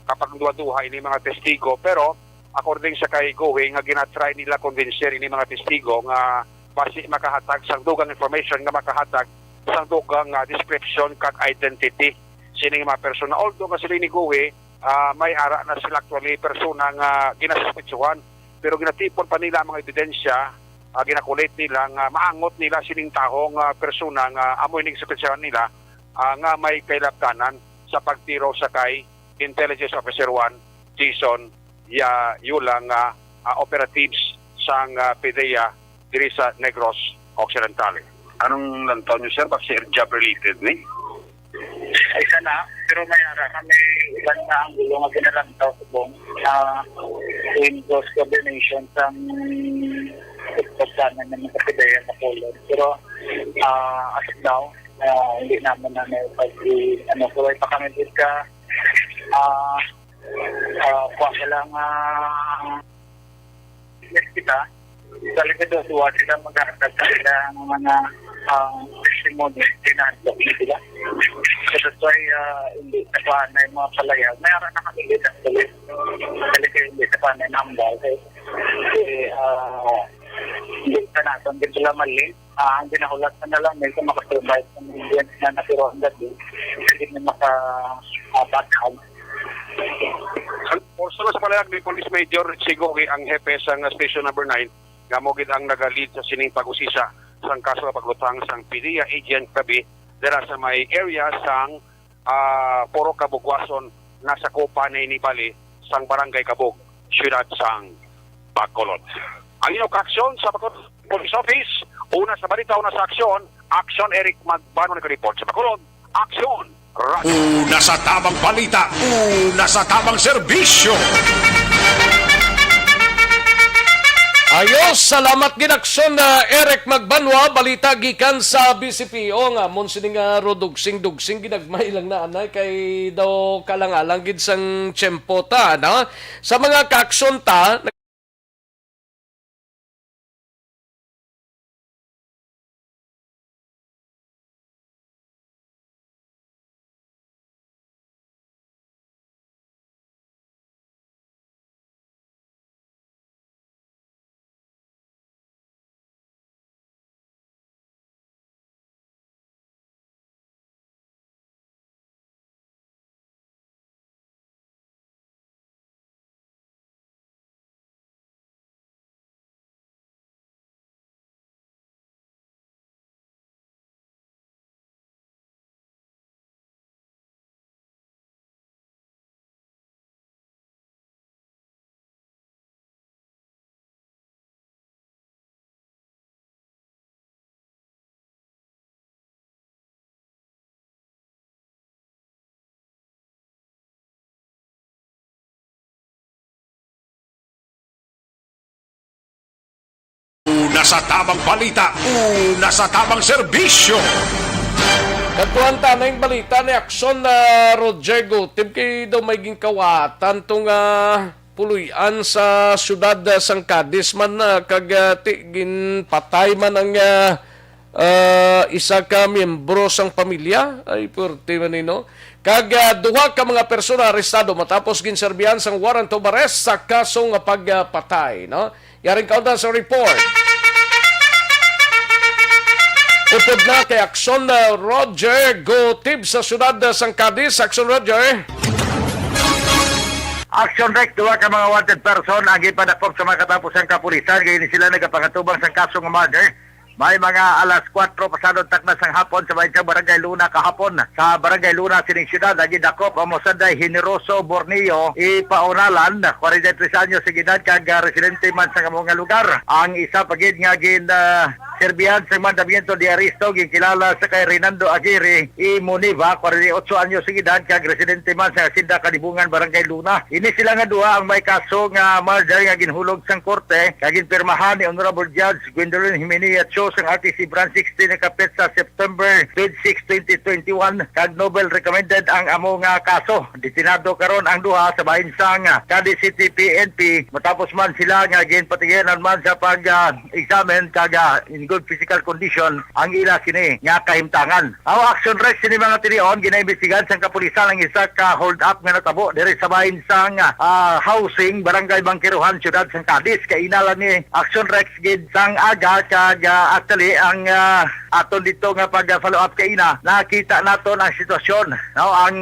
kapag duha-duha ini mga testigo. Pero according sa kay Guhe, nga ginatry nila convincer ini mga testigo nga basi makahatag sang dugang information nga makahatag sang dugang, ah, description kag identity sining mga persona. Although nga sila ni Guhe, ah, may ara na sila actually persona nga ginasuspetsuhan, pero ginatipon pa nila ang mga ebidensya, ah, ginakulit nila nga maangot nila sining tawo nga persona nga amo ining suspetsahan nila, ah, nga may kailabtanan sa pagtiro sa kay Intelligence Officer one, Jason Ya-, Yula nga, ah, operatives sang, ah, PDEA diri sa Negros Occidental. Anong lantaw niyo, sir? Baka, sir, job related ni? Isa na, pero may ara kami iban na ang gulo nga ginalantaw subong, ah, in close coordination sang pagsanan ng mga PDEA Bacolod. Pero, ah, as of now, ah, hindi naman na may pag-, ano, so, ay pa kami dito ka, ah, ah, kuha ka lang, ah, yes, kita. Sa likod, duwa sila maghatag sa ilang mga, ah, testimony, tinahadlok na sila. So, that's why, ah, hindi na pa na yung mga palayag. May ara na kami dito, actually. Dali kayo hindi na pa na yung hambal. Kasi, kasi, ah, hindi pa natin din sila mali. Ah, ang ginahulat na lang, may sa makasurvive ng Indian na natiro ang gabi, hindi na maka, ah, back out. Ang porso na sa palayag ni Police Major Richie Gogi, ang hepe sang Station Number Nine, nga mo gid ang nagalid sa sining pag-usisa sang kaso nga pagluthang sang PDEA agent kabi dira sa may area sang, ah, Purok Kabugwason, nasakupan ni ini bali sang Barangay Kabug, siyudad sang Bacolod. Ang inyong kaaksyon sa Bacolod Police Office, una sa balita, una sa aksyon, Aksyon Eric Magbanwa nag-report sa Bacolod, Aksyon Radio. Una sa tabang balita, una sa tabang serbisyo. Ayos, salamat gid, Aksyon, ah, Eric Magbanwa. Balita gikan sa B C P O nga amon sini nga ro dugsing-dugsing, ginagmay lang na anay kay daw kalang-alang gid sang tiyempo ta, no? Sa mga kaaksyon ta, Una sa tabang balita, una sa tabang serbisyo. Kadtuan ta na yung balita ni Aksyon na Roger Gutib kay daw may ginkawatan tong, ah, puloy-an sa siyudad, ah, sang Cadiz man, ah, kag, ah, ti, ginpatay man ang, ah, Ah, isa ka miyembro sang pamilya, ay, pwerte man ni, no? Kag, ah, duha ka mga persona arestado matapos ginserbihan sang warrant of arrest sa kaso nga pagpatay, no? Yaring kaunta sa report. Upod na kay Action, ah, Roger Gutib sa siyudad, ah, sang Cadiz. Action, Roger. Action, Rex, duha ka mga wanted person ang gipadakop sa mga katapusang kapulisan, kay ini sila nagapangatubang sang kaso nga murder. May mga alas kuwatro pasado takna sang hapon sa bahin sa Barangay Luna kahapon. Sa Barangay Luna sining siyudad, ang gidakop ang Mosaday Generoso Borneo Ipaunalan, kwarenta y tres anyos sa edad, kag, ah, residente man sa amo nga lugar. Ang isa pa gid nga gin, ah, serbihan sa mandamiento de aresto, ginkilala sa kay Renando Aguirre y Moniva, kwarenta y ocho anyos sa edad, kag residente man sa Hacienda Kalibungan, Barangay Luna. Ini sila nga duha ang may kaso nga murder nga ginhulog sang korte, kag ginpirmahan ni Honorable Judge Gwendolyn Jimenez Cho sang R T C Branch sixteen, nakapit sa September twenty-six, twenty twenty-one, kag novel recommended ang amo nga kaso. Detenado karon ang duha sa bahin sang Cadiz City P N P matapos man sila nga ginpatigayon man sa pag, ah, examine kag, ah, in good physical condition ang ila sini nga kahimtangan. Ang Action, Rex, sini mga tinion, ginaimbestigahan sang kapulisan ang isa ka hold up nga natabo diri sa bahin sang, ah, housing, Barangay Bangkiruhan, Siyudad sang Cadiz. Kaina lang ni Action, Rex, gid sang aga kag, ah, actually ang, ah, aton dito nga pag-follow up kaina, nakita naton ang sitwasyon, no? Ang,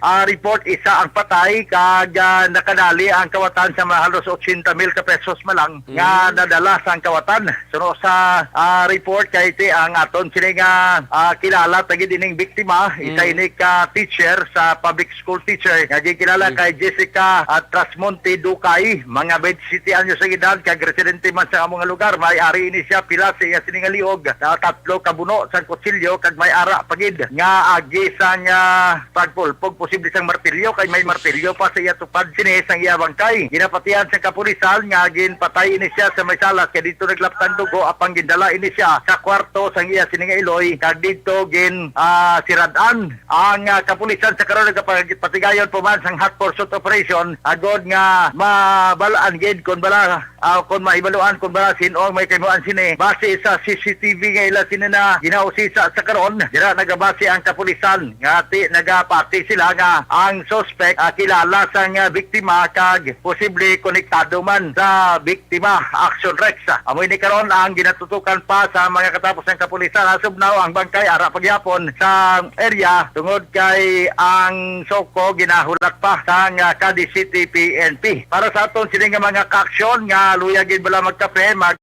ah, report, isa ang patay, kag, ah, nakadali ang kawatan sa mga halos ochenta mil ka pesos man lang nga Mm. nadala sang kawatan. Suno sa, ah, report, kay ti ang aton sini nga, ah, kilala ta gid ining biktima, isa Mm. ini ka teacher sa public school teacher nga ginkilala Mm. kay Jessica, ah, Trasmonte Ducay, mga twenty-seven anyos ang edad, kag residente man sa among lugar. May ari ini siya, pila sa iya sini nga liog, ah, tatlo ka buno sang kutsilyo, kag may ara pa gid nga agi sang, ah, pagpulpog, posible sang martilyo, kay may martilyo pa sa iya tupad sini sang iya bangkay. Ginapatihan sa kapulisan nga ginpatay ini siya sa may salas, kay dito naglaptang dugo, apang gindala ini siya sa kwarto sang iya sini nga iloy, kag dito gin, ah, sirad-an. Ang, ah, kapulisan sa karon nagapatigayon pa man sang hot pursuit operation agod nga mabalaan gid kon bala, ah, kon mahibaluan kon bala sin-o ang may kahimuan sini. Base sa C C T V nga ila sini na ginausisa sa karon, dira nagabase ang kapulisan nga ti nagapati sila nga ang suspect, ah, kilala sang, ah, biktima kag posible konektado man sa biktima. Action, Rex. Amo ini karon ang ginatutukan pa sa mga katapos ng kapulisan. As of now, ang bangkay ara pa gihapon sa area tungod kay ang SOCO ginahulat pa sang, ah, Cadiz City P N P. Para sa aton sini nga mga kaaksyon nga luyag gid bala magkape, mag-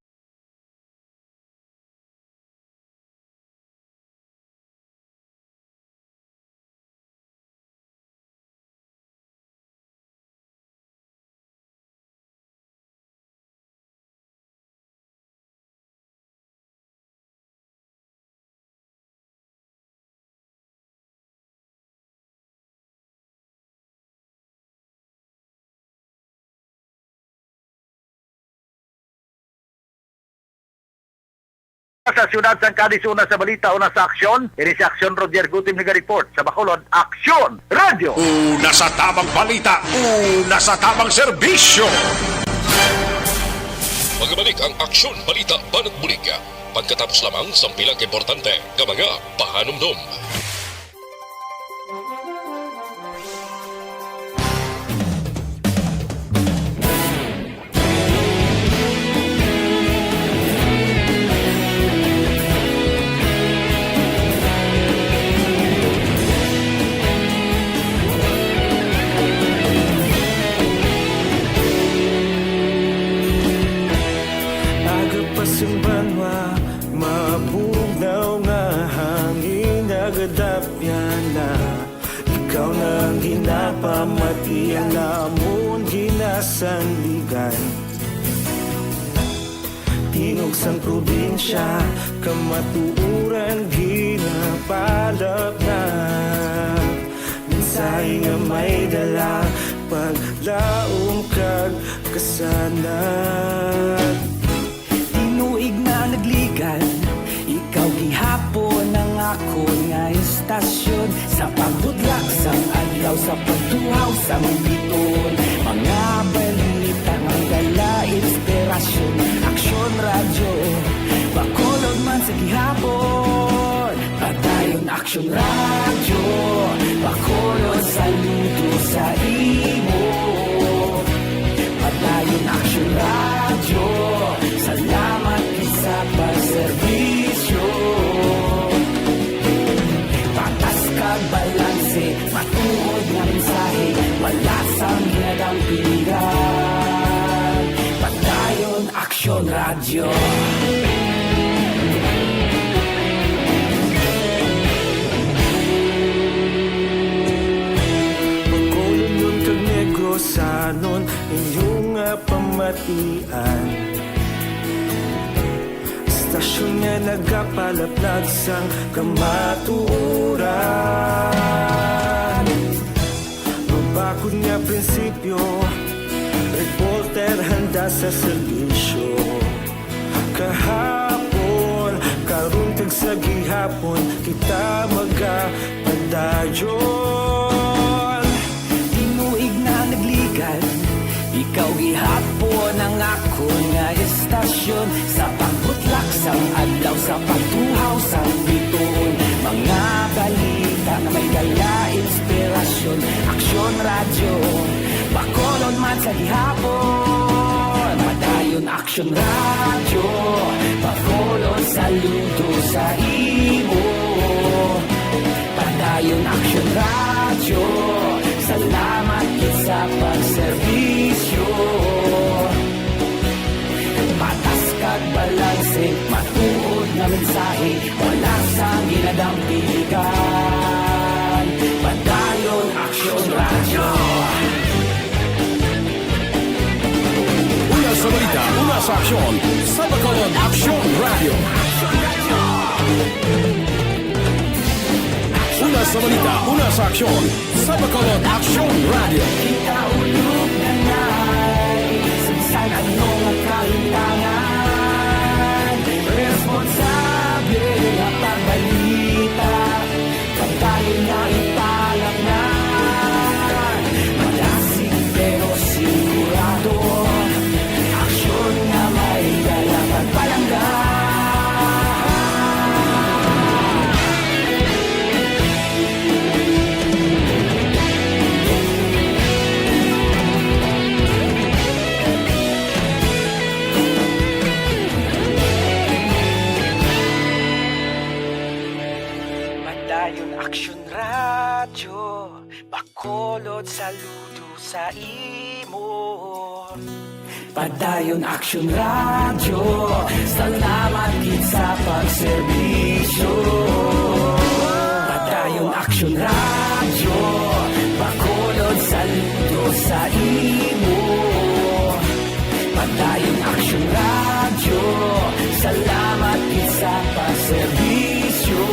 Sa siyudad sang Cadiz, una sa balita, una sa aksyon. Diri si Aksyon Roger Gutim naga-report sa Bacolod, Aksyon Radyo. Una sa tamang balita, una sa tamang serbisyo. Magabalik ang Aksyon Balita Banat Bulig pagkatapos lamang sang pila ka importante nga mga pahanumdom. Aga pa sing banwa, mabugnaw nga hangin, nagadapyan na. Ikaw na ang ginapamati, ang amon ginasandigan. Tingog sang probinsya, kamatuoran ginapalapnap. Mensahe nga may dala, paglaom kag kasanag. Tinuig na nagligan, ikaw gihapon ang akon nga istasyon. Sa pagbudlak sang adlaw, sa pagtuhaw sang biton, mga balita nga dala inspirasyon. Aksyon Radyo, Bacolod man Sa gihapon, Padayon Aksyon Radyo, Bacolod, saludo sa imo. Padayon Aksyon Radyo, salamat gid sa pagserbisyo. Patas kag balanse, matuod nga mensahe, wala sang ginadampigan. Padayon Aksyon Radyo. Bacolodnon kag Negrosanon, inyo nga pamatian. Istasyon nga nagapalaplag sang kamatuoran. Mabakod nga prinsipyo, reporter handa sa serbisyo. Kahapon, karon kag sa gihapon, kita magapadayon. Tinuig na nagligan, ikaw gihapon ang akon nga istasyon. Sa pagbutlak sang adlaw, sa pagtuhaw sang bituon, mga balita nga may dala inspirasyon. Aksyon Radyo, Bacolod man sa gihapon. Padayon Aksyon Radyo, Bacolod, saludo sa imo. Padayon Aksyon Radyo, salamat gid sa pagserbisyo. Patas kag balanse, matuod nga mensahe, wala sang ginadampigan. Padayon Aksyon Radyo. Una sa balita, una sa aksyon, sa Bacolod Aksyon Radyo. Una sa balita, una sa aksyon, sa Bacolod Aksyon Radyo. Kita ulog na nay, sa bisan ano nga kahintangan, responsable nga pagbalita. Padayon nga ipalamnan, madasig pero sigurado, aksyon nga may dala pagpalangga. Padayon Aksyon Radyo, Bacolod, saludo sa imo. Padayon Aksyon Radyo, salamat gid sa pagserbisyo. Padayon Aksyon Radyo, Bacolod, saludo sa imo. Padayon Aksyon Radyo, salamat gid sa pagserbisyo.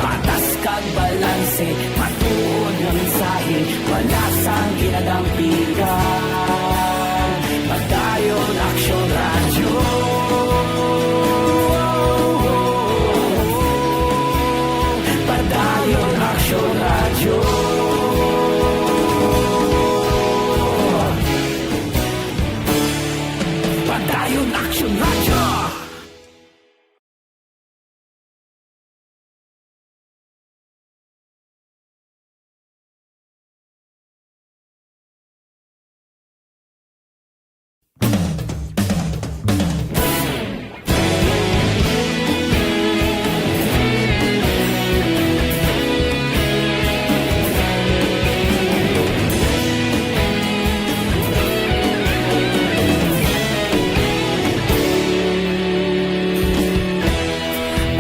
Patas kag balanse, matuod nga mensahe, wala sang ginadampigan. Padayon Aksyon Radyo. Padayon Aksyon Radyo. Padayon Aksyon Radyo.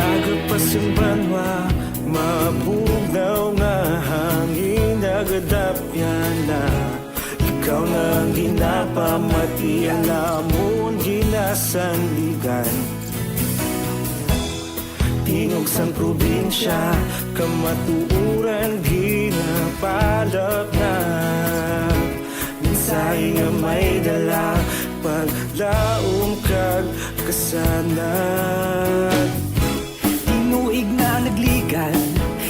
Aga pa sing banwa, mabugnaw nga hangin nagadapyan na. Ikaw na ang ginapamati, ang amon ginasandigan. Tingog sang probinsya, kamatuoran ginapalapnag. Mensahe nga may dala, paglaom kag kasanag. Tinuig na nagligan,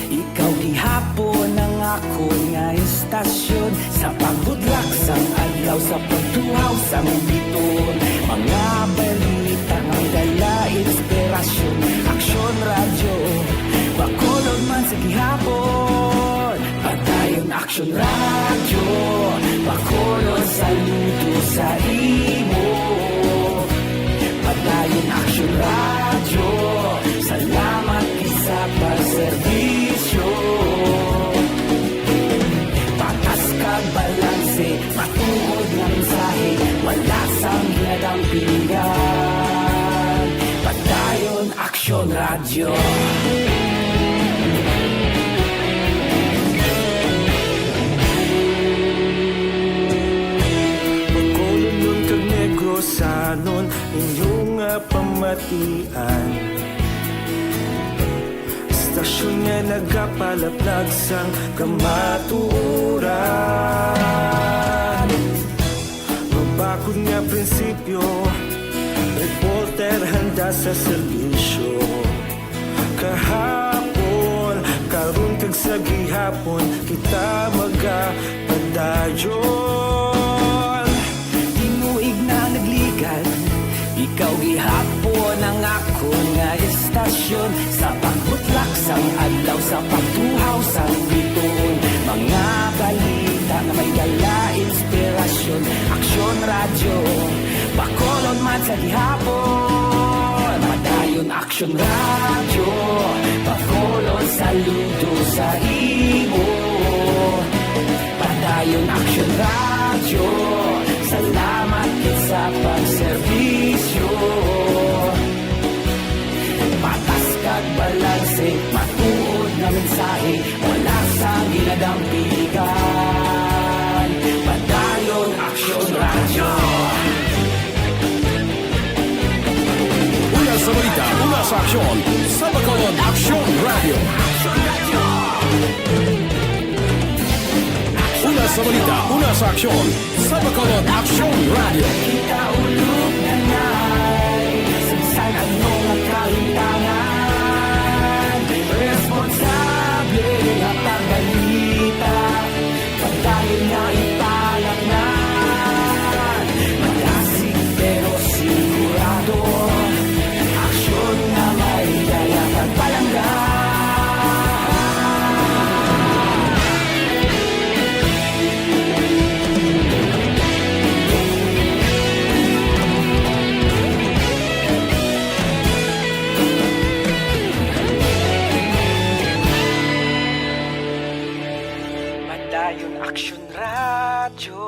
ikaw gihapon ang akon nga istasyon. Sa pagbudlak sang adlaw, sa pagtuhaw sang bituon, mga balita nga may dala Aksyon Radyo, Bacolod, saludo sa imo. Padayon Aksyon Radyo, salamat gid sa pagserbisyo. Patas kag balanse, matuod nga mensahe, wala sang ginadampingan. Padayon Aksyon Radyo. Bacolodnon kag Negrosanon, inyo nga pamatian. Estasyon nga nagapalaplag sang kamatuoran. Mabakod nga prinsipyo, reporter handa sa serbisyo. Kahapon, karon kag sa gihapon, kita magapadayon. Tinuig na nagligad, ikaw gihapon ang akon nga estasyon. Sa pagbutlak sang adlaw, sa pagtuhaw sang bituon, mga balita nga may dala inspirasyon. Aksyon Radyo, Bacolod man sa gihapon. Padayon Aksyon Radyo, Bacolod, saludo sa imo. Padayon Aksyon Radyo, salamat gid sa pagserbisyo. Patas kag balanse, matuod nga mensahe, wala sang ginadampingan. Padayon Aksyon Radyo. Una sa balita, una sa aksyon, sa Bacolod Aksyon Radyo. Una sa balita, una sa aksyon, sa Bacolod Aksyon Radyo. Kita ulog na nay, sa ano nga kalintangan, responsable nga pagbalita. Padayon nga ipalatnan, malasig pero sigurado, aksyon nga may dala kag palangga. Padayon Aksyon Radyo,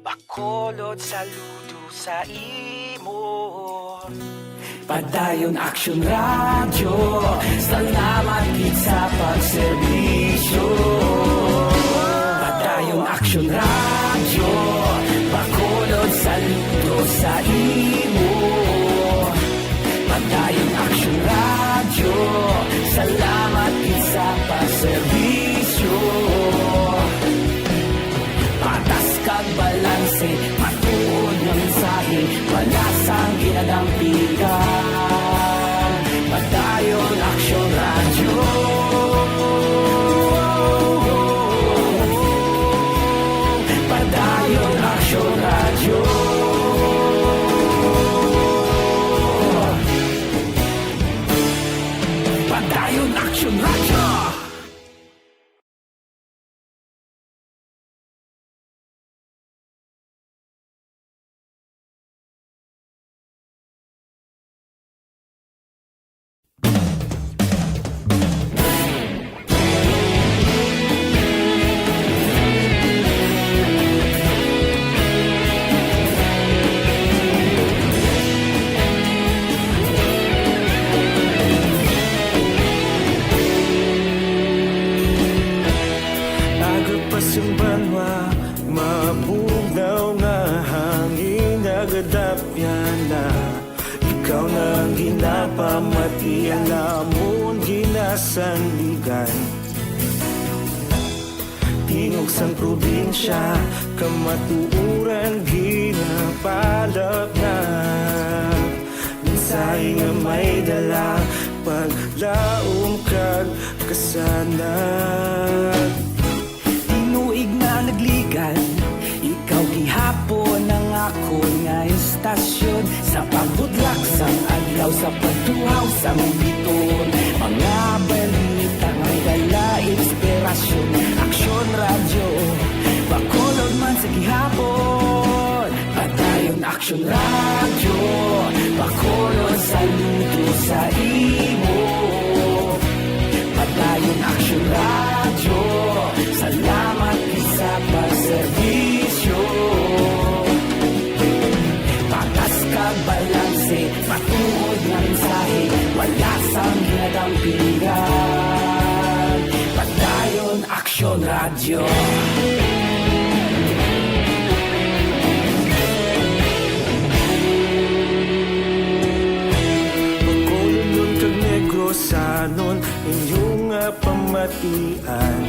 Bacolod, saludo sa imo. Padayon Aksyon Radyo, salamat gid sa pagserbisyo. Padayon Aksyon Radyo, Bacolod, saludo sa imo. Padayon Aksyon Radyo, salamat gid sa pagserbisyo. Patas kag balanse, matuod nga mensahe, wala sang ginadampingan. Padayon Aksyon Radyo. Padayon Aksyon Radyo. Padayon Aksyon Radyo. Aga pa sing banwa, mabugnaw nga hangin nagadapyan na. Ikaw na ang ginapamatian, amon ginasandigan. Tingog sang probinsya, kamatuoran ginapalapnag. Mensahe nga may dala, paglaom kag kasanag. Tinuig na nagligad, ikaw gihapon ang akon nga estasyon. Sa pagbutlak sang adlaw, sa pagtuhaw sang bituon, mga balita nga may dala inspirasyon. Aksyon Radyo, Radyo, pakuno, saludo sa imo. Padayon Aksyon Radyo, salamat gid sa pagserbisyo. Patas kag balanse, matuod nga mensahe, wala sang ginadampingan. Padayon Aksyon Radyo. Bacolodnon kag Negrosanon, inyo nga pamatian.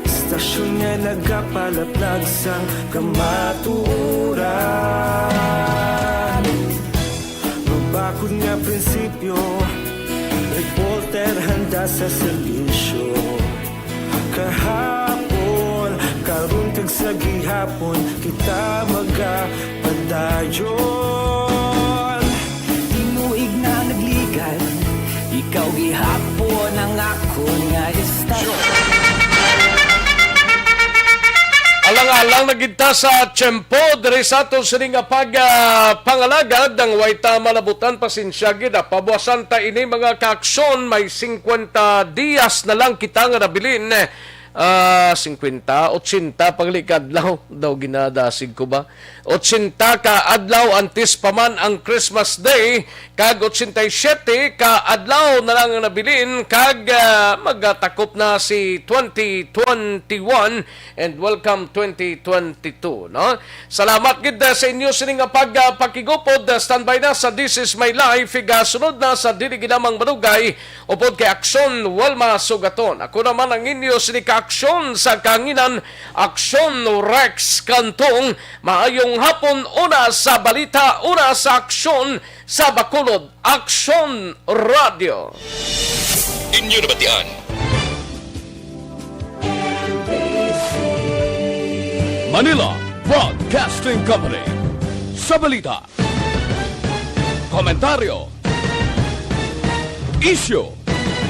Stasyon nga nagapalaplag sang kamatuoran. Mabakod nga prinsipyo, reporter handa sa serbisyo. Kahapon, karon kag sa gihapon, kita magapadayon. Tinuig na nagligad, ikaw gihapon ang akon nga istasyon. Alang-alang na gid ta sa tiyempo diri sa aton sini nga pag, ah, pangalagad. Ang way ta malabutan, pasensya gid, ah, pabuwasan ta ini, mga kaaksyon. May singkwenta diyas na lang kita nga nabilin. Ah, singkwenta, otsenta pa gali ka adlaw daw, ginadasig ko ba? Otsenta ka adlaw antes pa man ang Christmas Day, kag otsenta y siyete ka adlaw na lang ang nabilin, kag, ah, magatakop na si twenty twenty-one, and welcome twenty twenty-two, no? Salamat gid, ah, sa inyo sini nga pag, ah, pakigupod. Ah, standby na sa This Is My Life. Igasunod na sa Dili Gid Lamang Madugay, upod kay Aksyon Wilma Sugaton. Ako naman ang inyo sini ka Aksyon sa kahanginan, Aksyon Rex Cantong. Maayong hapon, una sa balita, una sa aksyon sa Bacolod, Aksyon Radyo. Inyo nabatian. Manila Broadcasting Company. Sa balita, komentaryo, isyu,